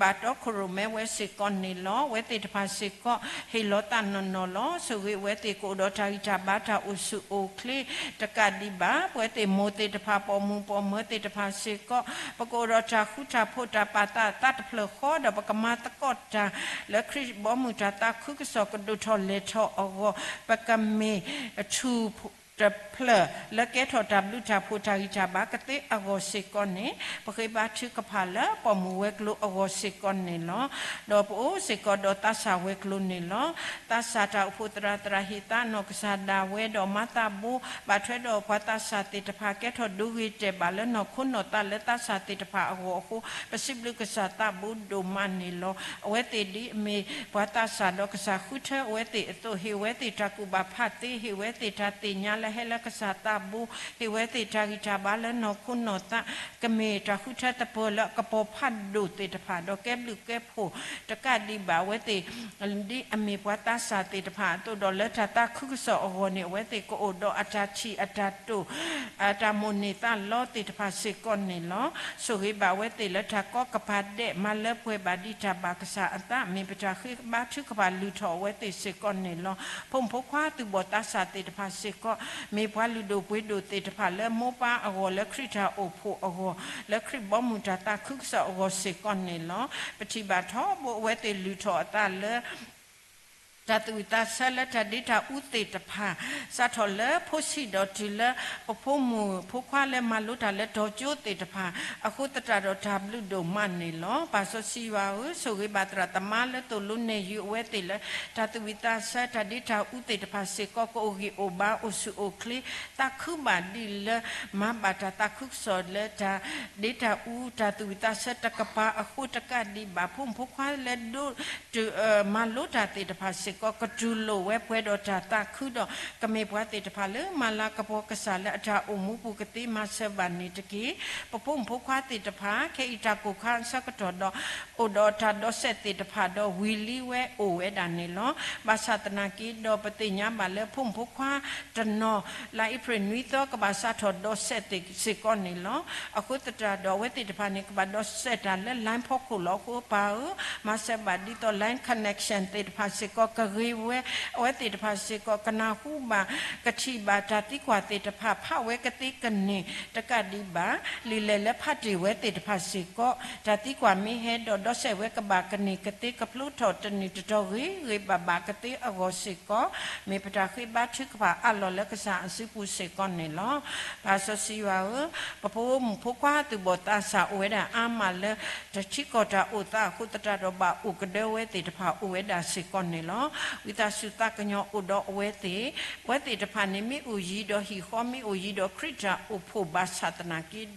ဘၣ်တီခိၣ်ရိၣ်မဲဝဲစ့ၢ်ကီးန့ၣ်လီၤ. အဝဲသ့ၣ်တဖၣ်စ့ၢ်ကီး ဟ့ၣ်လီၤသးနီၢ်နီၢ်လီၤ. ဆိၣ်ဂ့ၤအဝဲသ့ၣ် ကအိၣ်ဒီးတၢ်ဂံၢ်တၢ်ဘါ တၢ်အိၣ်ဆူၣ်အိၣ်ချ့ တကးဒံးဘၣ် ပဝဲသ့ၣ်မိၢ်သ့ၣ်တဖၣ် ပိာ်မုၣ်ပိာ်မၢၤသ့ၣ်တဖၣ်စ့ၢ်ကီး ပကအိၣ်ဒီးတၢ်ဃူတၢ်ဖိး တၢ်ပာ်သးသးတဖျၢၣ်ဃီဒီး ပကမၤသကိးတၢ် လၢခရံာ်ဘီမုၢ်တၢ်သးခုကစီၣ်ကဒိၣ်ထီၣ်လဲၢ်ထီၣ်အဂီၢ် ပကမ့ၢ်ထူၣ် တဖျၢၣ်လၢကဲထီၣ်တၢ်ဘျုးတၢ်ဖှိၣ်တၢ်ဂံၢ်တၢ်ဘါကသ့အဂီၢ်စ့ၢ်ကီးန့ၣ်, ပဃ့ဘါထုကဖၣ်လၢပိာ်မုၣ်ဝဲၤကျိၤအဂီၢ်စ့ၢ်ကီးန့ၣ်လီၤ. ဒီးပအိၣ်စ့ၢ်ကီးဒီးသးစၢ်ဝဲၤကျိၤန့ၣ်လီၤ. သးစၢ်တၢ်အိၣ်ဖှိၣ်သရၣ် သရၣ်ဟ့ၣ်သးနီၢ်ကစၢ်ဒၣ်ဝဲဒီးမၤသးဘိ, ဘၣ်ထွဲဒီးပှၤသးစၢ်သ့ၣ်တဖၣ် ကဲထီၣ်ဒိဂ့ၤတဲာ်ဘၣ်လၢနီၢ်ခိနီၢ်သးလၢသးစၢ်သ့ၣ်တဖၣ်အဂီၢ်အဃိ, ပစံးဘျုးကစၢ်သးဘိဒိၣ်မးန့ၣ်လီၤ. အဝဲသ့ၣ်ဒ်အမ့ၢ်ပှၤသးစၢ်ဒီးကစၢ်ဃုထၢအဝဲသ့ၣ်အသိး, ဟ့ၣ်ဝဲသ့ၣ်တၢ်ကူၣ်ဘၣ်ဖးသ့, ဟ့ၣ်ဝဲသ့ၣ်တၢ်သ့ၣ်ညါလၢဟဲလၢကစၢ်သးဘိ, ဟ့ၣ်ဝဲသ့ၣ်တၢ်ဂံၢ်တၢ်ဘါလၢနီၢ်ခိနီၢ်သး, ကမ့ၢ်တၢ်ဃုထၢသပၢၤလၢအကပီၤဖးဒိၣ်သ့ၣ်တဖၣ်, ဒီးကဲဘျုးကဲဖှိၣ်တကးဒံးဘၣ်အဝဲသ့ၣ် ဒ်အမ့ၢ်ပှၤသးစၢ်သ့ၣ်တဖၣ်အသိး, ဒီးလၢတၢ်သးခုကစီၣ်အဂီၢ်န့ၣ် အဝဲသ့ၣ်ကအိၣ်ဒီးအတၢ်ထံၣ်အတၢ်တိာ်, အတၢ်မိၣ်န့ၢ်သးလီသ့ၣ်တဖၣ်စ့ၢ်ကီးန့ၣ်လီၤ. ဆိၣ်ဂ့ၤဘၣ်အဝဲသ့ၣ်လၢတၢ်ကီကပၤဒဲး, မၤလၢပှဲၤဘၣ်ဒံးတၢ်ဘၣ်ကစၢ်အသး, မ့ၢ်ပတၢ်ဃ့ဘါထုကဖၣ်လုၢ်ထီၣ်အဝဲသ့ၣ်စ့ၢ်ကီးန့ၣ်လီၤ. ဖိမုၣ်ဖိခွါသူၣ်ဘီၣ်သးစၢ်သ့ၣ်တဖၣ်စ့ၢ်ကီး, မ့ၢ်ပှၤလုၢ်ဒိၣ်ပှ့ၤဒိၣ်သ့ၣ်တဖၣ်လၢမိၢ်ပၢ်အဂီၢ်, လၢခရံာ်တၢ်အိၣ်ဖှိၣ်အဂီၢ်, လၢခရံာ်ဘီမုၢ်တၢ်သးခုကစီၣ်အဂီၢ်စ့ၢ်ကီးန့ၣ်လီၤ. ပထံၣ်ဘၣ်ထီဘိအဝဲသ့ၣ်လုၢ်ထီၣ်အသးလၢ တၢ်သူၣ်ဝံၣ်သးဆၢလၢတၢ်ဒ့တၢ်အူသ့ၣ်တဖၣ်, စးထီၣ်လၢဖိဆံးဒီးတုၤလၢ ပဖိမုၣ်ဖိခွါလၢမၤလိတၢ်လၢတီၤကၠိသ့ၣ်တဖၣ်, အဃိသတးဒီးတၢ်ဘျုးဒိၣ်မးန့ၣ်လီၤ. ပၢ်စီဆှံယွၤဧၢ, ဆိၣ်ဂ့ၤဘၣ်သရၣ်သမါလၢသိၣ်လိနဲၣ်ယုာ်အဝဲသ့ၣ်လၢ တၢ်သူၣ်ဝံၣ်သးဆၢတၢ်ဒ့တၢ်အူသ့ၣ်တဖၣ်စ့ၢ်ကီး ကအိၣ်ဂံၢ်အိၣ်ဘါအိၣ်ဆူၣ်အိၣ်ချ့, သးခုဘၣ်ဒ်လၢ မၤဘၣ်တၢ်သးခုကစီၣ်လၢတၢ်ဒ့တၢ်အူ တၢ်သူၣ်ဝံၣ်သးဆၢတကပၤအဃိတကးဒံးဘၣ် ဖိမုၣ်ဖိခွါလၢဒိး မၤလိတၢ်သ့ၣ်တဖၣ်စ့ၢ်ကီး ကတူၢ်လိာ်ဝဲပှဲၤဒီးတၢ်သးခုဒီး ကမ့ၢ်ပှၤသ့ၣ်တဖၣ်လၢမၤလၤကပီၤကစၢ်လၢအတၢ်အိၣ်မူပူၤကသ့မၤစၢၤဘၣ်န့ၣ်တက့ၢ်. ပဖိမုၣ်ဖိခွါသ့ၣ်တဖၣ် ခဲအံၤတၢ်ကိၢ်ခါအဆၢကတီၢ်ဒီး အိၣ်ဒီးတၢ်ဒီးစဲးသ့ၣ်တဖၣ်ဒီးဝံၤလံဝဲအိၣ်ဝဲဒၣ်န့ၣ်လီၤ. ဘၣ်ဆၣ်သနာ်က့ဒီး ပသ့ၣ်ညါဘၣ်လၢဖိမုၣ်ဖိခွါတနီၤ လါအ့ဖြ့ၣ်နွံသီ ကဘၣ်စးထီၣ်ဒီးစဲးသ့ၣ်စ့ၢ်ကီးန့ၣ်လီၤ. အဃိသတးဒီး အဝဲသ့ၣ်တဖၣ်န့ၣ် ကဘၣ်ဒီးစဲးတၢ်လၢ line ဖီခိၣ်လီၤ. အဃိပၢ်ဧၢ, မၤစၢၤဘၣ်ဒ်သိး line connection သ့ၣ်တဖၣ်စ့ၢ်ကီး ကဂ့ၤဝဲ, အဝဲသ့ၣ်တဖၣ်စ့ၢ်ကီး ကနၢ်ဟူဘၣ် ကထံၣ်ဘၣ်တၢ်သံကွၢ်သ့ၣ်တဖၣ် ဖးဝဲကသ့ကန့ၢ်တကးဒံးဘၣ် လံာ်လဲၢ်လၢဖးတ့ၢ်ဝဲသ့ၣ်တဖၣ်စ့ၢ်ကီး, တၢ်သံကွၢ်မ့ၢ်ဟဲဒီး ဒီးစဲးဝဲကဘၣ်ကန့ၢ်ကသ့ ကဖျိထီၣ်တနံၣ်တတီၤဂ့ၤဂ့ၤဘၣ်ဘၣ်ကသ့အဂီၢ်စ့ၢ်ကီး, မ့ၢ်ပတၢ်ဃ့ဘါထုကဖၣ်အးလီၤလၢကစၢ်အစုပူၤစ့ၢ်ကီးန့ၣ်လီၤ. ပၢ်စီဆှံယွၤဧၢ, ပဖိမုၣ်ဖိခွါသူၣ်ဘီၣ်သးစၢ်အိၣ်ဝဲဒၣ်အါမးလၢ တၢ်ထံကီၢ်တၢ်အိၣ်သးအဃိသတးဒီး ဘၣ်အိၣ်ကဒၢဝဲသ့ၣ်တဖၣ်အိၣ်ဝဲဒၣ်စ့ၢ်ကီးန့ၣ်လီၤ. ဝံသးစူၤသးကညီၤအိၣ်ဒီးအဝဲသ့ၣ်, အဝဲသ့ၣ်တဖၣ်န့ၣ် မ့ၢ်အိၣ်ယံၤဒီးဟံၣ်ဃီ မ့ၢ်အိၣ်ယံၤဒီးခရံာ်တၢ်အိၣ်ဖှိၣ်ဘၣ်ဆၣ်သနာ်က့ဒီး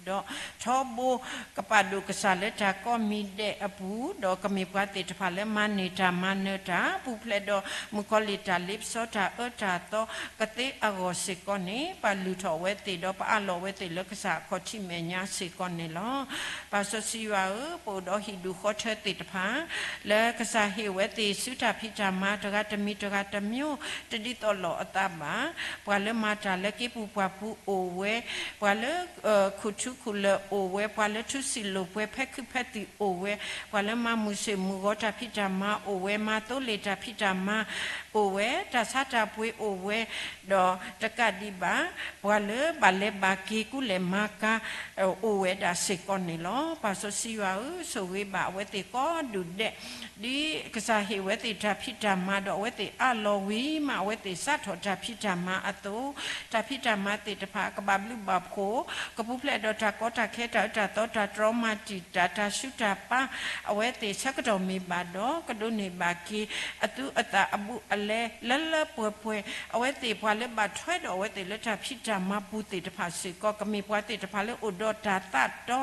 ထီဘိကပာ်ဒိၣ်ကစၢ်လၢတၢ်ကိးမံၤဒဲးအပူၤ, ဒီးကမ့ၢ်ပှၤသ့ၣ်တဖၣ်လၢမၤန့ၢ်တၢ်မၤနၢၤတၢ် ပူၤဖျဲးဒီးမုၣ်ကီၤလံၢ်တၢ်လ့ပစီ တၢ်အၢတၢ်သီကသ့အဂီၢ်စ့ၢ်ကီးန့ၣ်, ပလုၢ်ထီၣ်အဝဲသ့ၣ်ဒီးပအးလီၤအဝဲသ့ၣ်လၢကစၢ်အခီၣ်ထံးမဲာ်ညါစ့ၢ်ကီးန့ၣ်လီၤ. ပၢ်စီဆှံယွၤဧၢ, ပအိၣ်ဒီးဟံၣ်ဒူၣ်ဃီထၢသ့ၣ်တဖၣ် လၢကစၢ်ဟ့ၣ်ဝဲသ့ၣ်ဆူတၢ်ဖံးတၢ်မၤ တဂၤတမံၤတဂၤတမံၤ တဒ်သိးလိာ်အသးဘၣ်. ပှၤလၢမၤတၢ်လၢက့ပူၤပှၢ်ပူၤအိၣ်ဝဲ, ပှၤလၢ ခူၣ်ထူခူၣ်လၢာ်အိၣ်ဝဲ, ပှၤလၢထူစံာ်လိာ်ပှဲၤ ဖဲခုၣ်ဖဲသံၣ်အိၣ်ဝဲ, ပှၤလၢမၤမုၢ်ဆ့ၣ်မုၢ်ဂီၤတၢ်ဖံးတၢ်မၤအိၣ်ဝဲ, မၤသိလ့ၣ်တၢ်ဖံးတၢ်မၤအိၣ်ဝဲ, တၢ်ဆါတၢ်ပှ့ၤအိၣ်ဝဲ, ဒီးတကးဒံးဘၣ် ပှၤလၢဘၣ်လဲၤဘၣ်က့ၤကူလဲၢ်မၤကၤ အိၣ်ဝဲဒၣ်စ့ၢ်ကီးန့ၣ်လီၤ. ပၢ်စီဆှံယွၤဧၢ, ဆိၣ်ဂ့ၤဘၣ်အဝဲသ့ၣ်ကိးဒူၣ်ဒဲး, ဒ်ကစၢ်ဟ့ၣ်ဝဲသ့ၣ်တၢ်ဖံးတၢ်မၤဒီး အဝဲသ့ၣ်အးလီၤဝံၤမး အဝဲသ့ၣ်စးထီၣ်တၢ်ဖံးတၢ်မၤအသိး, တၢ်ဖံးတၢ်မၤသ့ၣ်တဖၣ် ကဘၣ်ဘျုးဘၣ်ဖှိၣ်, ကပူၤဖျဲးဒီးတၢ်ကီတၢ်ခဲ တၢ်အၢတၢ်သီ တၢ်တြီမၤတံာ်တာ် တၢ်ဆူးတၢ်ပာ် အဝဲသ့ၣ်ဆၢကတီၢ်မ့ၢ်ဘၣ်ဒီး ကဒိးန့ၢ်ဘၣ်က့ၤ အသူအသၣ်အဘူးအလဲ လၢလၢပှဲၤပှဲၤ, အဝဲသ့ၣ်ပှၤလၢဘၣ်ထွဲဒီးအဝဲသ့ၣ်လၢတၢ်ဖံးတၢ်မၤပူၤသ့ၣ်တဖၣ်စ့ၢ်ကီး ကမ့ၢ်ပှၤသ့ၣ်တဖၣ်လၢအိၣ်ဒီးတၢ်သးတီ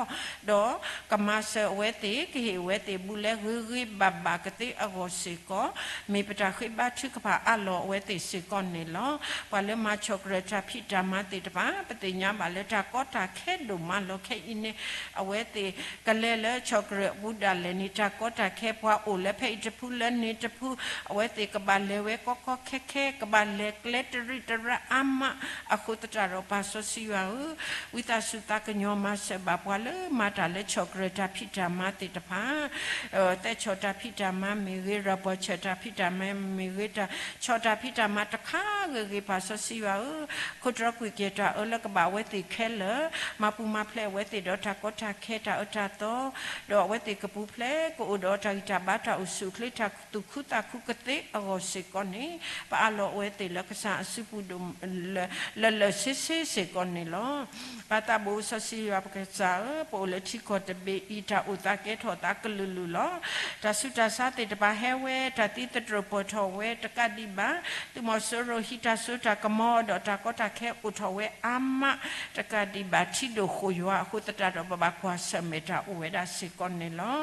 ဒီးကမၤစၢၤအဝဲသ့ၣ် ကဟ့ၣ်အဝဲသ့ၣ် ဘူးလဲဂ့ၤဂ့ၤဘၣ်ဘၣ်ကသ့အဂီၢ်စ့ၢ်ကီး, မ့ၢ်ပတၢ်ဃ့ဘါထုကဖၣ်အးလီၤအဝဲသ့ၣ်စ့ၢ်ကီးန့ၣ်လီၤ. ပှၤလၢမၤဆီၣ်ကရၢၢ်တၢ်ဖံးတၢ်မၤသ့ၣ်တဖၣ် ပသ့ၣ်ညါဘၣ်လၢတၢ်ကီတၢ်ခဲဒိၣ်မးလီၤ. ခဲအံၤန့ၣ် အဝဲသ့ၣ်ကလဲၤလၢဆီၣ်ကရၢၢ်အပူၤဒၣ်လဲာ်န့ၣ် တၢ်ကီတၢ်ခဲ ပှၤအိၣ်လၢဖဲအံၤတဖုလၢန့ၣ်တဖု အဝဲသ့ၣ်ကဘၣ်လဲၤဝဲကီကီခဲခဲ ကဘၣ်လဲၤကျဲတရံးတရါအါမး အဃိသတးဒီး ပၢ်စီဆှံယွၤဧၢ, ဝံသးစူၤသးကညီၤမၤစၢၤဘၣ်ပှၤလၢမၤတၢ်လၢဆီၣ်ကရၢၢ်တၢ်ဖံးတၢ်မၤသ့ၣ်တဖၣ်, သဲဆီၣ်တၢ်ဖံးတၢ်မၤမ့ၢ်ဂ့ၤ, ရၤပီၣ်ဆၢၣ်တၢ်ဖံးတၢ်မၤ မ့ၢ်ဂ့ၤ တၢ်ဆီၣ်တၢ်ဖံးတၢ်မၤတခါဂ့ၤဂ့ၤ ပၢ်စီဆှံယွၤဧၢ, ခိၣ်တြီကွံာ်က့ၤတၢ်အၢလၢကဘၣ်အဝဲသ့ၣ်ခဲလၢာ်, မၤပူၤမၤဖျဲးအဝဲသ့ၣ်ဒီးတၢ်ကီတၢ်ခဲတၢ်အၢတၢ်သီ, ဒီးအဝဲသ့ၣ်ကပူၤဖျဲးကအိၣ်ဒီးတၢ်ဂံၢ်တၢ်ဘါတၢ်အိၣ်ဆူၣ်အိၣ်ချ့တၢ်သူၣ်ခုသးခုကသ့အဂီၢ်စ့ၢ်ကီးန့ၣ်, ပအၢၣ်လီၤအဝဲသ့ၣ်လၢကစၢ်အစုပူၤဒိၣ် လၢာ်လၢာ်ဆ့ဆ့စ့ၢ်ကီးန့ၣ်လီၤ. ပၢ်သးဘိစီဆှံယွၤပကစၢ်ဧၢ, ပအိၣ်လၢထံကီၢ်တဘ့ၣ်အံၤ တၢ်အိၣ်သးကဲထီၣ်သးကလုာ်လုာ်လီၤ. တၢ်ဆူးတၢ်ဆါသ့ၣ်တဖၣ်ဟဲဝဲ, တၢ်သံသတြိာ်ပၢၢ်ထီၣ်ဝဲတကးဒံးဘၣ်, သုးမီၤစိရိၤဟံးတၢ်စိတၢ်ကမီၤဒီးတၢ်ကီတၢ်ခဲအိၣ်ထီၣ်ဝဲအါမးတကးဒံးဘၣ်, ထံဒိၣ်ဃိၣ်ယွၤအဃိသတးဒီး ပဘၣ်ကွၢ်ဆၢၣ်မဲာ်တၢ်အိၣ်ဝဲဒၣ်စ့ၢ်ကီးန့ၣ်လီၤ.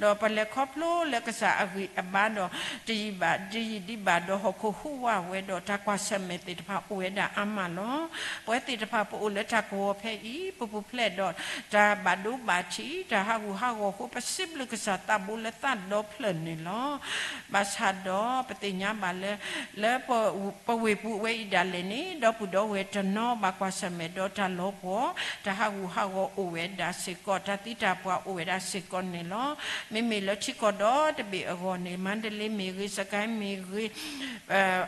ဒီးပလဲၤခီဖျိလၢကစၢ်အဂံၢ်အဘါဒီး တယံာ်ဘၣ်ဒ်ယံာ်ဒံးဘၣ်ဒီး ဟီၣ်ခိၣ်ဟူးဝးဝဲဒီး တၢ်ကွၢ်ဆၢၣ်မဲာ်သ့ၣ်တဖၣ်အိၣ်ဝဲဒၣ်အါမးလီၤ. ပဝဲသ့ၣ်တဖၣ်ပအိၣ်လၢတၢ်ကဝီၤဖဲအံၤ ပပူၤဖျဲးဒီးတၢ်ဘၣ်ဒိဘၣ်ထံး တၢ်ဟးဂူာ်ဟးဂီၤအဃိ ပစံးဘျုးကစၢ်သးဘိလၢသးဒီဖျၢၣ်န့ၣ်လီၤ. ဘၣ်ဆၣ်ဒီးပသ့ၣ်ညါဘၣ်လၢ လၢပဝ့ၢ်ပူၤဝဲအံၤဒၣ်လဲာ်န့ၣ် ဒီပုၢ်ဒီဝဲၢ်တနီၤဘၣ်ကွၢ်ဆၢၣ်မဲာ်ဒီးတၢ်လီၤပှီၢ်, တၢ်ဟးဂူာ်ဟးဂီၤအိၣ်ဝဲဒၣ်စ့ၢ်ကီး, တၢ်သံတၢ်ပှၢ်အိၣ်ဝဲဒၣ်စ့ၢ်ကီးန့ၣ်လီၤ. မ့မ့ၢ်လၢထံကီၢ်ဒီတဘ့ၣ်အဂီၢ်န့ၣ် မါဒလ့မ့ၢ်ဂ့ၤ, စကဲမ့ၢ်ဂ့ၤ,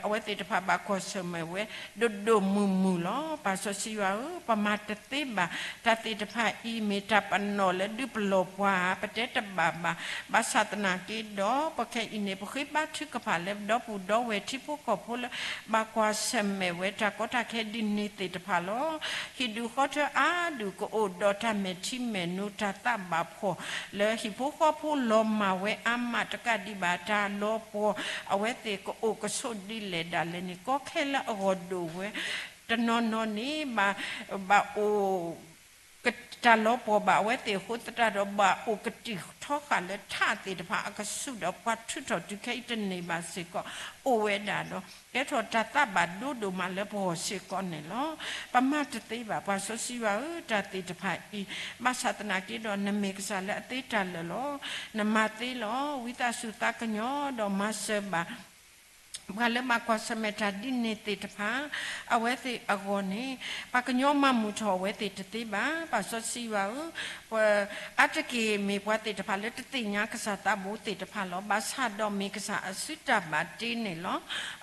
အဝဲသ့ၣ်တဖၣ်ဘၣ်ကွၢ်ဆၢၣ်မဲာ်ဝဲ ဒိၣ်ဒိၣ်မုၢ်မုၢ်လီၤ. ပၢ်စီဆှံယွၤဧၢ, ပမၤတသ့ဘၣ်, တၢ်သ့ၣ်တဖၣ်အံၤ မ့ၢ်တၢ်ပနီၣ်လၢဒုးပလီၢ်ပှၤဧါ, ပတဲတဘၣ်ဘၣ်. ဘၣ်ဆၣ်သနာ်က့ဒီး ပခဲအံၤန့ၣ် ပဃ့ဘါထုကဖၣ်လၢ ဒီပုၢ်ဒီဝဲၢ်ထံဖိကီၢ်ဖိလၢ ဘၣ်ကွၢ်ဆၢၣ်မဲာ်ဝဲတၢ်ကီတၢ်ခဲဒ်န့ၣ်သ့ၣ်တဖၣ်လီၤ. ဟံၣ်ဒူၣ်ဃီထၢအါဒူၣ် ကအိၣ်ဒီးတၢ်မဲာ်ထံမဲာ်နိ တၢ်သးဘၣ်ဖှီၣ်လၢဟံၣ်ဖိဃီဖိလီၤမၢ်ဝဲအါမးတကးဒံးဘၣ်, တၢ်လီၤပှီၢ်အဝဲသ့ၣ်ကအိၣ်ကဆိးဒ်လဲၣ်ဒၣ်လဲာ်န့ၣ် ကီခဲလၢအဂီၢ်ဒိၣ်ဝဲ တနီၤနီၤန့ၣ် ဘၣ်အိၣ် တၢ်လီၤပှီၢ်ဘၣ်အဝဲသ့ၣ်အဃိသတးဒီး ဘၣ်အိၣ်ကတံာ်ထီဃာ်လၢထးသ့ၣ်တဖၣ်အကဆူးဒီး ပှၤထုးထီၣ်တုၤခဲအံၤတန့ၢ်ဘၣ်စ့ၢ်ကီး အိၣ်ဝဲဒၣ်ဒီး ကဲထီၣ်တၢ်သးဘၣ်ဒိဒိၣ်မးလၢပဂီၢ်စ့ၢ်ကီးန့ၣ်လီၤ. ပမၤတသ့ဘၣ် ပၢ်စီဆှံယွၤဧၢ, တၢ်သ့ၣ်တဖၣ်အံၤ, ဘၣ်ဆၣ်သနာ်က့ဒီး နမ့ၢ်ကစၢ်လၢအသ့တၢ်လၢာ်လီၤ. နမၤသ့လီၤ. ဝံသးစူၤသးကညီၤဒီးမၤစၢၤဘၣ် ပှၤလၢဘၣ်ကွၢ်ဆၢၣ်မဲာ်တၢ်ဒ်န့ၣ်သ့ၣ်တဖၣ် အဝဲသ့ၣ်အဂီၢ်န့ၣ် ပှၤကညီမၤမုာ်ထီၣ်အဝဲသ့ၣ်တသ့ဘၣ်. ပၢ်စီဆှံယွၤဧၢ, ပှၤအါတက့ၢ်မ့ၢ်ပှၤသ့ၣ်တဖၣ်လၢတသ့ၣ်ညါကစၢ်သးဘိသ့ၣ်တဖၣ်လီၤ. ဘၣ်ဆၣ်ဒီးမ့ၢ်ကစၢ်အစုတၢ်ဘၣ်တ့န့ၣ်လီၤ.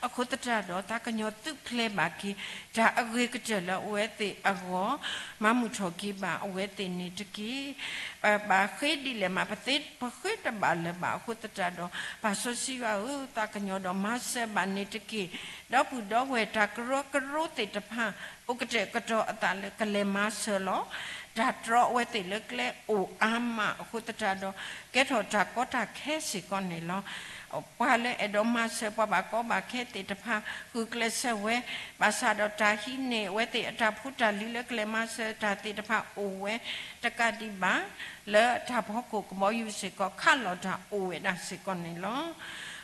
အဃိသတးဒီး သးကညီၤသုးကျဲၤဘၣ်က့ၤ တၢ်အဂ့ၤကတၢၢ်လၢအဝဲသ့ၣ်အဂီၢ်, မၤမုာ်ထီၣ်က့ၤဘၣ်အဝဲသ့ၣ်န့ၣ်တက့ၢ်. ပဘၣ်ဃ့ဒ်လဲၣ်မး ပသ့ပဃ့တဘၣ်လၢၤဘၣ်အဃိသတးဒီး ပၢ်စီဆှံယွၤဧၢ, သးကညီၤဒီးမၤစၢၤဘၣ်န့ၣ်တက့ၢ်. ဒီပုၢ်ဒီဝဲၢ်တၢ်ကရၢကရိသ့ၣ်တဖၣ် အိၣ်ကတဲာ်ကတီၤအသးလၢကလဲၤမၤစၢၤလီၤ. တၢ်တြီအဝဲသ့ၣ်လၢကျဲအိၣ်အါမးအဃိသတးဒီး ကဲထီၣ်တၢ်ကီတၢ်ခဲစ့ၢ်ကီးန့ၣ်လီၤ. ပှၤလၢအဲၣ်ဒိးမၤစၢၤပှၤဘၣ်ကီဘၣ်ခဲသ့ၣ်တဖၣ် ဂုာ်ကျဲးစၢးဝဲ, ဘၣ်ဆၣ်ဒီးတၢ်ဟံးန့ၢ်အဝဲသ့ၣ်အတၢ်ဖိတၢ်လံၤလၢကလဲၤမၤစၢၤတၢ်သ့ၣ်တဖၣ်အိၣ်ဝဲတကးဒံးဘၣ် လၢတၢ်ဖီခိၣ်ကဘီယူၤစ့ၢ်ကီး ခးလီၤတၢ်အိၣ်ဝဲဒၣ်စ့ၢ်ကီးန့ၣ်လီၤ.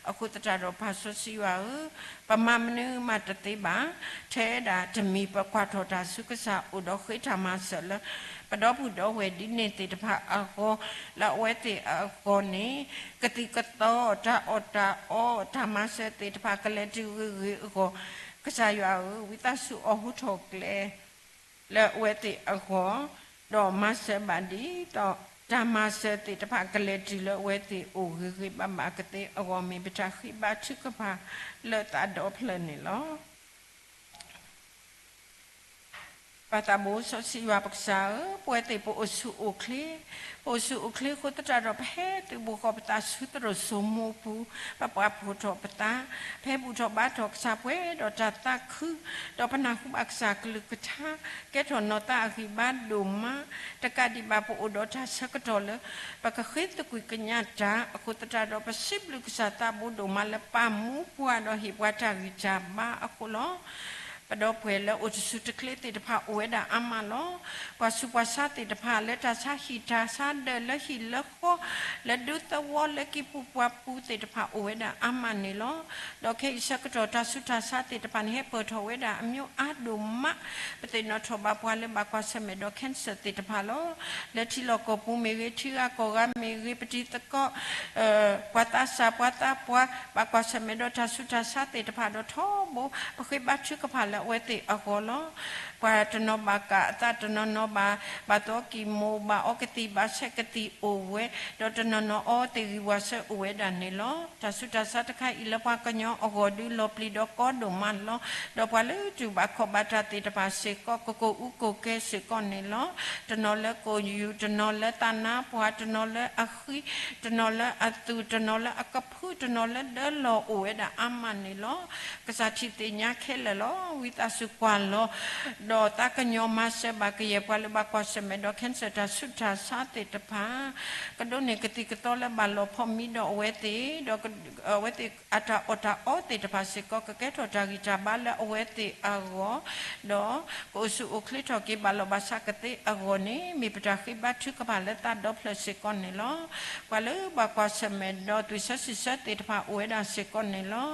အဃိသတးဒီးပၢ်စီဆှံယွၤဧၢ, ပမၤမနုၤမးတသ့ဘၣ်, ထဲဒၣ်တမံၤပကွၢ်ထီၣ်တၢ်ဆူကစၢ်အိၣ်ဒီးဃ့တၢ်မၤစၢၤလၢ ပဒီပုၢ်ဒီဝဲၢ်ဒ်န့ၣ်သ့ၣ်တဖၣ်အဂီၢ်, လၢအဝဲသ့ၣ်အဂီၢ်န့ၣ် ကသံၣ်ကသီ တၢ်အီၣ်တၢ်အီ တၢ်မၤစၢၤသ့ၣ်တဖၣ်ကလဲၤတုၤဂ့ၤဂ့ၤအဂီၢ်, ကစၢ်ယွၤဧၢ, ဝံသးစူၤအိးထီၣ်ကျဲ လၢအဝဲသ့ၣ်အဂီၢ်, ဒီးမၤစၢၤဘၣ်ဒ်သိး တၢ်မၤစၢၤသ့ၣ်တဖၣ်ကလဲၤတုၤလၢအဝဲသ့ၣ်အိၣ်ဂ့ၤဂ့ၤဘၣ်ဘၣ်ကသ့အဂီၢ် မ့ၢ်ပတၢ်ဃ့ဘါထုကဖၣ်လၢသးဒီဖျၢၣ်န့ၣ်လီၤ. ပၢ်သးဘိစီဆှံယွၤပကစၢ်ဧၢ, ပဝဲသ့ၣ်ပအိၣ်ဆူၣ်အိၣ်ချ့, ပအိၣ်ဆူၣ်အိၣ်ချ့အဃိသတးဒီး ပဟဲသုးဘူးဃီၤပသးဆူသရိာ်စိမိပူၤ, ပပာ်ဖှိၣ်ထီၣ်ပသး, ပဟဲဘူၣ်ထီၣ်ဘါထီၣ်ကစၢ်ပှဲၤဒီးတၢ်သးခု, ဒီးပနၢ်ဟူဘၣ်ကစၢ်ကလုၢ်ကထါ, ကဲထီၣ်နီၢ်သးအဂံၢ်ဘါဒိၣ်မး, တကးဒံးဘၣ်ပအိၣ်ဒီးတၢ်ဆၢကတီၢ်လၢ ပကဃ့သကွံာ်ကညးတၢ်အဃိသတးဒီး ပစံးဘျုးကစၢ်သးဘိဒိၣ်မးလၢပာ်မူပှၤဒီးဟ့ၣ်ပှၤတၢ်ဂံၢ်တၢ်ဘါအဃိလီၤ. ပဒီပုၢ်ဝဲၢ်လၢအိၣ်တဆူၣ်တချ့သ့ၣ်တဖၣ်အိၣ်ဝဲဒၣ်အါမးလီၤ. ပှၤဆူးပှၤဆါသ့ၣ်တဖၣ်လၢတၢ်ဆါဟံၣ်တၢ်ဆါဒၢးလၢဟံၣ်လၢဃီ, လၢဒူသဝီလၢကံၢ်ပူၤပှၢ်ပူၤသ့ၣ်တဖၣ်အိၣ်ဝဲဒၣ်အါမးန့ၣ်လီၤ. ဒီးခဲအံၤဆၢကတီၢ်တၢ်ဆူးတၢ်ဆါသ့ၣ်တဖၣ်န့ၣ် ဟဲပၢၢ်ထီၣ်ဝဲဒၣ်အမျိုးအါဒိၣ်မး, ပသ့ၣ်နီၣ်ထီၣ်ဘၣ်ပှၤလၢဘၣ်ကွၢ်ဆၢၣ်မဲာ်ဒီး cancer သ့ၣ်တဖၣ်လီၤ. လၢထံလီၢ်ကီၢ်ပူၤမ့ၢ်ဂ့ၤ, ထံဂၤကီၢ်ဂၤမ့ၢ်ဂ့ၤ, ပတံၤသကိး ပှၤသးစၢ်ပှၤသးပှၢ် ဘၣ်ကွၢ်ဆၢၣ်မဲာ်ဒီးတၢ်ဆူးတၢ်ဆါသ့ၣ်တဖၣ်ဒီးထီဘိ, ပဃ့ဘါထုကဖၣ်လၢ အဝဲသ့ၣ်အဂီၢ်လီၤ. ပှၤတနီၤဘၣ်ကးအသး, တနီၤနီၤဘၣ်, ဘၣ်သီကံၢ်မိၢ်, ဘၣ်အီကသံၣ်, ဘၣ်ဆဲးကသံၣ်အိၣ်ဝဲ, ဒီးတနီၤနီၤအီသ့ၣ်ဂံၢ်ဝၤဆၢအိၣ်ဝဲဒၣ်န့ၣ်လီၤ. တၢ်ဆူးတၢ်ဆါတခါအံၤလၢပှၤကညီအဂီၢ်ဒုးလီၤပျံၤဒီးကီဒိၣ်မးလီၤ. ဒီးပှၤလၢတူၢ်ဘၣ်ခီၣ်ဘၣ်တၢ်သ့ၣ်တဖၣ်စ့ၢ်ကီး ကကိၢ်အူကိၢ်ကဲစ့ၢ်ကီးန့ၣ်လီၤ. တနီၤလၢကိၣ်ယူၢ်, တနီၤလၢသးနါပှၢ်, တနီၤလၢအဃံ, တနီၤလၢအသူၣ်, တနီၤလၢအကဖု, တနီၤလၢဒၢလီၢ်အိၣ်ဝဲဒၣ်အါမးန့ၣ်လီၤ. ကစၢ်ထံၣ်သ့ၣ်ညါခဲလၢာ်လီၤ. ဝံသးစူၤကွၢ်လီၤ ဒီးသးကညီၤမၤစၢၤဘၣ်ကယဲၢ်ပှၤလၢဘၣ်ကွၢ်ဆၢၣ်မဲာ်ဒီး cancer တၢ်ဆူးတၢ်ဆါသ့ၣ်တဖၣ်, ကဒိးန့ၢ်ကသံၣ်ကသီလၢဘၣ်လီၤဖီၣ်မံဒီးအဝဲသ့ၣ်, ဒီးအဝဲသ့ၣ်အတၢ်အီၣ်တၢ်အီသ့ၣ်တဖၣ်စ့ၢ်ကီး ကကဲထီၣ်တၢ်ဂံၢ်တၢ်ဘါလၢအဝဲသ့ၣ်အဂီၢ်, ဒီးကအိၣ်ဆူၣ်အိၣ်ချ့ထီၣ်က့ၤဘၣ်လီၤဘၣ်ဆးကသ့အဂီၢ်န့ၣ် မ့ၢ်ပတၢ်ဃ့ဘါထုကဖၣ်လၢသးဒီဖျၢၣ်စ့ၢ်ကီးန့ၣ်လီၤ. ပှၤလၢဘၣ်ကွၢ်ဆၢၣ်မဲာ်ဒီးသွံၣ်ဆၢစံးဆၢသ့ၣ်တဖၣ်အိၣ်ဝဲဒၣ်စ့ၢ်ကီးန့ၣ်လီၤ.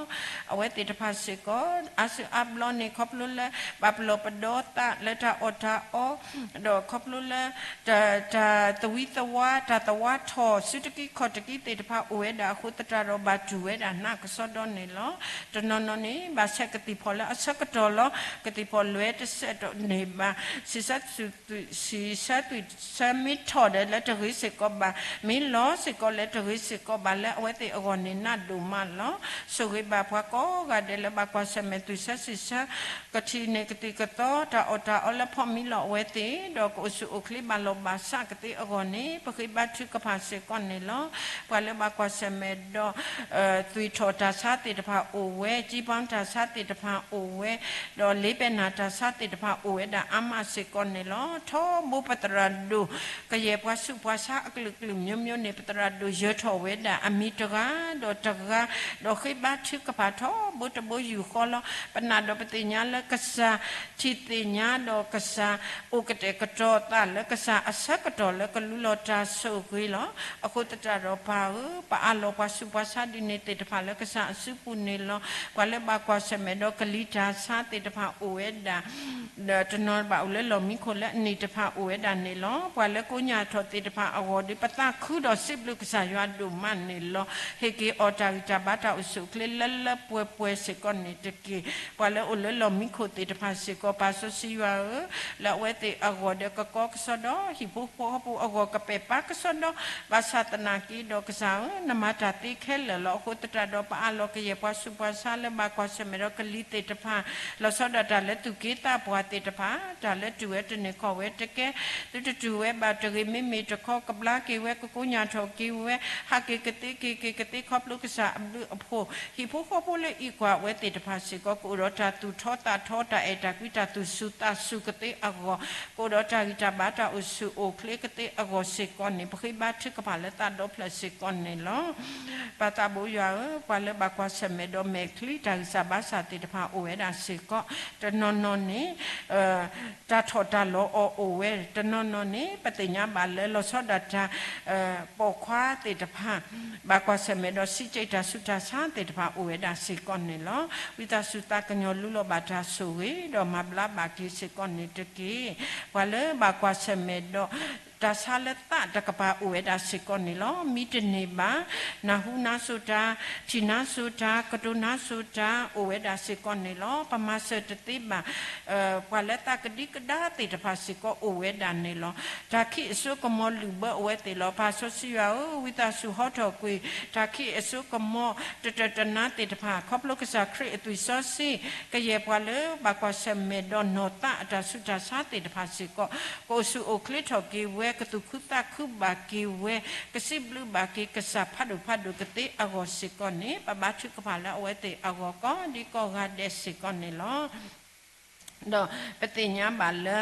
အဝဲသ့ၣ်တဖၣ်စ့ၢ်ကီး အါစုအါဘျီန့ၣ် ခီဖျိလၢ ဘၣ်ပလီၢ်ပဒီသးလၢတၢ်အီၣ်တၢ်အီ, ဒီးခီဖျိလၢ တၢ်သဝံသဝါ တၢ်သဝါထီၣ် စုတကံခီၣ်တကံသ့ၣ်တဖၣ်အိၣ်ဝဲဒၣ်အဃိသတးဒီး ဘၣ်တူၢ်ဝဲဒၣ်နးကစီဒီန့ၣ်လီၤ. တနီၤနီၤန့ၣ် ဘၣ်ဆဲးကသံၣ်ဖီၣ်လၢအဆၢကတီၢ်လီၤ. ကသံၣ်ဖီၣ်လွဲတစဲးဒီးန့ၣ်ဘၣ် စံးဆၢ စံးဆၢသွံၣ်ဆၢမ့ၢ်ထီၣ်ဒီးလၢတဂ့ၤစ့ၢ်ကီးဘၣ်, မ့ၢ်လီၤစ့ၢ်ကီးလၢတဂ့ၤစ့ၢ်ကီးဘၣ် လၢအဝဲသ့ၣ်အဂီၢ်န့ၣ်နးဒိၣ်မးလီၤ. ဆိၣ်ဂ့ၤဘၣ်ပှၤကိးဂၤဒဲးလၢဘၣ်ကွၢ်ဆၢၣ်မဲာ်သွံၣ်ဆၢစံးဆၢ ကထံၣ်န့ၢ်ကသံၣ်ကသီ တၢ်အီၣ်တၢ်အီလၢဖီၣ်မံလီၤအဝဲသ့ၣ်, ဒီးကအိၣ်ဆူၣ်အိၣ်ချ့ဘၣ်လီၤဘၣ်ဆးကသ့အဂီၢ်န့ၣ် ပဃ့ဘါထုကဖၣ်စ့ၢ်ကီးန့ၣ်လီၤ. ပှၤလၢဘၣ်ကွၢ်ဆၢၣ်မဲာ်ဒီး သွံၣ်ထီၣ်တၢ်ဆါသ့ၣ်တဖၣ်အိၣ်ဝဲ, ကံပီတၢ်ဆါသ့ၣ်တဖၣ်အိၣ်ဝဲ, ဒီးလ့ပဲနၢ်တၢ်ဆါသ့ၣ်တဖၣ်အိၣ်ဝဲဒၣ်အါမးစ့ၢ်ကီးန့ၣ်လီၤ. ထီဘိပသရၣ်ဒိၣ် ကယဲၢ်ပှၤဆူးပှၤဆါအကလုာ်ကလုာ်မျိုးမျိုးန့ၣ် ပသရၣ်ဒိၣ်ယၢၤထီၣ်ဝဲဒၣ်အမံၤတဂၤဒီးတဂၤ, ဒီးဃ့ဘါထုကဖၣ်ထီဘိတဘိယူၢ်ဃီလီၤ. ပနာ်ဒီးပသ့ၣ်ညါလၢကစၢ်ထံၣ်သ့ၣ်ညါဒီးကစၢ်အိၣ်ကတဲာ်ကတီၤသးလၢကစၢ်အဆၢကတီၢ်လၢကလူလီၤတၢ်ဆိၣ်ဂ့ၤလီၤ. အဃိသတးဒီးပၢ်ဧၢ, ပအးလီၤပှၤဆူးပှၤဆါဒ်န့ၣ်သ့ၣ်တဖၣ်လၢကစၢ်အစုပူၤန့ၣ်လီၤ. ပှၤလၢဘၣ်ကွၢ်ဆၢၣ်မဲာ်ဒီးကလံၤတၢ်ဆါသ့ၣ်တဖၣ်အိၣ်ဝဲဒၣ် ဒီးတနီၤဘၣ်အိၣ်လၢလီၢ်မံခိၣ်လၢအနံၣ်တဖၣ်အိၣ်ဝဲဒၣ်န့ၣ်လီၤ. ပှၤလၢကိးညၣ်ထီၣ်သ့ၣ်တဖၣ်အဂီၢ်ဒီး ပသးခုဒီးစံးဘျုးကစၢ်ယွၤဒိၣ်မးန့ၣ်လီၤ. ဟ့ၣ်က့ၤအီၤတၢ်ဂံၢ်တၢ်ဘါတၢ်အိၣ်ဆူၣ်အိၣ်ချ့လၢလၢပှဲၤပှဲၤစ့ၢ်ကီးန့ၣ်တက့ၢ်. ပှၤလၢအိၣ်လၢလီၢ်မံခိၣ်သ့ၣ်တဖၣ်စ့ၢ်ကီး ပၢ်စီဆှံယွၤဧၢ, လၢအဝဲသ့ၣ်အဂီၢ်ဒီးကကီကစီဒီ ဟံၣ်ဖိဃီဖိအဂီၢ်ကပဲာ်ပာ်ကစီဒီ ဘၣ်ဆၣ်သနာ်က့ဒီးကစၢ်ဧၢ, နမၤတၢ်သ့ခဲလၢာ်လီၤ. အဃိသတးဒီးပအးလီၤကယဲၢ်ပှၤဆူးပှၤဆါလၢဘၣ်ကွၢ်ဆၢၣ်မဲာ်ဒီးကလံၤသ့ၣ်တဖၣ် လီၤဆီဒၣ်တၢ်လၢသူၣ်က့သးပှၢ်သ့ၣ်တဖၣ်, တၢ်လၢတူၢ်ဝဲတန့ၢ်ခီၣ်ဝဲတကဲ, သုတတူၢ်ဝဲဘၣ်တဂ့ၤ, မ့မ့ၢ်တခီကဘျါက့ၤဝဲ, ကကိးညၣ်ထီၣ်က့ၤဝဲ, ဟးက့ၤကသ့က့ၤက့ၤကသ့ခီဖျိကစၢ်အဘျုးအဖှိၣ်, ဟံၣ်ဖိဃီဖိလၢအံးကွၢ်ဝဲသ့ၣ်တဖၣ်စ့ၢ်ကီး ကအိၣ်ဒီးတၢ်သူၣ်ထီသးထီ တၢ်အဲၣ်တၢ်ကွံ တၢ်သူၣ်စူၤသးစူၤကသ့အဂီၢ်, ကအိၣ်ဒီးတၢ်ဂံၢ်တၢ်ဘါတၢ်အိၣ်ဆူၣ်အိၣ်ချ့ကသ့အဂီၢ်စ့ၢ်ကီးန့ၣ် ပဃ့ဘါထုကဖၣ်လၢသးဒီဖျၢၣ်စ့ၢ်ကီးန့ၣ်လီၤ. ပၢ်သးဘိယွၤဧၢ, ပှၤလၢဘၣ်ကွၢ်ဆၢၣ်မဲာ်ဒီးမဲာ်ချံတၢ်ဂံၢ်စၢ်ဘါစၢ်သ့ၣ်တဖၣ်အိၣ်ဝဲဒၣ်စ့ၢ်ကီး, တနီၤနီၤန့ၣ် တၢ်ထီၣ်တၢ်လီၤအီၤအိၣ်ဝဲ, တနီၤနီၤန့ၣ် ပသ့ၣ်ညါဘၣ်လၢလီၤဆီဒၣ်တၢ် ပိာ်ခွါသ့ၣ်တဖၣ် ဘၣ်ကွၢ်ဆၢၣ်မဲာ်ဒီးစံးကဲးတၢ်ဆူးတၢ်ဆါသ့ၣ်တဖၣ်အိၣ်ဝဲဒၣ်စ့ၢ်ကီးန့ၣ်လီၤ. ဝံသးစူၤသးကညီၤလူလီၤဘၣ်တၢ်ဆိၣ်ဂ့ၤ ဒီးမၤဘျါဘၣ်က့ၤစ့ၢ်ကီးန့ၣ်တက့ၢ်. ပှၤလၢဘၣ်ကွၢ်ဆၢၣ်မဲာ်ဒီး တၢ်ဆါလၢသးတကပၤအိၣ်ဝဲဒၣ်စ့ၢ်ကီးန့ၣ်လီၤ. မံတန့ၢ်ဘၣ် နၢ်ဟူနၢ်စိၤတၢ်, ထံၣ်နၢ်စိၤတၢ်, ကတိၤနၢ်စိၤတၢ် အိၣ်ဝဲဒၣ်စ့ၢ်ကီးန့ၣ်လီၤ. ပမၤစၢၤတသ့ဘၣ် ပှၤလၢသးကဒံကဒါသ့ၣ်တဖၣ်စ့ၢ်ကီးအိၣ်ဝဲဒၣ်န့ၣ်လီၤ. တၢ်ခံးအစိကမီၤလုၢ်ဘၢအဝဲသ့ၣ်လီၤ. ပၢ်စီဆှံယွၤဧၢ, ဝံသးစူၤဟီထီၣ်ကွံာ် တၢ်ခံးအစိကမီၤ တတၢၢ်တနါသ့ၣ်တဖၣ် ခီဖျိကစၢ်ခရံာ်အသွံၣ်စီဆှံ ကယဲၢ်ပှၤလၢဘၣ်ကွၢ်ဆၢၣ်မဲာ်ဒီးနီၢ်သးအတၢ်ဆူးတၢ်ဆါသ့ၣ်တဖၣ်စ့ၢ်ကီး ကအိၣ်ဆူၣ်အိၣ်ချ့ထီၣ်က့ၤဝဲ, ကသူၣ်ခုသးခုဘၣ်က့ၤဝဲ, ကစံးဘျုးဘၣ်က့ၤကစၢ်ဖးဒိၣ်ဖးဒိၣ်ကသ့အဂီၢ်စ့ၢ်ကီးန့ၣ် ပဘါထုကဖၣ်လၢအဝဲသ့ၣ်အဂီၢ်ကိးဒံကိးဂၤဒဲးစ့ၢ်ကီးန့ၣ်လီၤ. ဒီးပသ့ၣ်ညါဘၣ်လၢ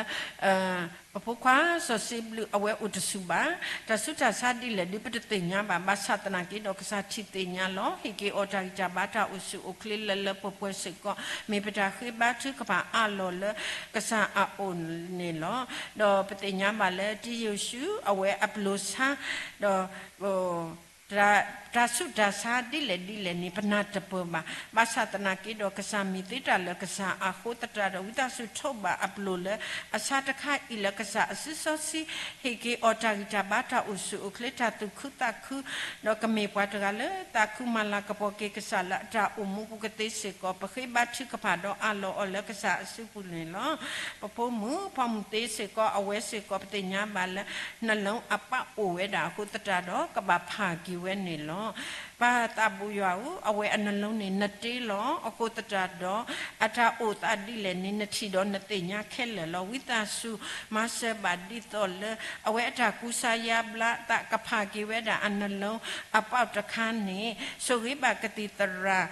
ပဖိခွါစီၤစံဘျုးအဝဲအိၣ်တဆူၣ်ဘၣ်. တၢ်ဆူးတၢ်ဆါဒ်လဲၣ်ဒုးပတသ့ၣ်ညါဘၣ်, ဘၣ်ဆၣ်သနာ်က့ဒီးကစၢ်ထံၣ်သ့ၣ်ညါလီၤ. ဟ့ၣ်က့ၤအီၤတၢ်ဂံၢ်တၢ်ဘါတၢ်အိၣ်ဆူၣ်အိၣ်ချ့လၢလၢပှဲၤပှဲၤစ့ၢ်ကီး မ့ၢ်ပတၢ်ဃ့ဘါထုကဖၣ်အါလီၤလၢကစၢ်အအိၣ်န့ၣ်လီၤ. ဒီးပသ့ၣ်ညါဘၣ်လၢတံယိၤၡူးအဝဲအပျိၤဆါ ဒီး တၢ်ဆူးတၢ်ဆါဒ်လဲၣ်ဒ်လဲၣ်န့ၣ် ပနၢ်တပၢၢ်ဘၣ်. ဘၣ်ဆၣ်သနာ်က့ဒီး ကစၢ်မ့ၢ်သ့တၢ်လၢာ်ကစၢ်အဃိသတးဒီး ဝံသးစူၤထိးဘၣ်အပျိာ်လၢအဆါတခါအံၤလၢကစၢ်အစုစီဆှံ ဟ့ၣ်က့ၤအီၤတၢ်ဂံၢ်တၢ်ဘါ တၢ်အိၣ်ဆူၣ်အိၣ်ချ့ တၢ်သူၣ်ခုသးခု ဒီးကမ့ၢ်ပှၤတဂၤလၢသးခုမၤလၤကပီၤက့ၤကစၢ်လၢအတၢ်အိၣ်မူပူၤကသ့စ့ၢ်ကီး ပဃ့ဘါထုကဖၣ်ဒီးအးလီၤအီၤလၢကစၢ်အစုပူၤန့ၣ်လီၤ. ပဖိမုၣ်ဖီမုၢ်သ့စ့ၢ်ကီး အဝဲစ့ၢ်ကီး ပသ့ၣ်ညါဘၣ်လၢ နှလုံးအပၣ်အိၣ်ဝဲဒၣ်အဃိသတးဒီး ကဘၣ်ဖးက့ၤဝဲန့ၣ်လီၤ. ပၢ်သးဘိယွၤဧၢ, အဝဲအ နှလုံး န့ၣ် နတ့လီၤ. အဃိသတးဒီး အတၢ်အိၣ်သးဒ်လဲၣ်န့ၣ် နထံၣ်ဒီးနသ့ၣ်ညါခဲလၢာ်လီၤ. ဝံသးစူၤမၤစၢၤဘၣ်ဒ်သိးလၢ အဝဲအတၢ်ကူစါယါဘျါသး ကဖးက့ၤဝဲဒၣ်အ နှလုံး အပၣ်တခါန့ၣ် ဆိၣ်ဂ့ၤဘၣ်ကသံၣ်သရၣ်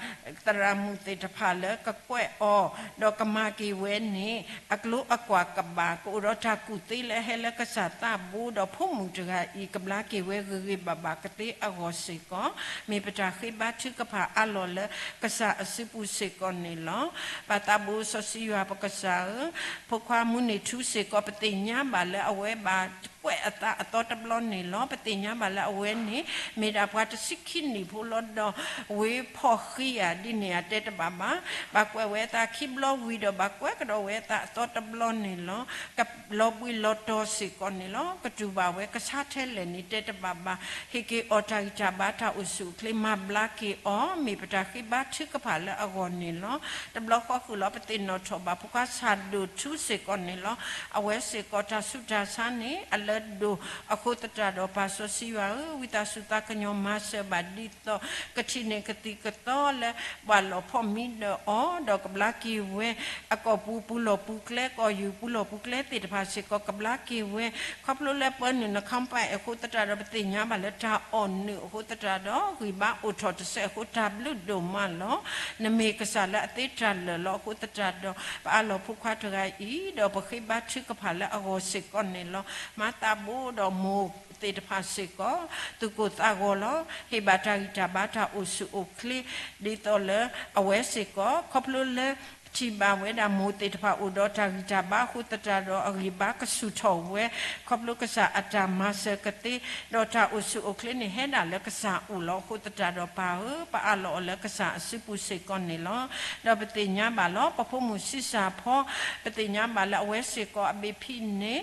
သရၣ်မုၣ်သ့ၣ်တဖၣ်လၢကကွဲးအီၤ ဒီးကမၤက့ၤဝဲန့ၣ် အကျိအကွာ်ကဘၣ် ကအိၣ်ဒီးတၢ်ကူၣ်သ့လၢအဟဲလၢကစၢ်သးဘိ ဒီးဖိမုၣ်တဂၤအံၤ ကဘျါက့ၤဝဲဂ့ၤဂ့ၤဘၣ်ဘၣ်ကသ့အဂီၢ်စ့ၢ်ကီး မ့ၢ်ပတၢ်ဃ့ဘါထုကဖၣ်အးလီၤလၢကစၢ်အစုပူၤစ့ၢ်ကီးန့ၣ်လီၤ. ပၢ်သးဘိစီဆှံယွၤပကစၢ်ဧၢ, ဖိခွါမူန့ၢ်ထူစ့ၢ်ကီး ပသ့ၣ်ညါဘၣ်လၢအဝဲဘၣ်ကွဲးအသးအသီတဘျီန့ၣ်လီၤ. ပသ့ၣ်ညါဘၣ်လၢအဝဲန့ၣ် မ့ၢ်ဒၣ်ပှၤတဆံခံနံၣ်ဖိလီၤ. ဒီးဝ့ၢ်ဖီၣ်ဃံဧါ ဒ်န့ၣ်ဧါ တဲတဘၣ်ဘၣ်. ဘၣ်ကွဲးဝဲအသးခံဘျီဝံၤဒီး ဘၣ်ကွဲးကဒီးဝဲအသးအသီတဘျီန့ၣ်လီၤ. ကလီၤဘှံးလီၤတီၤစ့ၢ်ကီးန့ၣ်လီၤ. ကတူၢ်ဘၣ်ဝဲကဆါထဲလဲၣ်န့ၣ် တဲတဘၣ်ဘၣ်. ဟ့ၣ်က့ၤအီၤတၢ်ဂံၢ်တၢ်ဘါ တၢ်အိၣ်ဆူၣ်အိၣ်ချ့ မၤဘျါက့ၤအီၤ မ့ၢ်ပတၢ်ဃ့ဘါထုကဖၣ်လၢအဂီၢ်န့ၣ်လီၤ. တဘျီဃီဃုာ်လီၤ ပသ့ၣ်နီၣ်ထီၣ်ဘၣ် ဖိခွါဆၣ်ဒိၣ်ထူစ့ၢ်ကီးန့ၣ်လီၤ. အဝဲစ့ၢ်ကီးတၢ်ဆူးတၢ်ဆါန့ၣ် အလၢဒိၣ်အဃိသတးဒီး ပၢ်စီဆှံယွၤဧၢ, ဝံသးစူၤသးကညီၤမၤစၢၤဘၣ်ဒ်သိး ကထံၣ်န့ၢ်ကသံၣ်ကသီလၢ ဘၣ်လီၤဖီၣ်မံဒီးအီၤ ဒီးကဘျါက့ၤဝဲ အကိာ်ပူၤပူၤလီၢ်ပူၤကျဲ ကိာ်ယူၢ်ပူၤလီၢ်ပူၤကျဲသ့ၣ်တဖၣ်စ့ၢ်ကီး ကဘျါက့ၤဝဲ ခီဖျိလၢပၢနုာ် နခီပာ် အဃိသတးဒီး ပသ့ၣ်ညါဘၣ်လၢ တၢ်အီၣ်နုာ်အဃိသတးဒီး ဂံၢ်ဘါအိၣ်ထီၣ်တစဲးအဃိ တၢ်ဘျုးဒိၣ်မးလီၤ. နမ့ၢ်ကစၢ်လၢအသ့တၢ်လၢာ်လီၤ. အဃိသတးဒီး ပအးလီၤဖိခွါတဂၤအံၤ ဒီးပဃ့ဘါထုကဖၣ်လၢအဂီၢ်စ့ၢ်ကီးန့ၣ်လီၤ. မၤသးဘိဒီးမိၢ်သ့ၣ်တဖၣ်စ့ၢ်ကီး သူၣ်ကိၢ်သးဂီၤလီၤ. ဟ့ၣ်ဘၣ်တၢ်ဂံၢ်တၢ်ဘါ တၢ်အိၣ်ဆူၣ်အိၣ်ချ့ ဒ်သိးလၢအဝဲစ့ၢ်ကီး ခီဖျိလၢ ထံၣ်ဘၣ်ဝဲဒၣ်မိၢ်သ့ၣ်တဖၣ်အိၣ်ဒီးတၢ်ဂံၢ်တၢ်ဘါအဃိသတးဒီး အဂံၢ်ဘါကဆူၣ်ထီၣ်ဝဲ ခီဖျိကစၢ်အတၢ်မၤစၢၤကသ့ ဒီးတၢ်အိၣ်ဆူၣ်အိၣ်ချ့န့ၣ် ဟဲဒၣ်လၢကစၢ်အိၣ်လီၤ. အဃိသတးဒီးပၢ်ဧၢ, ပအးလီၤအီၤလၢကစၢ်အစုပူၤစ့ၢ်ကီးန့ၣ်လီၤ. ဒီးပသ့ၣ်ညါဘၣ်လီၤ ပဖိမုၣ်ဆံးစၢ်ဖီ ပသ့ၣ်ညါဘၣ်လၢအဝဲစ့ၢ်ကီးအဘ့ၣ်ဖံးန့ၣ်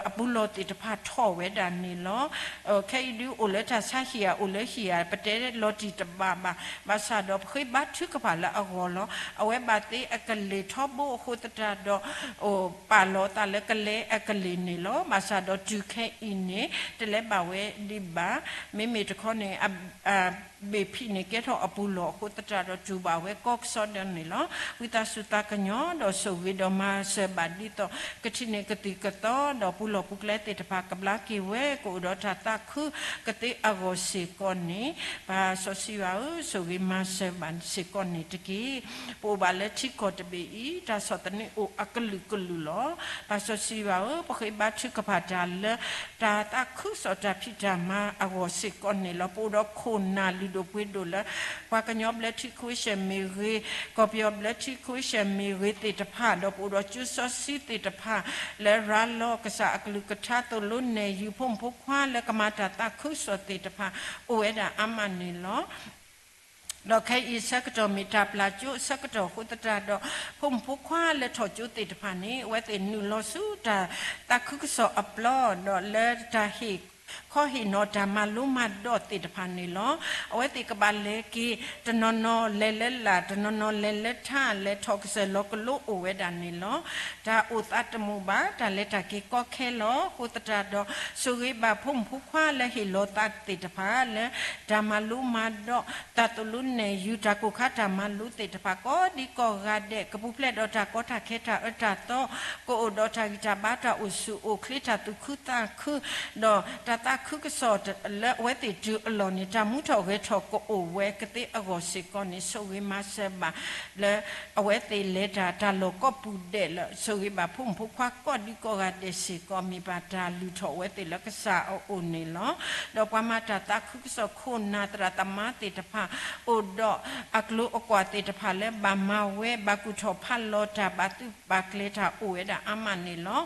အပူၤလီၢ်သ့ၣ်တဖၣ်ထီၣ်ဝဲဒၣ်န့ၣ်လီၤ. ခဲအံၤဒုးအိၣ်လၢတၢ်ဆါဟံၣ်ဧါ အိၣ်လၢဟံၣ်ဧါ ပတဲလီၤတံၢ်တဘၣ်ဘၣ်. ဘၣ်ဆၣ်ဒီးပဃ့ဘါထုကဖၣ်လၢအဂီၢ်လီၤ. အဝဲဘၣ်သ့အကလ့ၢ်ထီဘိအဃိသတးဒီး ပာ်လီၤသးလၢကလဲအကလ့ၢ်န့ၣ်လီၤ. ဘၣ်ဆၣ်ဒီးတုၤခဲအံၤန့ၣ် တလဲၤဘၣ်ဝဲဒံးဘၣ်. မ့မ့ၢ်တခီန့ၣ် အဘ့ၣ်ဖံးန့ၣ် ကဲထီၣ်အပူၤလီၢ်အဃိသတးဒီး တူၢ်ဘၣ်ဝဲကီကစီဒီန့ၣ်လီၤ. ဝံသးစူၤသးကညီၤဒီးဆိၣ်ဂ့ၤဒီးမၤစၢၤဘၣ်ဒ်သိး ကထံၣ်န့ၢ်ကသံၣ်ကသီ ဒီးပူၤလီၢ်ပူၤကျဲသ့ၣ်တဖၣ် ကဘျါက့ၤဝဲ ကအိၣ်ဒီးတၢ်သးခုကသ့အဂီၢ်စ့ၢ်ကီးန့ၣ် ပၢ်စီဆှံယွၤဧၢ, ဆိၣ်ဂ့ၤမၤစၢၤဘၣ်စ့ၢ်ကီးန့ၣ်တက့ၢ်. ပအိၣ်ဘၣ်လၢထံကီၢ်တဘ့ၣ်အံၤ တၢ်ဆီၣ်သနံးအိၣ်အကလုာ်ကလုာ်လီၤ. ပၢ်စီဆှံယွၤဧၢ, ပဃ့ဘါထုကဖၣ်တၢ်လၢ တၢ်သးခုကစီၣ်တၢ်ဖံးတၢ်မၤအဂီၢ်စ့ၢ်ကီးန့ၣ်လီၤ. ပအိၣ်ဒီးခိၣ်နၢ်လုၢ်ဒိၣ်ပှ့ၤဒိၣ်လၢ ပှၤကညီဘျၢထံခဝ့ၡၢၣ်မ့ၢ်ဂ့ၤ, ကီၢ်ပယီၤဘျၢထံခဝ့ၡၢၣ်မ့ၢ်ဂ့ၤသ့ၣ်တဖၣ်, ဒီးပအိၣ်ဒီးကၠိစီဆှံသ့ၣ်တဖၣ် လၢရၤလီၤကစၢ်အကလုၢ်ကထါ သိၣ်လိနဲၣ်ယုၤ ဖိမုၣ်ဖိခွါလၢကမၤတၢ်သးခုကစီၣ်သ့ၣ်တဖၣ် အိၣ်ဝဲဒၣ်အါမးန့ၣ်လီၤ. ဒီးခဲအံၤဆၢကတီၢ်မ့ၢ်တၢ်ပျၢ်ကၠိအဆၢကတီၢ်အဃိသတးဒီး ဖိမုၣ်ဖိခွါလၢထီၣ်ကၠိသ့ၣ်တဖၣ်န့ၣ် အဝဲသ့ၣ်နုာ်လီၤဆူတၢ်သးခုကစီၣ်အပျီ ဒီးလၢတၢ်ဟ့ၣ်ခီဟ့ၣ်နီၤတၢ်မၤလိမၤဒိးသ့ၣ်တဖၣ်န့ၣ်လီၤ. အဝဲသ့ၣ်ကဘၣ်လဲၤက့ၤ တနီၤနီၤလဲၤလၢလာ်, တနီၤနီၤလဲၤလၢထး, လဲၤထီၣ်ကစၢၢ်လီၤကလိအိၣ်ဝဲဒၣ်န့ၣ်လီၤ. တၢ်အိၣ်သးတမုာ်ဘၣ်, တၢ်လဲၤတၢ်က့ၤကီခဲလီၤ. အဃိသတးဒီး ဆိၣ်ဂ့ၤဘၣ်ဖိမုၣ်ဖိခွါလၢဟ့ၣ်လီၤသးသ့ၣ်တဖၣ် လၢတၢ်မၤလိမၤဒိး, တၢ်သိၣ်လိနဲၣ်ယုၤ, တၢ်ကိၢ်ခါတၢ်မၤလိသ့ၣ်တဖၣ် ကိးဒံကိးဂၤဒဲး ကပူၤဖျဲးဒီးတၢ်ကီတၢ်ခဲတၢ်အၢတၢ်သီ, ကအိၣ်ဒီးတၢ်ဂံၢ်တၢ်ဘါ တၢ်အိၣ်ဆူၣ်အိၣ်ချ့ တၢ်သူၣ်ခုသးခု, ဒီးတၢ်သးခုကစီၣ်လၢအဝဲသ့ၣ်တုၤအလီၢ်န့ၣ် တၢ်မူထီၣ်ဂဲၤထီၣ်ကအိၣ်ဝဲကသ့အဂီၢ်စ့ၢ်ကီးန့ၣ် ဆိၣ်ဂ့ၤမၤစၢၤဘၣ် လၢအဝဲသ့ၣ်လဲၤတၢ်တၢ်လီၢ်ကိးပူၤဒဲးလၢ ဆိၣ်ဂ့ၤဘၣ်ဖိမုၣ်ဖိခွါကိးဒံကိးဂၤဒဲးစ့ၢ်ကီး မ့ၢ်ဘၣ်တၢ်လုၢ်ထီၣ်ဝဲသ့ၣ်လၢကစၢ်အအိၣ်န့ၣ်လီၤ. ဒီးပှၤမၤတၢ်သးခုကစီၣ်ခိၣ်နၢ်သရၣ်သမါသ့ၣ်တဖၣ် အိၣ်ဒီးအကျိၤအကွာ်သ့ၣ်တဖၣ်လၢဘၣ်မၤဝဲ ဘၣ်ကူၣ်ထီၣ်ဖးလီၤတၢ် ဘၣ်သုးဘၣ်ကျဲၤတၢ်အိၣ်ဝဲဒၣ်အါမးန့ၣ်လီၤ.